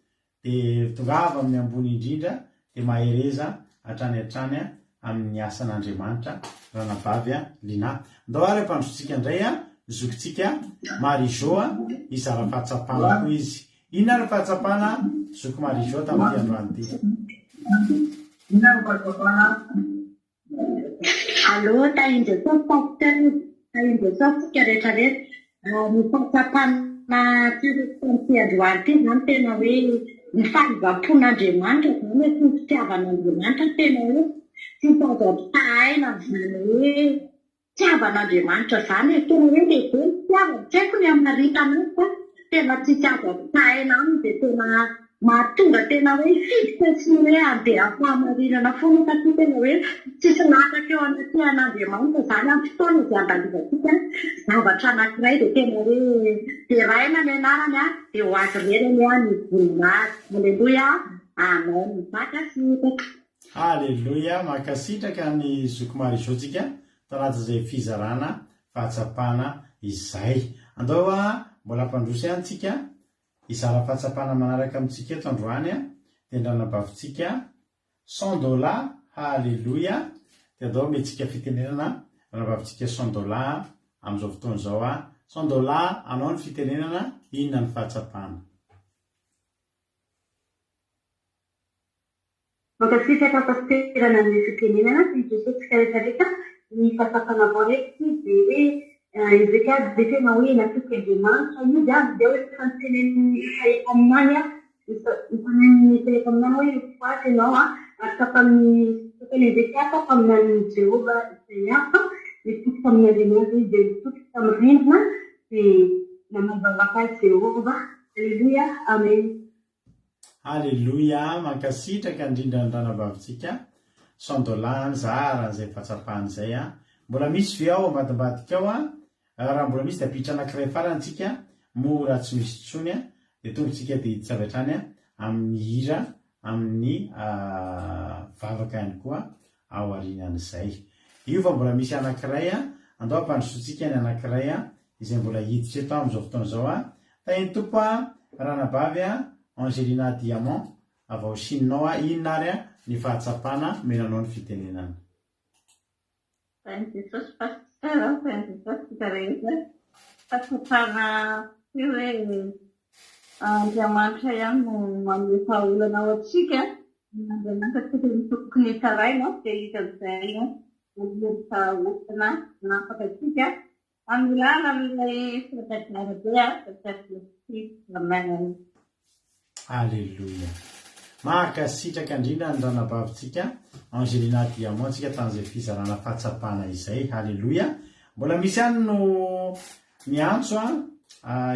Dia tongava amin'ny ambony indrindra dia mahereza hatrany hatrany. amin'ny asan'Andriamanitra ranabavy Lina. Ndao ary ampandrotsika indray zokintsika Marie Jo hizara fahatsapana koa izy. Inona ary ny fahatsapana zoky Marie Jo tamin'ity androany ity? Inona ary ny fahatsapana? Allô, tahin'i Jesosy Pasteur, tahin'i Jesosy tsika rehetra rehetra. Ny fahatsapana tsapako tamin'ity androany ity izany tena hoe ny fahaizam-pon'Andriamanitra izany hoe sy ny fitiavan'Andriamanitra tena hoe tsy azo ampitahaina amin'izany hoe fitiavan'Andriamanitra izany e, tena hoe lehibe ny fitiavany, tsy haiko ny hamaritana azy fa tena tsisy azo ampitahaina aminy dia tena mahatonga tena hoe hifikitra sy hoe handeha am-pahamarinana foana satria tena hoe tsisy latsaka eo anatrehan'Andriamanitra izany amin'ny fotoana izay andalovantsika zavatra anankiray dia tena hoe deraina ny anarany dia ho azy irery anie ny voninahitra. Aleloia. Amen. Mankasitraka. Haleloia, mankasitraka an'i Zoky Marie Jo tsika tanatin'izay fizarana fahatsapana izay. Andao mbola hampandroso ihany tsika hizara fahatsapana manaraka amintsika eto androany dia ny ranabavintsika Sandola Haleloia dia andao omentsika fitenenana ranabavintsika Sandola amin'izao fotoana izao Sandola anao ny fitenenana inona ny fahatsapana. Mankasitraka Pasitera nanome fitenenana sy Jesosy tsika rehetra rehetra ny fahatsapana vao raiky dia hoe Hezekia dia tena hoe natoky Andriamanitra izy ary dia hoe efa notenenin'i Isaia mpaminany notenenin'i Isaia mpaminany hoe ho faty ianao ary tsapan'i tsapan'i Hezekia fa mpaminanin'i Jehovah Isaia fa nitoky tamin'Andriamanitra izy dia nitoky tamin'ny rindrina dia nanao vavaka azy Jehovah. Aleloia Amen. Aleloia mankasitraka indrindra ny ranabavintsika Sandola an zara an'izay fahatsapana izay an mbola misy ve ao ambadimbadika ao an raha mbola misy dia ampiditra anankiray farany tsika moa raha tsy misy intsony an dia tonga tsika dia hiditra avy hatrany an amin'ny hira amin'ny vavaka ihany koa ao aorianan'izay io fa mbola misy anankiray an andao ampandrosoantsika ny anankiray an izay mbola hiditra eto amin'izao fotoana izao an Tahin'ny Tompo a ranabavy a Angelina Diamant avy ao Chine ao a inona ary a ny fahatsapana omena anao ny fitenenana. Tahin'i Jesosy Pasteur a, tahin'i Jesosy tsika rehetra. Fahatsapana hoe hoe Andriamanitra ihany no manome vahaolana ho antsika. Andriamanitra tsika no tokony hitaraina dia izy amin'izay no manome vahaolana manafaka antsika. Amin'ny alalan'ilay fahagagana be Jesosy Kristy. Amen. Aleloia. Mankasitraka indrindra ny ranabavintsika Angelina Diamond tsika tamin'izay fizarana fahatsapana izay. Haleloia. Mbola misy ihany no miantso an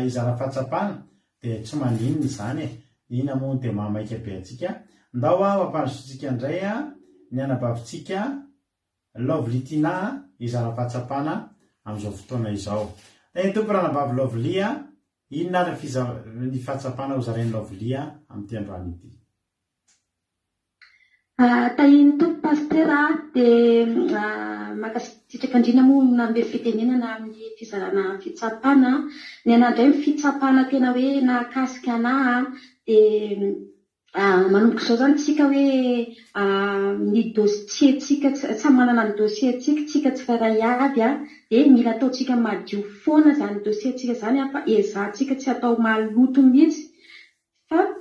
hizara fahatsapana dia tsy maninona izany e. Inona moa no dia mahamaika be antsika. Ndao aho hampandrosoantsika indray ny anabavintsika Lovely Tina a, hizara fahatsapana amin'izao fotoana izao. Tahin'ny Tompo Ranabavy Lovely a, inona ary ny fiza ny fahatsapana hozarain'i Lovely a amin'ity androany ity? Tahin'ny Tompo Pasitera a, dia mankasitraka indrindra moa nanome fitenenana amin'ny fizarana fitsapana. Ny anah indray ny fitsapana tena hoe nahakasika anah dia Manomboka izao izany tsika hoe ny dossier-tsika, samy manana ny dossier-tsika tsika tsirairay avy dia mila ataontsika madio foana izany dossier-tsika izany fa ezahantsika tsy atao maloto mihitsy fa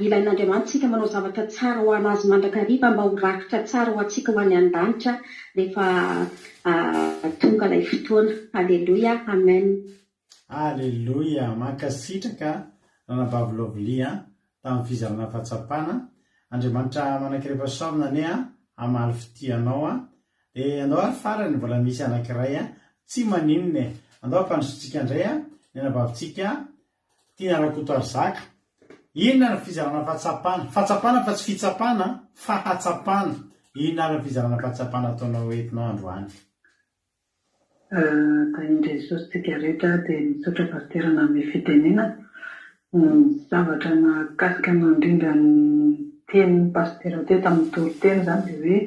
ilain'Andriamanitra tsika manao zavatra tsara ho an'Azy mandrakariva mba ho rakitra tsara ho antsika ho any an-danitra rehefa tonga ilay fotoana. Aleloia. Amen. Aleloia! Mankasitraka Ranabavy Lovely a, tamin'ny fizarana fahatsapana. Andriamanitra manankirefasoavina anie a, hamaly fitia anao a. Dia andao ary farany mbola misy anankiray a, tsy maninona e. Andao ampandrosoantsika indray a, ny anabavintsika Tiana Rakotoarizaka. Inona ny fizarana fahatsapana? Fahatsapana fa tsy fitsapana a, fahatsapana. Inona ary ny fizarana fahatsapana ataonao entinao androany? Tahin'i Jesosy tsika rehetra dia misaotra Pasitera nanome fitenenana. Ny zavatra nahakasika anah indrindra ny tenin'i Pasitera teo tamin'ny toriteny izany dia hoe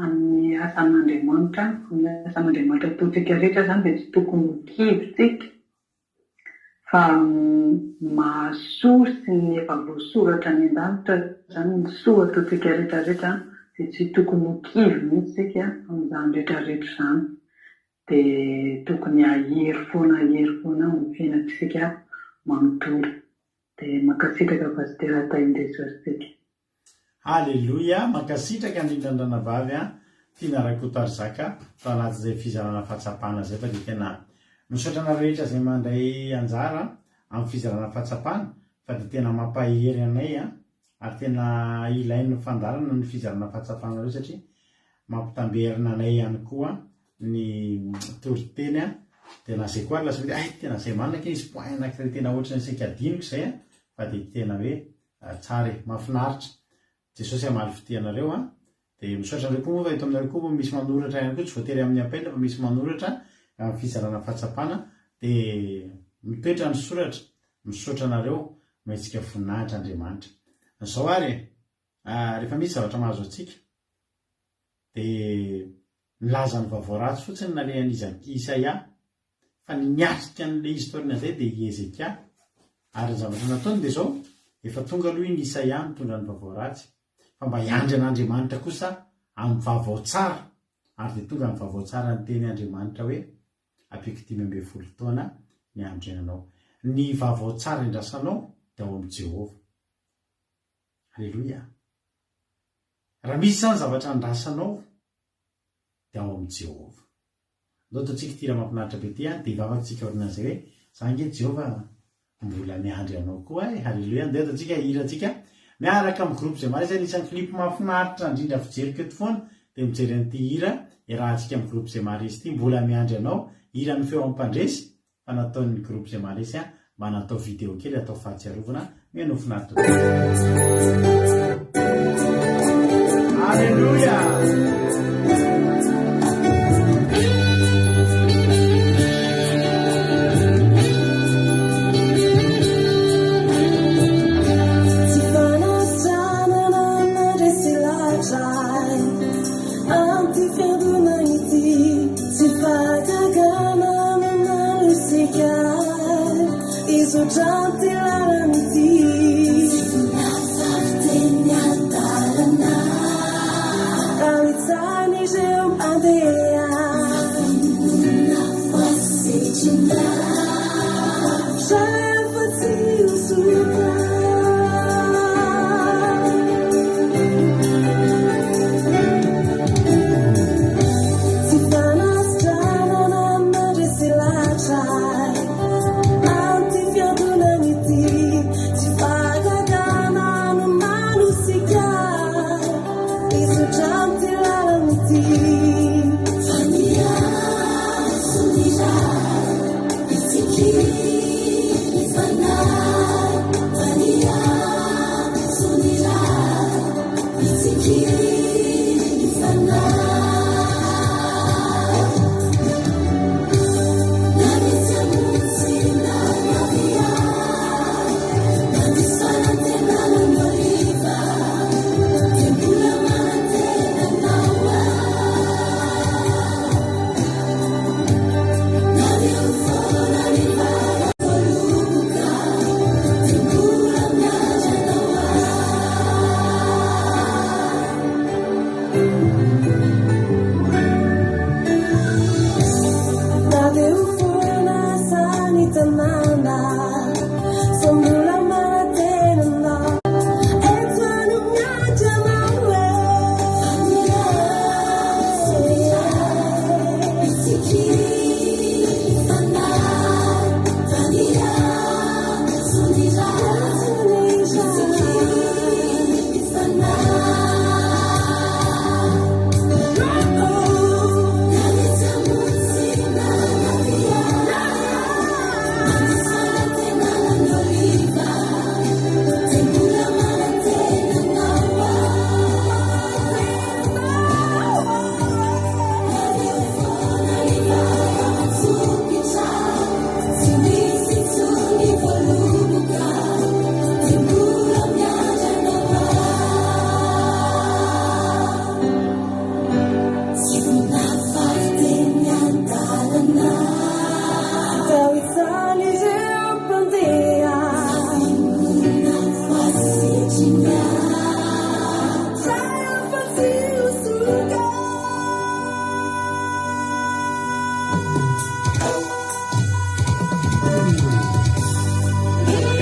amin'ny asan'Andriamanitra, amin'ny asan'Andriamanitra ataontsika rehetra izany dia tsy tokony ho kivy tsika. Fa ny mahasoa sy ny efa voasoratra any an-danitra izany ny soa ataontsika rehetra rehetra dia tsy tokony ho kivy mihitsy isika amin'izany rehetra rehetra izany. Dia tokony hahery foana hahery foana ao amin'ny fiainantsika manontolo. Dia mankasitraka Pasitera Tahin-dResy tsika. Haleloia! Mankasitraka indrindra ny ranabavy a! Tiana Rakotoarizaka tao anatin'izay fizarana fahatsapana izay fa dia tena misaotra anareo rehetra izay mandray anjara amin'ny fizarana fahatsapana fa dia tena mampahery anay a! Ary tena ilain'ny fandaharana ny fizarana fahatsapanareo satria mampitamberina anay ihany koa ny toriteny a! Dia na izay koa ary lasa hoe hay tena izay marina akia nisy point anankiray tena ohatran'ny saika adinoko izay a! Fa dia tena hoe Tsara e! Mahafinaritra! Jesosy hamaly fitia anareo an! Dia misaotra anareo koa moa fa eto aminareo koa moa misy manoratra ihany koa, tsy voatery amin'ny appel fa misy manoratra amin'ny fizarana fahatsapana dia mitoetra ny soratra, misaotra anareo, omentsika voninahitra Andriamanitra. Izao ary e! Rehefa misy zavatra mahazo antsika dia milaza ny vaovao ratsy fotsiny nalehan'iza Isaia fa ny niatrika an'ilay izy taorian'izay dia i Hezekia ary ny zavatra nataony dia izao efa tonga aloha iny Isaia nitondra ny vaovao ratsy fa mba hiandry an'Andriamanitra kosa amin'ny vaovao tsara ary dia tonga ny vaovao tsara niteny Andriamanitra hoe ampiako 15 taona ny andro iainanao. Ny vaovao tsara indrasanao dia ao amin'i Jehovah. Aleloia. Raha misy izany zavatra andrasanao, dia ao amin'i Jehovah. Andao ataontsika ity hira mahafinaritra be ity an, dia hivavaka isika aorianan'izay hoe, Za ange Jehovah mbola miandry anao koa e. Haleloia. Andeha ataontsika hirantsika miaraka amin'ny groupe izay mahay. Izay anisan'ny clip mahafinaritra indrindra fijeriko eto foana, dia mijery an'ity hira iarahantsika amin'ny groupe izay maharesy ity, Mbola miandry anao, hiran'ny feo am-pandresy. Fa nataon'ny groupe izay maharesy an, mba natao vidéo kely atao fahatsiarovana, mihaino finaritra tokoa. Alléluia! Tsy fanasitranana mandresy lahatra ahy amin'ity fiangonana ity. Tsy fahagagana no nanosika ahy hizotra amin'ity lalana ity. Tsy voalaza fiteny adalana ka mitsahan'ireo mpandeha. Famonoana voasetrina rehefa tsy ho soka. Tsy fanasitranana mandresy lahatra ahy amin'ity fiangonana ity. Tsy fahagagana no manosika ahy hizotra amin'ity lalana ity. Fa ny antso ny Ray, itsikian'ny Fanahy. Fa ny antso ny Ray.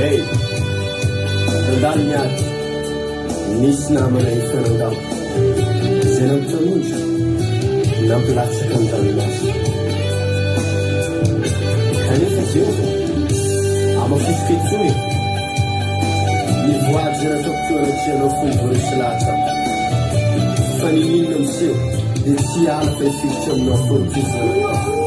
Hey! Nandalo ny ady, nisy namana efa nandao, izay nampifanondro, nampilatsaka ny ranomaso. Kanefa Jehovah, amafisiko intsony e! Ny voady izay nataoko teo anatrehanao fony vao resy lahatra aho, fa n'inon'inona miseho dia tsy hiala fa hifikitra aminao foana ity zanakao.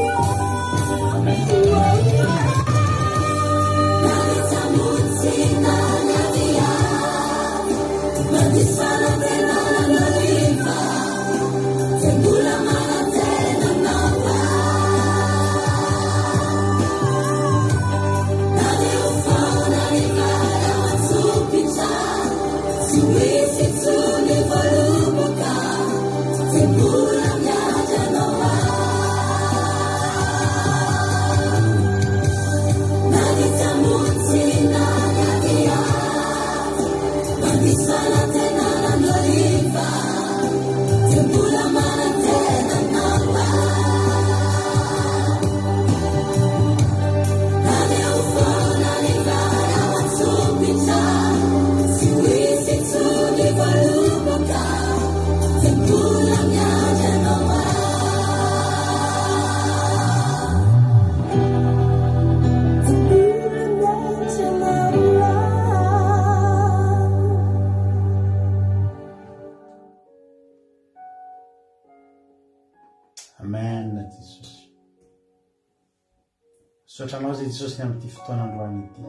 Amen Jesosy. Misaotra anao zay Jesosy ny amin'ity fotoana androany ity.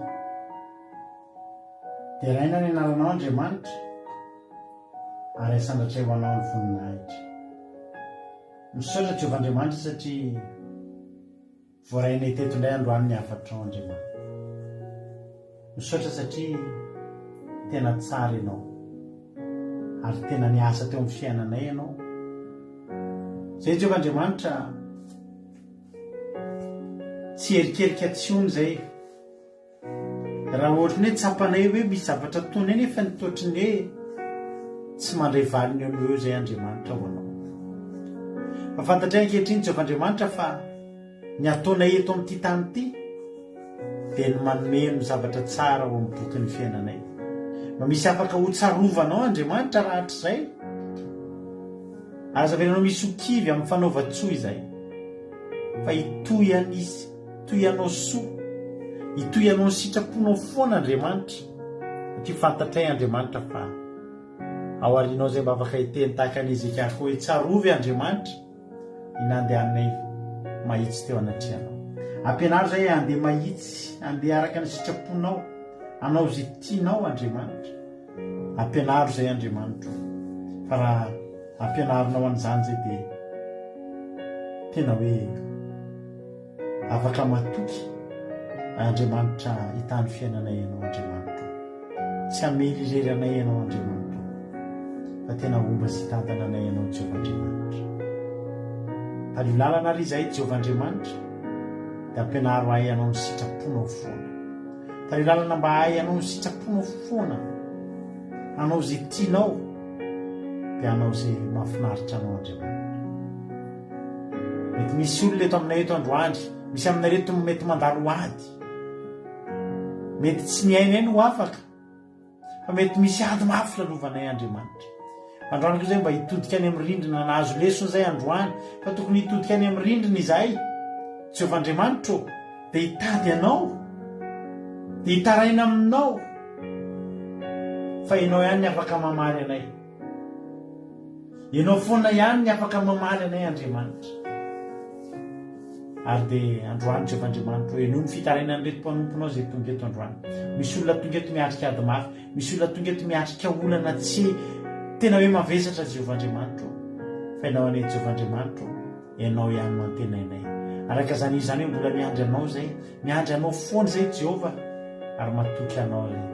Deraina ny anaranao Andriamanitra ary asandratra eo anao ny voninahitra. Misaotra Jehovah Andriamanitra satria voarainay teto indray androany ny hafatrao Andriamanitra. Misaotra satria tena tsara ianao ary tena niasa teo amin'ny fiainanay ianao. Zay Jehovah Andriamanitra Tsy erikerika tsony zay. Raha ohatry ny hoe tsapanay hoe misy zavatra ataonay nefa ny toatry ny hoe tsy mandray valiny eo no eo zay Andriamanitra ho anao. Fa fantatray ankehitriny Jehovah Andriamanitra fa ny ataonay eto amin'ity tany ity dia ny manome ny zavatra tsara ao amin'ny bokin'ny fiainanay. Mba misy afaka ho tsarovanao Andriamanitra rahatrizay. Aza avelanao misy ho kivy amin'ny fanaovan-tsoa izay, fa hitohy hanisy, hitohy hanao soa, hitohy hanao ny sitraponao foana Andriamanitra, satria fantatray Andriamanitra fa ao aorianao izay mba afaka hiteny tahaka an'i Hezekia koa hoe, Tsarovy Andriamanitra ny nandehananay mahitsy teo anatrehanao. Ampianaro izahay handeha mahitsy, handeha araka ny sitraponao, hanao izay tianao Andriamanitra. Ampianaro izay Andriamanitro fa raha ampianarinao an'izany izay dia tena hoe afaka matoky Andriamanitra hitany fiainanay ianao Andriamanitro. Tsy hamely irery anay ianao Andriamanitro fa tena homba sy hitantana anay ianao Jehovah Andriamanitra. Talio lalana ary izahay Jehovah Andriamanitra dia ampianaro ahy ianao ny sitraponao foana. Tario lalana mba hahay hanao ny sitraponao foana, hanao izay tianao, dia hanao izay mahafinaritra anao Andriamanitra. Mety misy olona eto aminay eto androany, misy aminareo eto mety mandalo ady. Mety tsy ny ainay no afaka, fa mety misy ady mafy lalovanay Andriamanitra. Androany koa izay mba hitodika any amin'ny rindrina, nahazo lesona izay androany, fa tokony hitodika any amin'ny rindrina izahay. Jehovah Andriamanitro ô, dia hitady anao, dia hitaraina aminao, fa ianao ihany ny afaka mamaly anay. Ianao foana ihany ny afaka mamaly anay Andriamanitra. Ary dia androany Jehovah Andriamanitro, henoy ny fitarainan'ireto mpanomponao izay tonga eto androany. Misy olona tonga eto miatrika ady mafy, misy olona tonga eto miatrika olana tsy tena hoe mavesatra Jehovah Andriamanitro. Fa ianao anie Jehovah Andriamanitro, Ianao ihany no antenainay. Araka izany izany hoe mbola miandry Anao izay, miandry Anao foana izay Jehovah, ary matoky Anao izay.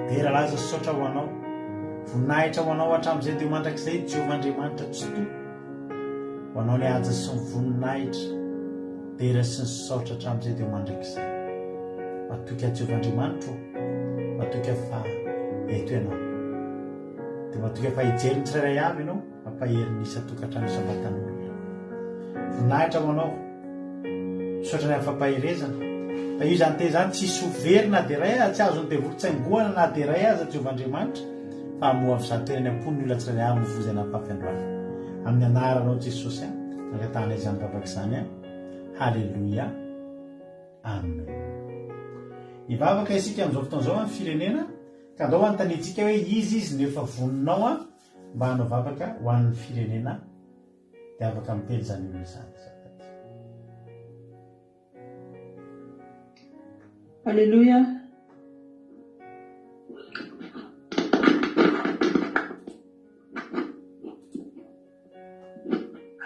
Dera laza sy saotra ho Anao, voninahitra ho Anao hatramin'izay dia ho mandrakizay Jehovah Andriamanitra Tsitoha. Ho Anao ny haja sy ny voninahitra, dera sy ny saotra hatramin'izay dia ho mandrakizay. Matoky ahy Jehovah Andriamanitro ô, matoky aho fa eto Ianao. Dia matoky aho fa hijery ny tsirairay avy Ianao. Mampahery ny isan-tokantrano isam-batan'olona. Voninahitra ho Anao. Misaotra ny amin'ny fampaherezana. Fa io izany teny izany tsy hisy ho very na dia iray aza, tsy azon'ny devoly tsaingohana na dia iray aza Jehovah Andriamanitra, fa hamoha avy izany teny any am-pon'ny olona tsirairay avy ny voizana amin'ny fahafiandroana. Amin'ny anaranao Jesosy an, angatahanay izany vavaka izany an. Haleloia. Amen. Hivavaka isika amin'izao fotoana izao amin'ny firenena, ka andao hanontaniantsika hoe iza izy no efa voninao an mba hanao vavaka ho an'ny firenena dia afaka miteny izany olona izany azafady. Aleloia.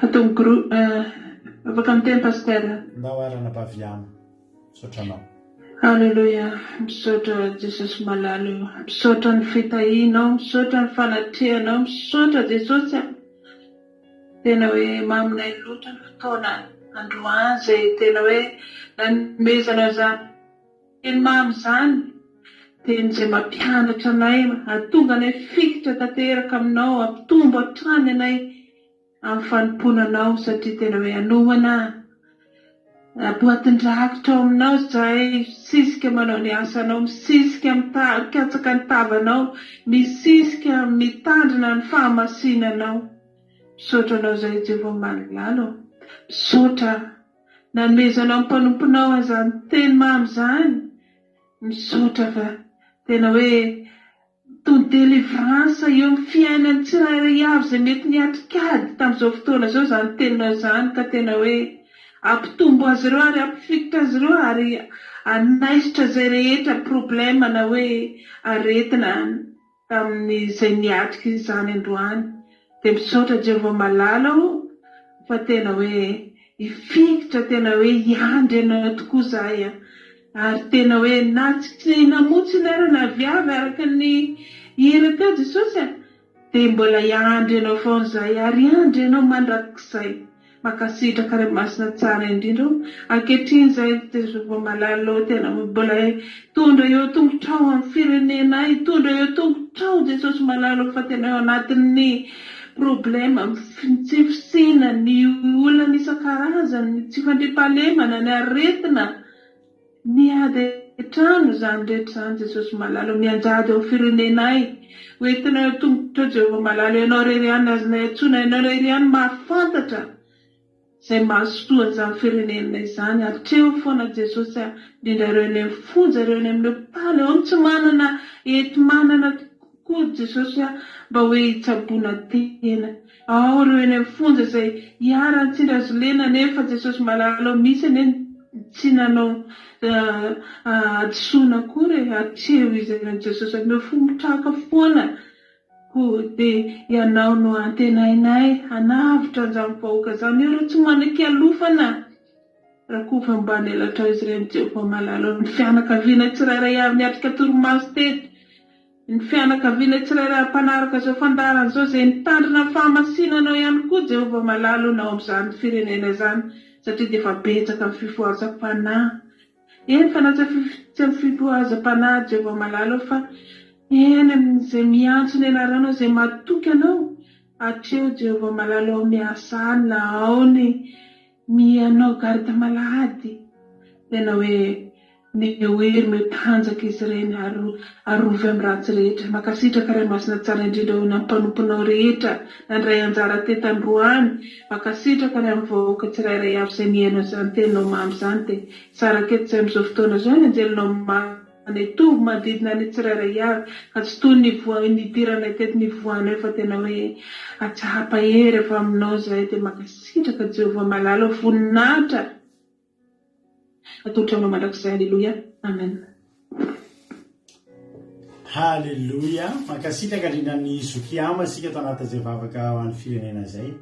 Ato amin'ny groupe afaka miteny Pasteur. Ndao ary anabavy Yama. Misaotra anao. Aleloia misaotra Jesosy malala o misaotra ny fitahianao misaotra ny fanatrehanao misaotra Jesosy a tena hoe maminay loatra ny fotoana androany izay tena hoe nanomezanao izany teny mamy izany teny izay mampianatra anay hahatonga anay fikitra tanteraka aminao hampitombo hatrany anay amin'ny fanompoana Anao satria tena hoe hanomana boatin-drakitra ao aminao izahay, misisika manao ny asanao, misisika mikatsaka ny tavanao, misisika mitandrina ny fahamasinanao. Misaotra Anao izahay Jehovah Malala ô. Misaotra nanomezanao ny mpanomponao an'izany teny mamy izany. Misaotra fa tena hoe Itony délivrance eo amin'ny fiainan'ny tsirairay avy izay mety niatrika ady tamin'izao fotoana izao izany teninao izany ka tena hoe hampitombo azy ireo ary hampifikitra azy ireo ary hanaisotra izay rehetra problème na hoe aretina tamin'izay niatrika izany androany. Dia misaotra Jehovah malala o fa tena hoe hifikitra tena hoe hiandry anao tokoa zahay a! Ary tena hoe na tsy namotsiny ara na viavy araka ny hira teo Jesosy a! Dia mbola hiandry anao foana zahay ary hiandry anao mandrakizay. Mankasitraka Ray Masina tsara indrindra o! Ankehitriny izay Jehovah malala o tena mbola hitondra eo tongotrao amin'ny firenenay hitondra eo tongotrao Jesosy malala o fa tena eo anatin'ny problème ny tsy fisiana ny olana isan-karazany ny tsy fandriampahalemana ny aretina ny ady an-trano izany rehetra izany Jesosy malala o mianjady eo amin'ny firenenay ho entinao eo tongotrao Jehovah malala o ianao irery ihany azonay antsoina ianao irery ihany mahafantatra izay mahasoa an'izany firenena izany hatreo foana Jesosy a indrindra ireo eny amin'ny fonja ireo eny amin'ny hopitaly eo amin'ny tsy manana enti-manana tokoa Jesosy a mba hoe hitsaboana tena ao ireo eny amin'ny fonja izay iharan'ny tsindry hazo lena nefa Jesosy malala ao misy anie ny tsy nanao hadisoana akory e hatreo izy ireny Jesosy omeo fo mitraka foana Koa dia Ianao no antenainay hanavotra an'izany vahoaka izany eo ireo tsy manan-kialofana. Rakovy ambany elatrao izy ireny Jehovah malala ô. Ny fianakaviana tsirairay avy niatrika torimaso teto, ny fianakaviana tsirairay avy mpanaraka izao fandaharana izao izay nitandrina ny fahamasinanao ihany koa Jehovah malala ô na ao amin'izany firenena izany satria dia efa betsaka ny fifohazam-panahy Eny fa na tsy amin'ny fifohazam-panahy Jehovah malala ô fa eny amin'izay miantso ny anaranao izay matoky anao hatreo Jehovah malala ô miasa alina ao ny mianao garde malady tena hoe meo hery meo tanjaka izy ireny ary arovy amin'ny ratsy rehetra mankasitraka Ray Masina tsara indrindra ô ny mpanomponao rehetra nandray anjara teto androany mankasitraka ny amin'ny vahoaka tsirairay avy izay mihaino an'izany teninao mamy izany dia Saraka eto izay amin'izao fotoana izao ny anjelinao manetovo manodidina ny tsirairay avy ka tsy toy ny nidiranay teto nivoahanay fa tena hoe atsapa hery avy aminao izahay dia mankasitraka Jehovah malala o voninahitra atolotra aminao mandrakizay Aleloia Amen. Haleloia! Mankasitraka indrindra an'i Zoky Ama isika ato anatin'izay vavaka ho an'ny firenena izay.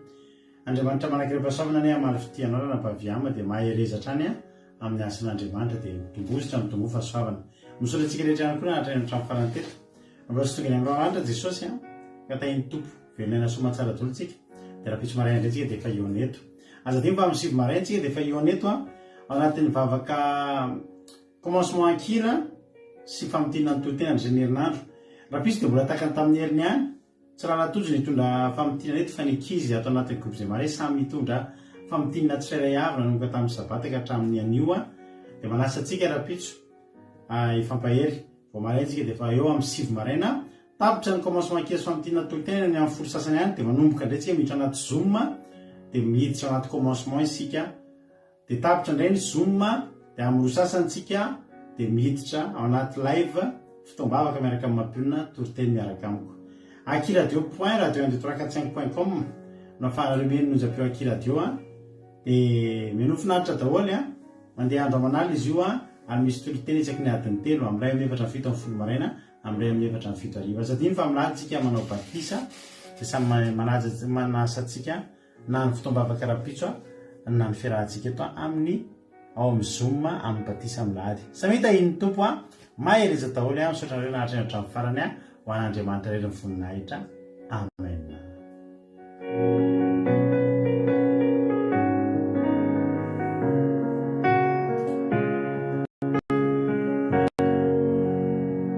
Andriamanitra manankarem-pahasoavana anie hamaly fitia anao ranabavy Ama dia mahereza hatrany amin'ny hasin'Andriamanitra dia mitomboa mitomboa fahasoavana. Misaotra antsika rehetra ihany koa nanatry ny hatramin'ny farany teto. Mbola tsy tonga any amin'ny lanitra Jesosy an! Ka tahin'ny Tompo. Velon'aina soamantsara daholo tsika. Dia rahampitso maraina indray tsika dia efa hihaona eto. Aza adino fa amin'ny 9 maraina tsika dia efa hihaona eto an! Ao anatin'ny vavaka commencement an-kira sy famintinana ny toriteny andritry ny herinandro. Rahampitso dia mbola takany tamin'ny heriny ihany. Tsy rahalahy Tojo no hitondra famintinana eto fa ny ankizy ato anatin'ny groupe Zemare samy hitondra famintinana tsirairay avy nanomboka tamin'ny sabata ka hatramin'ny anio. Dia manasa antsika rahampitso hifampahery. Vao maraina isika dia efa eo amin'ny 9 maraina. Tapitra ny commencement kely sy famintinana tolo-tena ny amin'ny folo sasany any dia manomboka indray tsika miditra anaty zoom dia miditra anaty commencement isika. Dia tapitra indray ny zoom dia amin'ny roa sasany tsika dia miditra ao anaty live fotoam-bavaka miaraka amin'ny mampionona toriteny miaraka amiko. Akiradio point radio un deux trois quatre cinq point com no ahafahanareo mihaino ny onjam-peo Akiradio a. Dia menoa finaritra daholo a. Mandeha andro aman'alina izy io a, ary misy toriteny isaky ny adiny telo, amin'ny iray amin'ny efatra amin'ny fito amin'ny folo maraina, amin'ny iray amin'ny efatra amin'ny fito hariva. Aza adino fa amin'ny lahady tsika manao batisa, dia samy manaja manasa antsika na ny fotoam-bavaka rahampitso a, na ny fiarahantsika eto amin'ny ao amin'ny zoom amin'ny batisa amin'ny lahady. Samia tahian'ny Tompo a, mahereza daholo a, misaotra anareo nahatratra hatramin'ny farany a, ho an'Andriamanitra irery ny voninahitra. Amen.